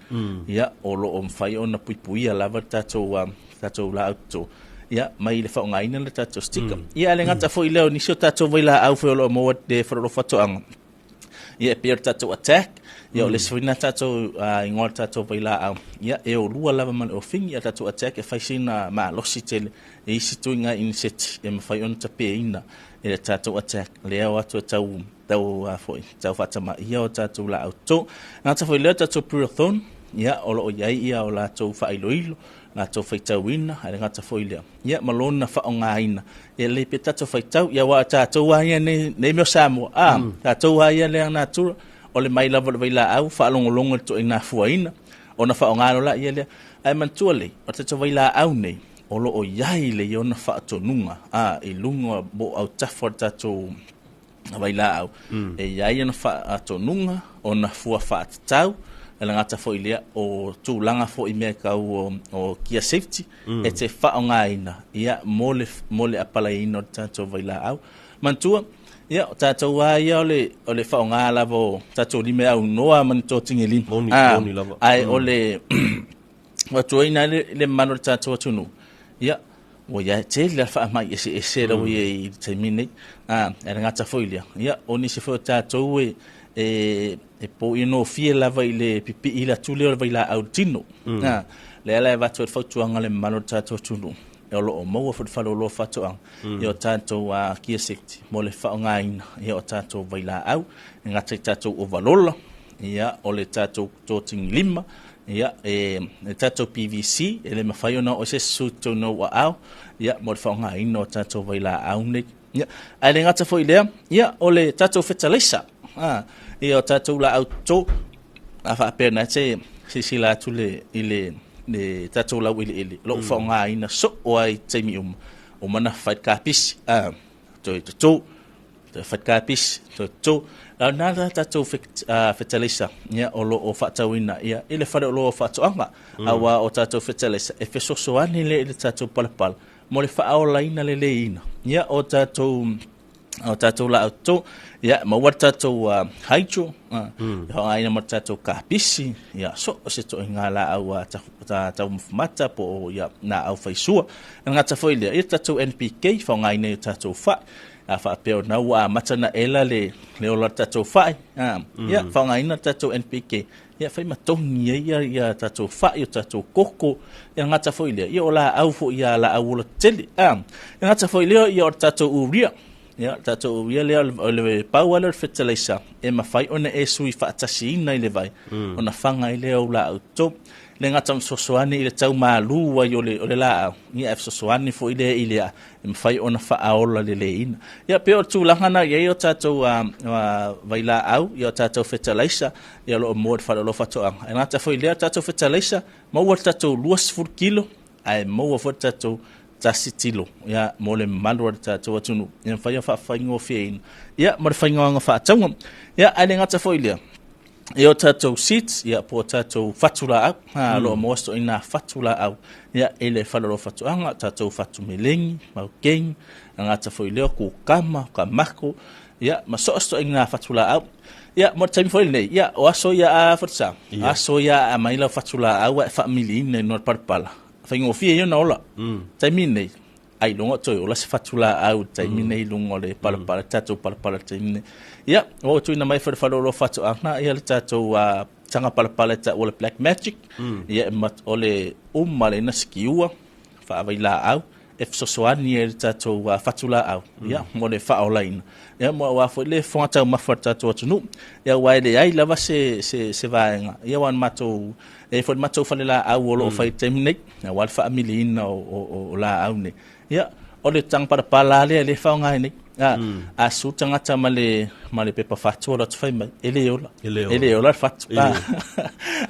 ia, o lo o mafai ona puipuia lava le tatou laau toto, ia, mai le faaaogaina le tatou sticker. Ia, ae le gata foi i lea, o nisi o tatou vailaau foi o lo o maua i le faleoloa faatoaga, ia, e pei o le tatou attack, ia, o le isi foi lena tatou igoa o le tatou vailaau, ia, e o lua lava ma le ofigi. Ia, tatou attack e fai sina malosi tele e isi tuiga iniseti e mafai ona tapeina e le tatou attack, lea o atu e tau tau foi tau faatamaia o tatou laau toto. Gata foi lea, tatou Purathon, ia, o lo o i ai ia o latou faailoilo, latou faitauina, ae le gata foi lea, ia, ma lona faaaogaina e lelei pea tatou faitau, ia, aua o tatou lava ia nei mea o Samoa, tatou lava ia lea natura, o le mai lava o le vailaau faalogologo i le toaiga fuaina ona faaaoga loa laia lea. Ae manatua lelei, o le tatou vailaau nei o lo o i ai le iona faatonuga i luga mo autafa o le tatou vailaau, e i ai ona faatonuga, ona fua faatatau, e le gata foi i lea, o tulaga foi mea tau o gear safety e te faaaogaina, ia, mo le apalaiina o le tatou vailaau. Manatua, ia, o tatou lava ia o le faaaoga lava o tatou lima e aunoa ma ni totigilima. Moni, moni lava. Ae o le fautuaina ai le mamalu o le tatou atunuu, ia, ua i ai tele lava faamai eseese la ua i ai i le taimi nei. E le gata foi i lea, ia, o nisi foi o tatou e poia gofie lava i le pipii le atu lea o le vailaau i le tino. Lea la e avatu ai le fautuaga i le mamalu o le tatou atunuu, o lo o maua foi i le faleoloa o faatoaga, ia, o tatou gear safety mo le faaaogaina, ia, o tatou vailaau, e gata i tatou ovalola, ia, o le tatou totigilima, ia, e tatou PVC, e le mafai ona oo i se isi sui totonu o aao, ia, mo le faaaogaina o tatou vailaau nei. Ia, ae le gata foi i lea, ia, o le tatou fetalaisa, ia, o tatou laau toto, a faapea na te silasila atu le i le tatou laueleele, o lo o faaaogaina soo ai i taimi uma, uma ona fai le kapisi, toe toto, toe fai le kapisi, toe toto. La na la tatou fetalaisa, ia, o lo o faatauina, ia, i le faleoloa o faatoaga, auā o tatou fetalaisa e fesoasoani lea i le tatou palapala mo le faaolaina leleiina, ia, o tatou laau toto. Ia, maua le tatou hydro, faaaogaina ma le tatou kapisi, ia, so o se toaiga laau taumafamata po o, ia, laau faisua. E gata foi lea, ia, tatou NPK faaaogaina i tatou fai, a faapea o na ua amata na ela le ola o le tatou fai, ia, faaaogaina le tatou NPK, ia, fai ma togi ai ia tatou fai, o tatou koko. Ia, gata foi lea, ia, o laau foi, ia, laau ola tetele. E gata foi lea, ia, o le tatou urea, ia, le tatou urea lea, o le pau lea o le fertilizer e mafai ona e sui faatasiina i le vai, ona faga ai lea o laau toto. Le gata ma fesoasoani i le tau malu ai o le laau, ia, e fesoasoani foi lea i le e mafai ona faaola leleina. Ia, pei o le tulaga na i ai o tatou vailaau, ia, o tatou fertilizer, ia, o lo o maua i le faleoloa faatoaga. E gata foi i lea, tatou fertilizer maua le tatou 20 kilo, ae maua foi le tatou tasi tilo ia mo le mamalu o le tatou atunuu ia mafai ona faafaigofieina ia ma le faiga faatauga. Ia ae le gata foi i lea, ia o tatou seeds ia po o tatou fatulaau, o lo o maua se ituaiga fatulaau ia i le fale o faatoaga, tatou fatu melegi, maukeni, e gata foi i lea o kukama, kamako, ia ma so o se ituaiga fatulaau. Ia mo le taimi foi lenei, ia o aso ia a Folasa, aso ia a aumai lau fatulaau ae faamiliina i luga o le palapala, faigofie ia ona ola. Taimi lenei, ailoga o toe ola se fatulaau i le taimi lenei i luga o le palapala, tatou palapala i le taimi lenei. Ia, ua tuuina mai foi e le fale o faatoaga ia le tatou taga palapala e taua o le Black Magic. Ia o le uma lea sikiua, faavailaau, e fesoasoani ai i le tatou fatulaau, ia, mo le faaolaina. Ia, mo aua foi le fofoga taumafa o le tatou atunuu. Ia, aua e leai lava se vaega. Ia, aua na matou, e i ai foi le matou falelaau o lo o fai i le taimi nei, aua le faamiliina o laau nei. Ia, o le taga palapala lava lea e faaaoga ai nei. A su tagata ma le pepa fatu o lo atu fai mai, e le ola. E le ola le fatu.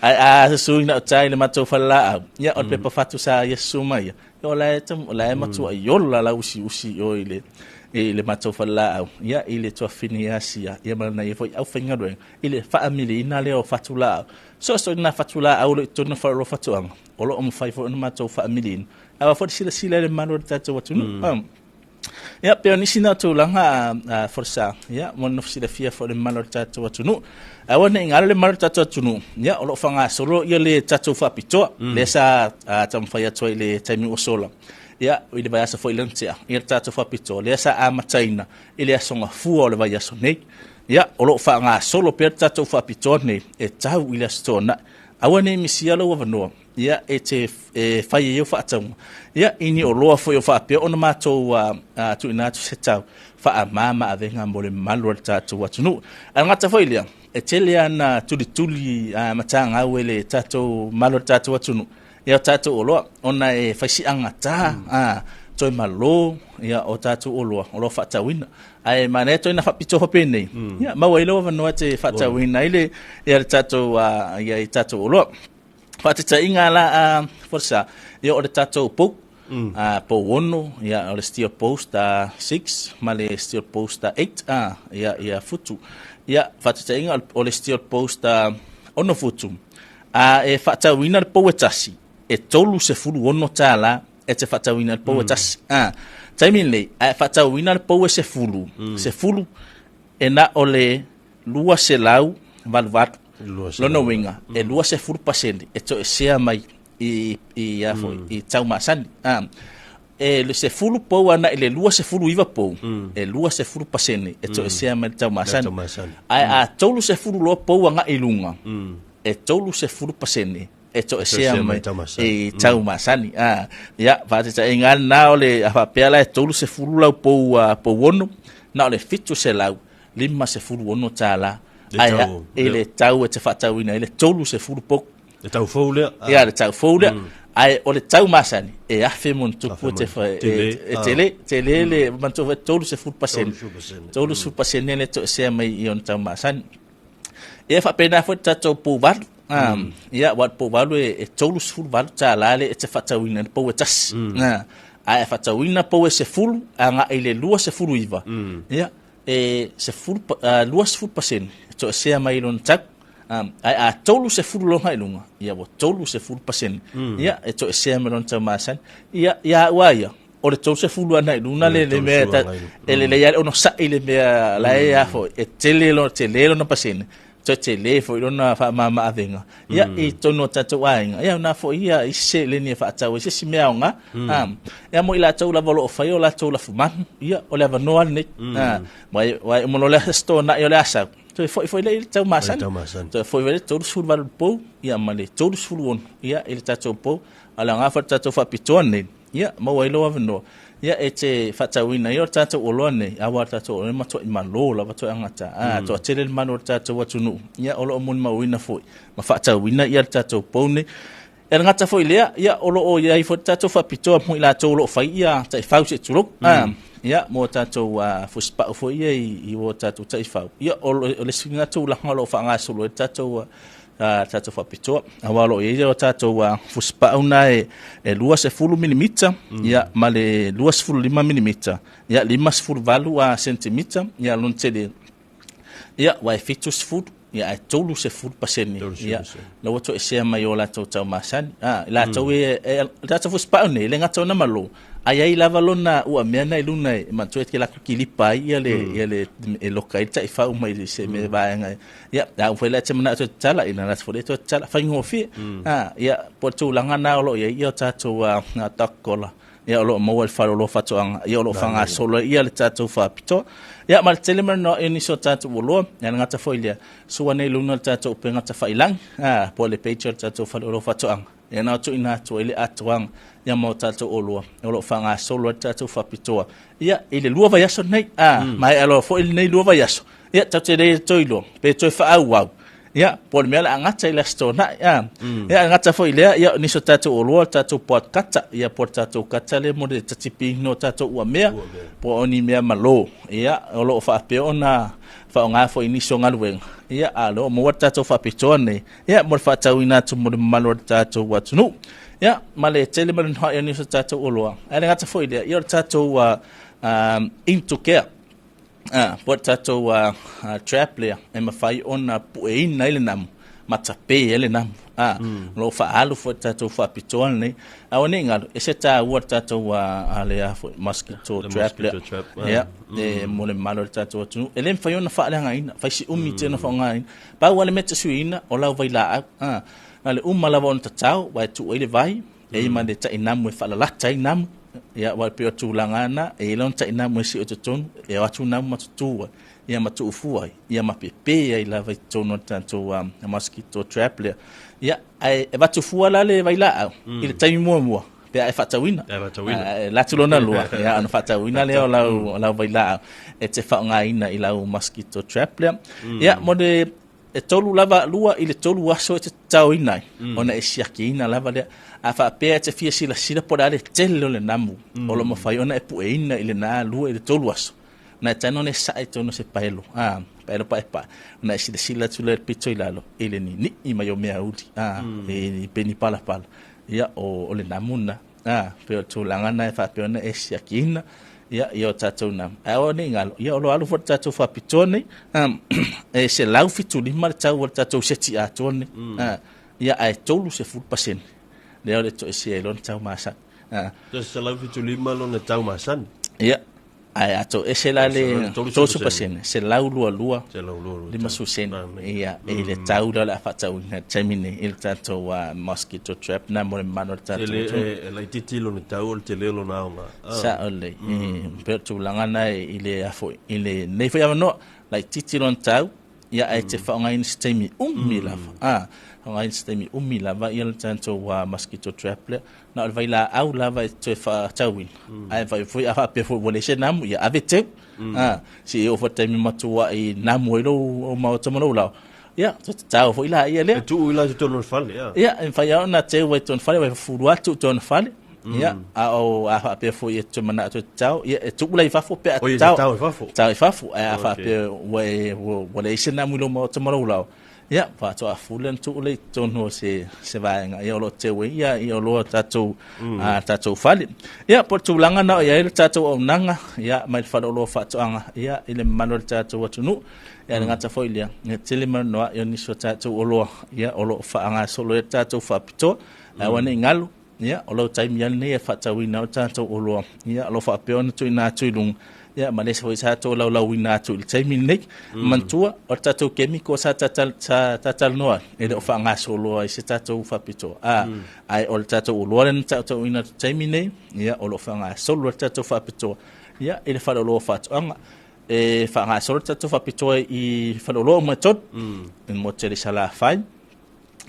Ae a susu ina o tai le matou falelaau, ia, o le pepa fatu sa ia susu mai ia, o la e matua i ola la usi usi o i le matou falelaau, ia, i le tuafini Asia, ia ma lana ia foi au faigaluega, i le faamiliina lea o fatulaau. So so ina fatulaau lo i tonu fale o faatoaga, o lo o mafai foi ona matou faamiliina. Aua foi silasila i le mamalu o le tatou atunuu. Ia, pe o nisi na tulaga Folasa, ia, mo le silafia foi le mamalu o le tatou atunuu. Aua ne i galo le mamalu o le tatou atunuu, ia, o lo o faagasolo ia le tatou faapitoa, lea sa taumafai atu ai i le taimi ua sola. Ia, i le vaiaso foi lea na tea, ia le tatou faapitoa, lea sa amataina i le aso Gafua o le vaiaso nei. Ia, o lo o faagasolo pea le tatou faapitoa nei, e tau i le Aso Toonai. Aua ne i misia lou avanoa, ia, e te fai ai au faatauga. Ia, i ni oloa foi o faapea ona matou tuuina atu se tau faamama avega mo le mamalu o le tatou atunuu. Ae gata foi lea, e tele ana tulituli matagau e le tatou mamalu o le tatou atunuu, ia o tatou oloa, ona e faisiaga ta, toe malo, ia o tatou oloa, o lo o faatauina. Ae manaia toe na faapitoa faapea nei, ia, maua ai lou avanoa te faatauina ai le, ia le tatou, ia i tatou oloa. Faataitaiga la Folasa, ia o le tatou pou, pou 6, ia o le steel post 6 ma le steel post 8, ia, ia futu. Ia, faataitaiga o le steel post 6 futu, e faatauina le pou e tasi, e $36 e te faatauina le pou e tasi. Taimi lenei, ae faatauina le pou e 10, 10 e na o le 288. Lona uiga, e 20% e toesea mai i a foi, i tau masani. E le 10 pou ana i le 29 pou, e 20% e toesea mai le tau masani. Ae a 30 loa pou agai i luga, e 30% e toesea mai i tau masani. Ia, faataitaiga lena o le a faapea la e 30 lau pou, pou 6, na o le $756. Ae i le tau e te faatauina ai le 30 pou. Le tau fou lea. Ia, le tau fou lea. Ae o le tau masani, e afe mo tupu e te whai, e tele, tele le, mantu foi 30%. 30% le toesea mai i ona tau masani. Ia faapena foi le tatou pou 8. Ia, wa pou 8 e $38 le e te faatauina le pou e tasi. Ae faatauina pou e 10, agai i le 29. Ia, e 20% e toesea mai i lona tau. Ae a 30 loa i luga, ia ua 30%. Ia, e toesea mai lona tau masani. Ia, ia au ia, o le 30 ana i luna le mea e lelei lava ono sa'i le mea la e a foi, e tele lona pasene, toe tele foi lona faamama avega. Ia, i tonu o tatou aiga, ia na foi ia i se seleni e faatau ai se isi mea aoga. Ia mo i latou lava o lo o fai o latou lafumanu, ia, o le avanoa lenei. Wai mo le aso na i o le asau. Toe foi foi le i le tau masani. Toe foi foi le 38 pou, ia ma le 36, ia, i le tatou pou. A le aoga foi le tatou faapitoa nei, ia, maua ai lou avanoa. Ia, e te faatauina ai o le tatou oloa nei, aua le tatou oloa matuai malo lava toe agata. Toatele le mamalu o le tatou atunuu, ia, o lo o molimauina foi ma faatauina ia le tatou pou nei. E le gata foi lea, ia, o lo o i ai foi le tatou faapitoa mo i latou o lo o fai ia taifau se tulou. Ia, mo tatou fusipau foi ia i o tatou taifau. Ia, o le isi lena tulaga o lo o faagasolo ai le tatou tatou faapitoa. Aua o lo o i ai o tatou fusipau na e 20 milimita, ia, ma le 25 milimita, ia, 58 sentimita, ia, lona tele, ia, ua e 70, ia, ae 30%, ia, la ua toesea mai o latou tau masani. I latou e tatou fusipau nei, e le gata ona malo, ae ai lava lona ua mea na i luna e manatua e te latou kilipa ai ia le, ia le, e loka ai le taifau mai i se mea vaega. Ia, a ua le te mana atu tala ina la fo le to tala faigofie. Ia, po tulaga na o lo o i ai ia o tatou takola. Ia o lo o maua le fale o lo o faatoaga. Ia o lo o faagasolo ia le tatou faapitoa. Ia ma le tele mai no e nisi o tatou oloa. Ia le gata foi lea, sua nei luna le tatou upega tafailagi. Po o le page o le tatou fale o lo o faatoaga. Ia na o tuuina atu ai le atoaga ia ma o tatou oloa o lo o faagasolo ai le tatou faapitoa. Ia i le 2 vaiaso nei. Ma e aloa foi lenei 2 vaiaso. Ia tatou te le toe iloa pe toe faaauau. Ia po o le mea o le a gata i le Aso Toonai. Ia gata foi lea, ia nisi o tatou oloa, le tatou poat kata, ia po o le tatou kata lea mo le tatipiina o tatou uamea, po o ni mea malo. Ia o lo o faapea ona faaaoga foi i nisi o galuega. Ia a o lea ua maua le tatou faapitoa nei, ia mo le faatauina atu mo le mamalu o le tatou atunuu. Ia ma le tele ma le noa'i o nisi o tatou oloa. Ae le gata foi lea, ia o le tatou into care. Po o le tatou trap lea e mafai ona pueina ai le namu ma tape ai le namu. O lo o faaalu foi le tatou faapitoa lenei. Aua ne i galo, e se taua le tatou lea foi mosquito Le trap lea. mosquito trap, ah. Ia, e mo le mamalu o le tatou atunuu. E le mafai ona faaleagaina, fai si umi tele ona faaaogaina. Pau lava le mea e te suiina, o lau vailaau. Na o le uma lava ona tatao, ua e tuu ai le vai, e i ai ma le tainamu e faalalata ai namu. Ia, aua e pei o tulaga na, e i ai lona tainamu e sio i totonu, e o atu namu ma tutu ai, ia ma tuufua ai, ia ma pepe ai lava i totonu o le tatou mosquito trap lea. Ia, ae e avatu fua la le vailaau i le taimi muamua, pe a e faatauina. E faatauina. Ae la atu lona lua, ia, ona faatauina lea o lau vailaau e te faaaogaina i lau mosquito trap lea. Ia, mo le e 3 lava 2 i le 3 aso e te tataoina ai, ona e siakiina lava lea. A faapea e te fia silasila po o le a le tele o le namu, o lo o mafai ona e pueina i lena 2 i le 3 aso. Na e tago ona e sae i totonu o se paelo, paelo paepae, ona e silasila atu lea i le pito i lalo, i le ninii mai o mea uli, i peni palapala, ia o le namu lena. Pei o le tulaga na e faapea ona e siakiina, ia, ia o tatou namu. Ae aua ne i galo, ia o lo o alu foi le tatou faapitoa nei, e 175 le tau o le tatou seti atoa nei. Ia, ae 30% lea o le toesea i lona tau masani. 175 lona tau masani. Ia, ae a toese la le 30%, 122 50 sene. Ia, i le tau lea o le a faatauina i le taimi nei i le tatou mosquito trap na mo le mamalu o le tatou atunuu. E laitiiti lona tau o le tele o lona aoga. Sao lelei. E pei o le tulaga na i le afo i lenei foi avanoa, laitiiti lona tau, ia ae te faaaogaina se taimi umi lava. Faaaogaina se taimi umi lava ia le tatou mosquito trap lea. Na o le vailaau lava e toe faatauina. Ae fai foi a faapea foi ua leai se namu, ia ave teu. Se i oo foi i le taimi matuai namu ai lou maota ma lou lao. Ia, toe tatao foi la ia lea. E tuu i la i totonu o le fale, ia. Ia, e mafai lava ona teu ai i totonu o le fale, ua fufulu atu i totonu o le fale. Ia, a o a faapea foi e toe manao toe tatao, ia e tuu la i fafo pe a O ia tatao. tatao i fafo. Tatao i fafo. Ae a faapea ua leai se namu i lou maota ma lou lao, ia, faatoa fuli ona tuu lea i totonu o se vaega, ia o lo o teu ai ia, ia oloa tatou, tatou fale. Ia, po o le tulaga na o i ai le tatou auaunaga, ia, mai le fale oloa faatoaga, ia, i le mamalu o le tatou atunuu. Ia, le gata foi lea, ia tele ma noa'i o nisi o tatou oloa, ia, o lo o faagasolo ai le tatou faapitoa. Ae aua ne i galo, ia, o lau taimi lava lenei e faatauina ai le tatou oloa, ia, o lo o faapea ona tuuina atu i luga, ia, ma le isi foi sa tolaulauina atu i le taimi lenei. Manatua, o le tatou chemical sa tatalanoa ai, e le o faagasolo ai se tatou faapitoa. Ae o le tatou oloa lea na tautauina i le taimi lenei, ia, o lo o faagasolo ai le tatou faapitoa, ia, i le faleoloa faatoaga. E faagasolo le tatou faapitoa i faleoloa uma e 3, i le motu tele i Salafai,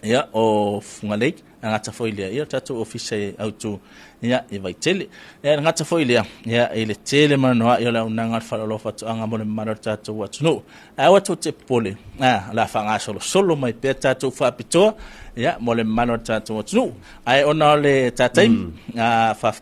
ia, o Fugalei, a gata foi lea, ia, o tatou ofisa e autu, ia, i Vaitele. Ia, le gata foi lea, ia, i le tele ma noa'i o le auaunaga a le faleoloa faatoaga mo le mamalu o le tatou atunuu. Ae aua tou te popole, o le a faagasolosolo mai pea tatou faapitoa, ia, mo le mamalu o le tatou atunuu. Ae ona o le ta taimi,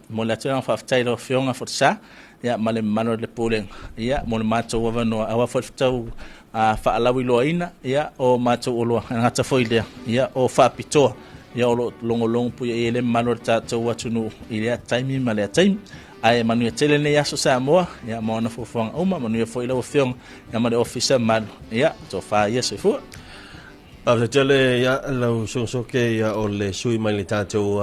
momoli atu le agaga faafetai i lau Afioga Folasa, Ia, ma le mamalu o le Pulega, ia, mo le matou avanoa, aua foi le fetau faalauiloaina, ia, o matou oloa, e gata foi i lea, ia, o faapitoa, ia, o lo o logologo puia i ai le mamalu o le tatou atunuu i lea taimi ma lea taimi. Ae manuia tele lenei aso Samoa, ia, ma ona fuafuaga uma, manuia foi lau Afioga, ia, ma le Ofisa mamalu, ia, tofa ia, soifua. Faafetai tele ia lau sosoke ia o le sui mai le tatou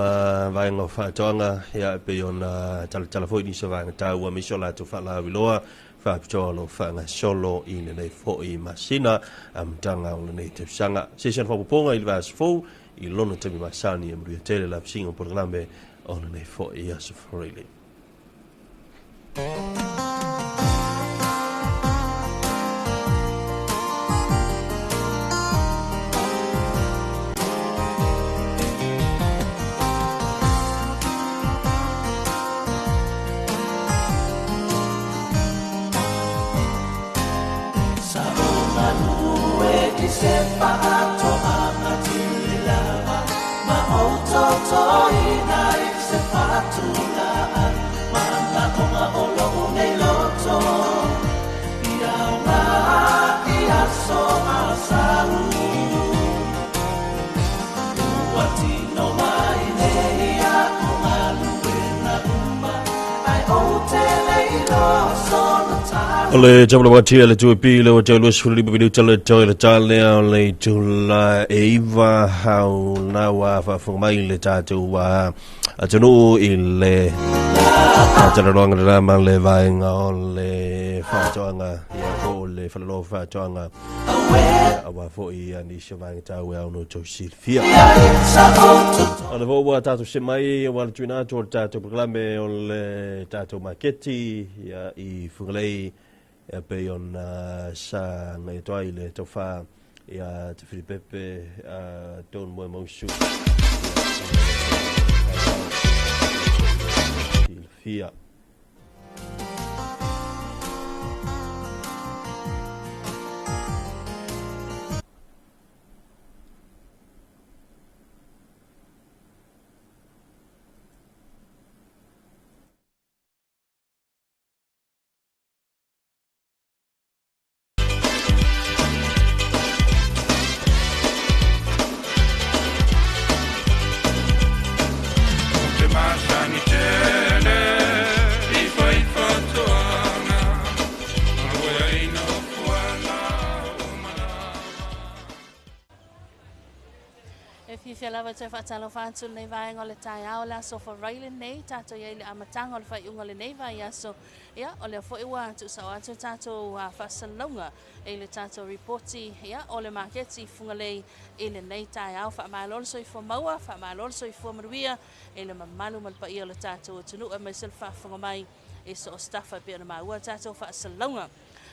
vaega o faatoaga ia e pei ona talatala foi nisi o vaega taua aemaise o latou faalauiloa faapitoa o lo o faagasolo i lenei foi masina amataga o lenei tausaga. Se isi ona faaopoopoga i le vaiaso fou i lona taimi masani e manuia tele le lausiga o polokalame o lenei foi aso Friday. O le tamalamatia le tuapi le ua tau 25 minuta le toe le talea o le itula e iva hau nawa faafofoga mai le tatou atunuu i le talanoaga lena ma le vaega o le faatoaga ia po o le falaloa faatoaga aua foi ia nisi o vaega taua e ao ona outou silafia. O le ua tatou se mai aua le tuuina atu o le tatou polokalame o le tatou maketi ia, i Fugalei e pei ona sa agai atu ai le tofa ia Te Filipepe Don Moemausu silafia. E fiafia lava e toe faatalofa atu lenei vaega o le taeao, o le aso Farai lenei, tatou i ai i le amataga o le faaiuga o lenei vaiaso. Ia, o lea foi ua tuusao atu le tatou faasalalauga i le tatou ripoti, ia, o le maketi i Fugalei i lenei taeao. Faamalo le soifua maua, faamalo le soifua manuia i le mamalu ma le paia o le tatou atunuu aemaise le faafofoga mai i so o se tafa e pei ona maua le tatou faasalalauga.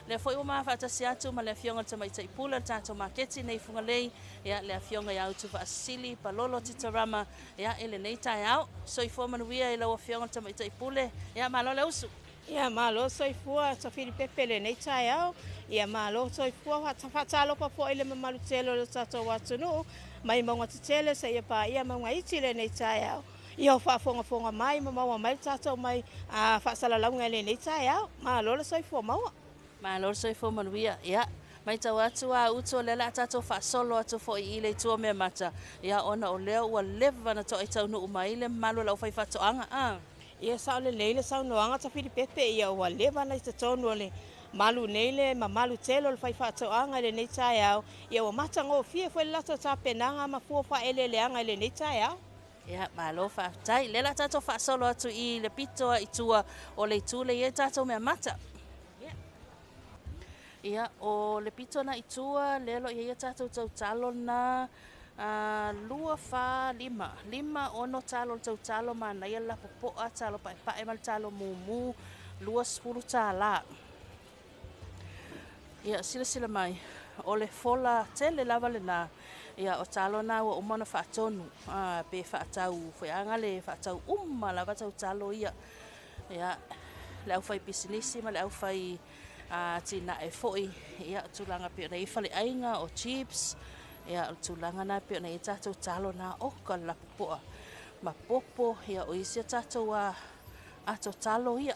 Lea foi ua ma faatasi atu ma le Afioga i le Tamaitai Pule o le tatou maketi nei i Fugalei, ia, le Afioga ia Utuvaasili Palolo Titarama, ia, i lenei taeao. Soifua manuia i lau Afioga i le Tamaitai Pule, ia, malo le usu. Ia, malo soifua Safili Pepe i lenei taeao. Ia, malo soifua. Faatalofa foi i le mamalu tele o le tatou atunuu mai mauga tetele seia paia mauga iti i lenei taeao. Ia o faafogafoga mai ma maua mai le tatou mai faasalalauga i lenei taeao. Malo le soifua maua. Malo le soifua manuia. Ia, matau atu a Utu o lea o le a tatou faasolo atu foi i le itu o Meamata, ia ona o lea ua leva ona toai taunuu mai le mamalu o le aufaifaatoaga. A. Ia sao lelei le saunoaga Tafilipepe, ia ua leva ona i totonu o le malu nei le mamalu tele o le faifaatoaga i lenei taeao, ia ua matagofie foi le latou tapenaga ma fua faaeleeleaga i lenei taeao. Ia, malo faafetai. Lea o le a tatou faasolo atu i le pito i tua o le itu lea e i ai tatou meamata. Ia, o le pito na i tua, lea o lo o i ai a tatou tautalo na, 2, 4, 5. 5, 6 talo o le tautalo, manaia le lapopoa, talo paepae ma le talo mumu, $20. Ia, silasila mai, o le fola tele lava lena, ia, o talo na ua uma ona faatonu, pe faatau foi le faatau uma lava tautalo ia. Ia, le aufaipisinisi ma le aufai atinae foi, ia, tulaga pei ona i ai faleaiga o chips, ia, o le tulaga na pei ona i ai tatou talo na, o ka lapopoa ma popo, ia, o isi a tatou ato talo ia.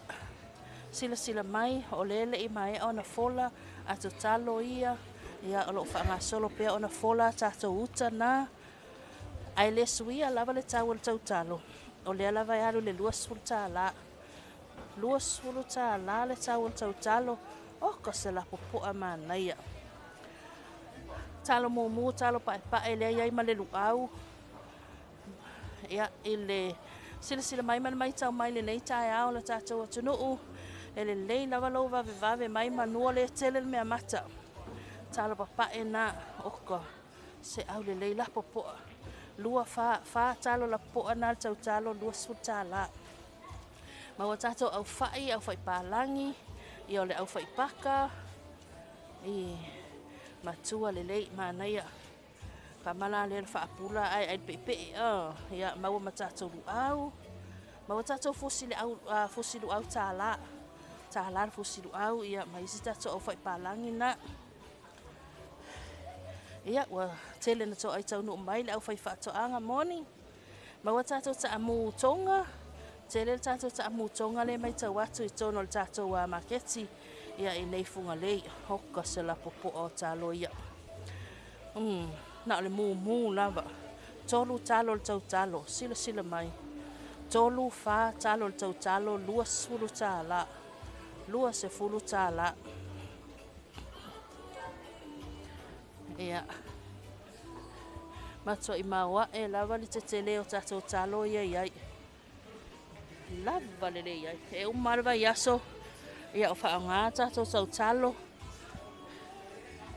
Silasila mai, o lea e le i maea ona fola ato talo ia, ia o lo o faagasolo pea ona fola a tatou uta na. Ae le suia lava le tau o le tautalo, o lea lava e alu i le $20. $20 le tau o le tautalo, oka se lapopoa manaia. Talo mumu, talo paepae lea e i ai ma le luau. Ia, i le silasila mai ma le matau mai i lenei taeao o le tatou atunuu, e lelei lava lou vavevave mai manua le tele le mea mata. Talo papae na, oka se aulelei lapopoa. 2, 4, 4 talo lapopoa na le tautalo, $20. Ma ua tatou aufai, aufai palagi, ia o le aufai paka, i matua lelei, manaia. Kamala le faapula ai ai pepe ia maua ma tatou luau. Maua tatou fusi le au fusi luau tala. Tala le fusi luau ia ma isi tatou aufai palagi na. Ia ua tele na toai taunuu mai le aufai faatoaga moni. Maua tatou taamu tonga. Tele le tatou taamu tonga le mai tau atu i tonu o le tatou maketi. Ia i nei Fugalei. Oka se lapopoa o talo ia. Na o le mumu lava. 3 talo le tautalo. Silasila mai. 3, 4 talo le tautalo. $20. $20. Ia. Matua i maua e lava le tetele o tatou talo ia iai. Lava lelei ai. E uma le vaiaso. Ia o faaaoga tatou tautalo.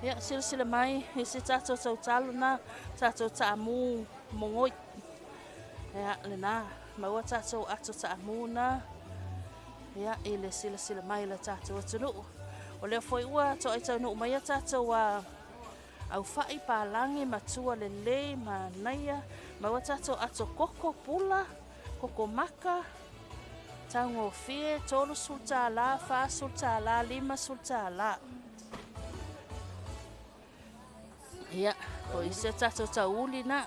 Ia silasila mai i se tatou tautalo na. Tatou taamu mogoi. Ia lena. Maua tatou ato taamu na. Ia i le silasila mai le tatou atunuu. O lea foi ua toai taunuu mai a tatou aufai palagi matua lelei manaia. Maua tatou ato koko pula, koko maka, taugofie, $30, $40, $50. Ia, o isi tatou tauli na.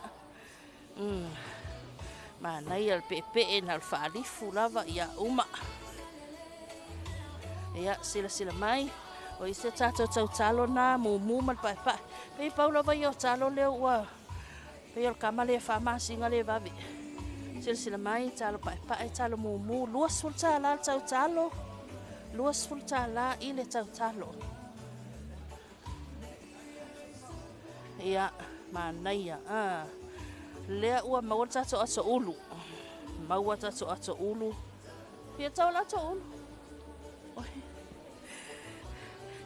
Manaia le peepee na o le faalifu lava ia uma. Ia, silasila mai. O isi tatou tautalo na, mumu ma le paepae. Pei pau lava ia o talo lea ua pei o le kama lea faamasinga le vave. Silasila mai, talo paepae, talo mumu, $20 le tautalo. $20 i le tautalo. Ia, manaia. Lea ua maua le tatou ato ulu. Maua tatou ato ulu. Fia tau le ato ulu.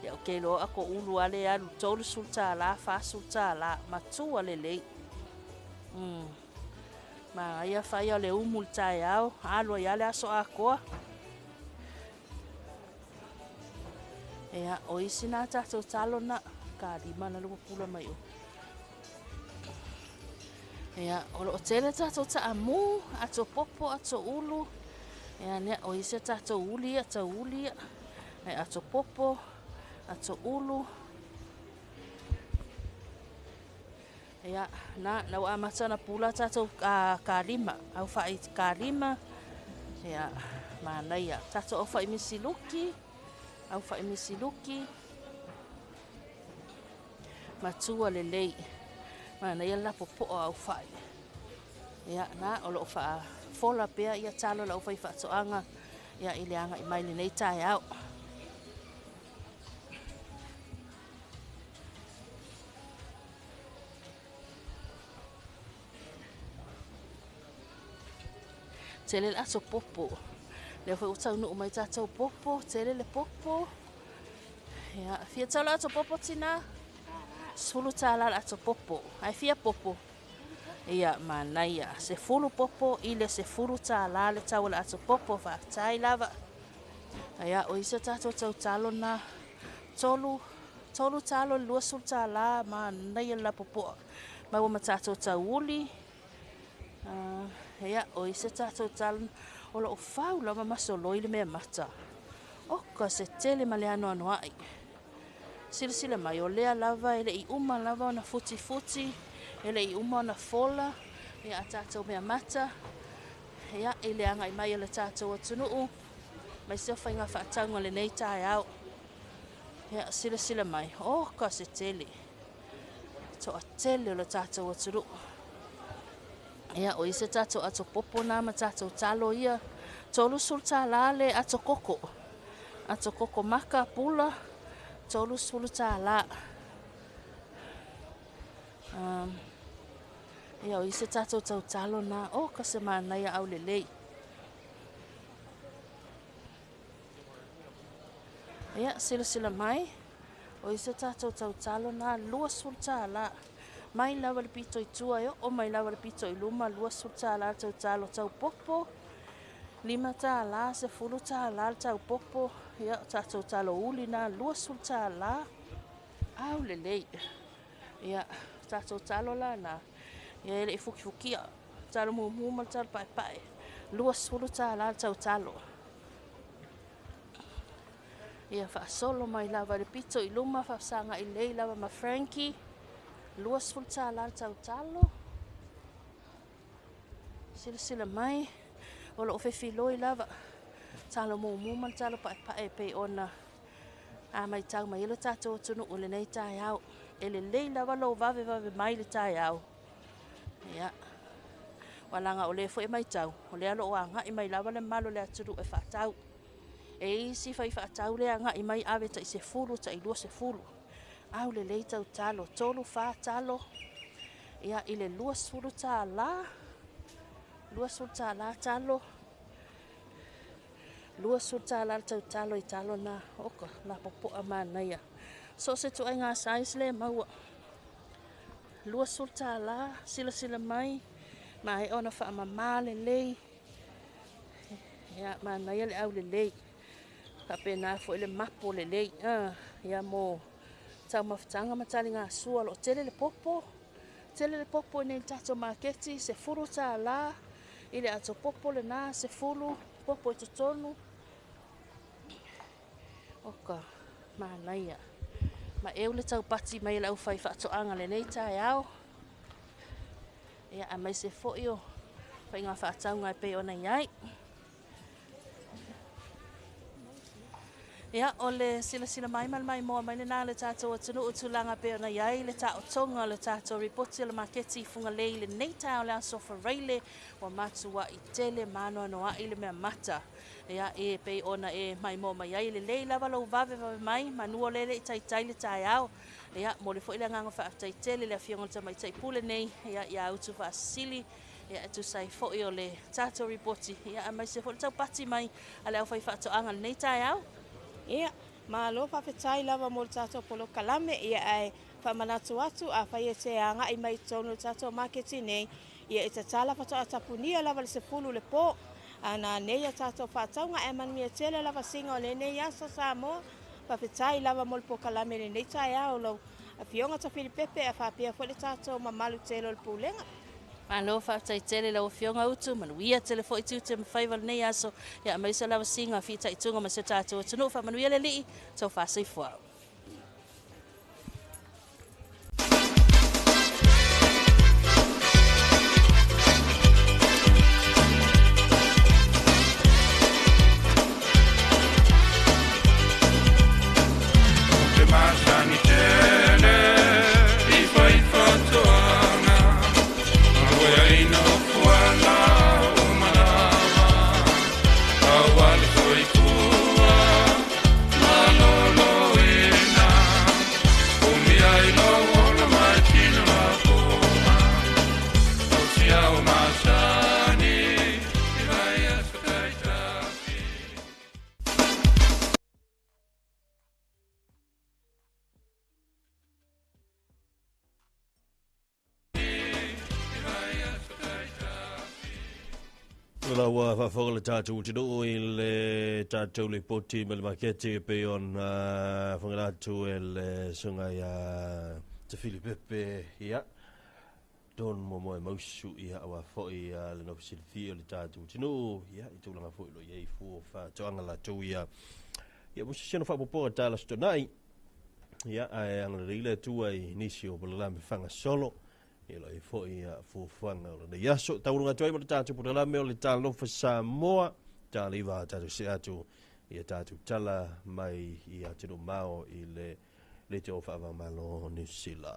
Ia, o ke loa ko ulu ale alu $30, $40, matua lelei. Ma ia whai o le umu le taeao, alu ai ale aso akoa. Ia, o isi nā tatou talo na, ka lima na lua pula mai o. Ia, o loo tele tatou taamu, ato popo, ato ulu. Ia, nea, o isi tatou uli ia, tau uli ia. Ai, ato popo, ato ulu. Ia, na ua amata na pula tatou kalima, au whai kalima. Ia, manaia. Tatou au whai misiluki, au whai misiluki. Matua lelei. Manaia lapopoa au whai. Ia, na, o loo wha fola pea ia talo lau whai whaatoanga. Ia, i le anga i mai lenei taeao. Tele le ato popo. Lea foi ua taunuu mai tatou popo, tele le popo. Ia, fia tau le ato popo tina? $10 le ato popo. Ai fia popo. Ia, manaia. 10 popo i le $10 le tau o le ato popo. Faafetai lava. Ia, o isi tatou tautalo na. 3 talo le $20, manaia le lapopoa. Maua ma tatou tauli. Ia, o isi tatou talo o loo fau lava masoloi le mea mata. Oka se tele ma le anoanoai. Silasila mai, o lea lava e le i uma lava ona futifuti, e le i uma ona fola, ia a tatou mea mata. Ia, i le agai mai o le tatou atunuu. Ma isi o faiga faatauga o lenei taeao. Ia, silasila mai, oka se tele, toatele o le tatou atunuu. Ia, o isi tatou ato popo na ma tatou talo ia, $30 le ato koko. Ato koko maka pula, $30. Ia, o isi tatou tautalo na, oka se manaia aulelei. Ia, silasila mai, o isi tatou tautalo na, $20. Mai lava le pito i tua e oo mai lava le pito i luma, $20 tautalo tau popo, $5, $10 le tau popo. Ia, o tatou talo uli na, $20. Aulelei. Ia, tatou talo la na, ia e le i fukifukia. Talo mumu ma le talo paepae, $20 le tautalo. Ia, faasolo mai lava le pito i luma, faafesagai lelei lava ma Frankie, $20 le tautalo. Silasila mai, o loo fefiloi lava talo mumu ma le talo paepae pei ona a matau mai ai le tatou atunuu i lenei taeao. E lelei lava lou vavevave mai le taeao. Ia, walaga o lea foi e matau, o lea loo agai mai lava le mamalu o le atunuu e faatau. E isi fai faatau le agai mai ave tai 10, tai 20. Aulelei tautalo, 3, 4 talo. Ia, i le $20, $20 talo. $20 le tautalo i talo na, oka, la popoa manaia. So se tuaiga size le maua. $20, silasila mai, ma e ona faamama lelei. Ia, manaia le aulelei. Faapena foi le mapo lelei. Ia, mo taumafataga ma taligasua, o loo tele le popo. Tele le popo i nei tatou maketi, $10 i le ato popo lena, 10 popo i totonu. Oka, manaia. Ma eu le taupati mai le aufai faatoaga lenei taeao. Ia, aemaise foi o faiga faatauga e pei ona i ai. Ia, o le silasila mai ma le maimoa mai lena le tatou atunuu tulaga pei ona i ai le taotoga o le tatou ripoti o le maketi i Fugalei i lenei taeao le aso Faraile, ua matuai tele maanoanoai le mea mata. Ia, e pei ona e maimoa mai ai, lelei lava lou vavevave mai, manu o lele i taitai le taeao. Ia, momoli foi le agaga faafetai tele le afioga i le Tamaitai Pule nei, ia, ia Utu Faasisili, ia, e tusa ai foi o le tatou ripoti, ia, aemaise foi le taupati mai a le aufai faatoaga lenei taeao. Ia, malo faafetai lava mo le tatou polokalame. Ia, ae faamanatu atu, afai e te agai mai i totonu o le tatou maketi nei, ia e tatala faatoa tapunia lava le 10 le po. Ana nei a tatou faatauga, ae manuia tele lava siga o lenei aso Samoa. Faafetai lava mo le polokalame lenei taeao lau afioga Tafilipepe, a faapea foi le tatou mamalu tele o le pulega. Malo faafetai tele lau afioga Utu, manuia tele foi tiute ma faiva lenei aso. Ia, aemaise lava siga fitaituga ma se tatou atunuu. Faamanuia le Alii, tau faasoifua. Te masani tele i fai fatoaga, Aua ina fuala o malama, Aua le soifua maloloina, Umia i lou ola mai tino lafoa, O sia o masani i vai aso taitasi. La ua faafofoga le tatou atunuu i le tatou lipoti ma le maketi e pei ona fagala atu e le susuga ia Tafilipepe, ia, Don Momoe Mausu, ia, aua foi le nofo silafia o le tatou atunuu, ia, i tulaga foi o lo o i ai fua o faatoaga latou ia. Ia, mo se isi ona faaopoopoga tala tonai, ia, ae agalelei le Atua i nisi o polokalame faagasolo, ia, lo i foi fuafuaga o lenei aso. Tauluga atu ai ma le tatou polokalame o le Talofa Samoa, taliva tatou se atu Ia tatou tala mai i atunuu mao i le leitio faava-o-Malo o Niu Sila.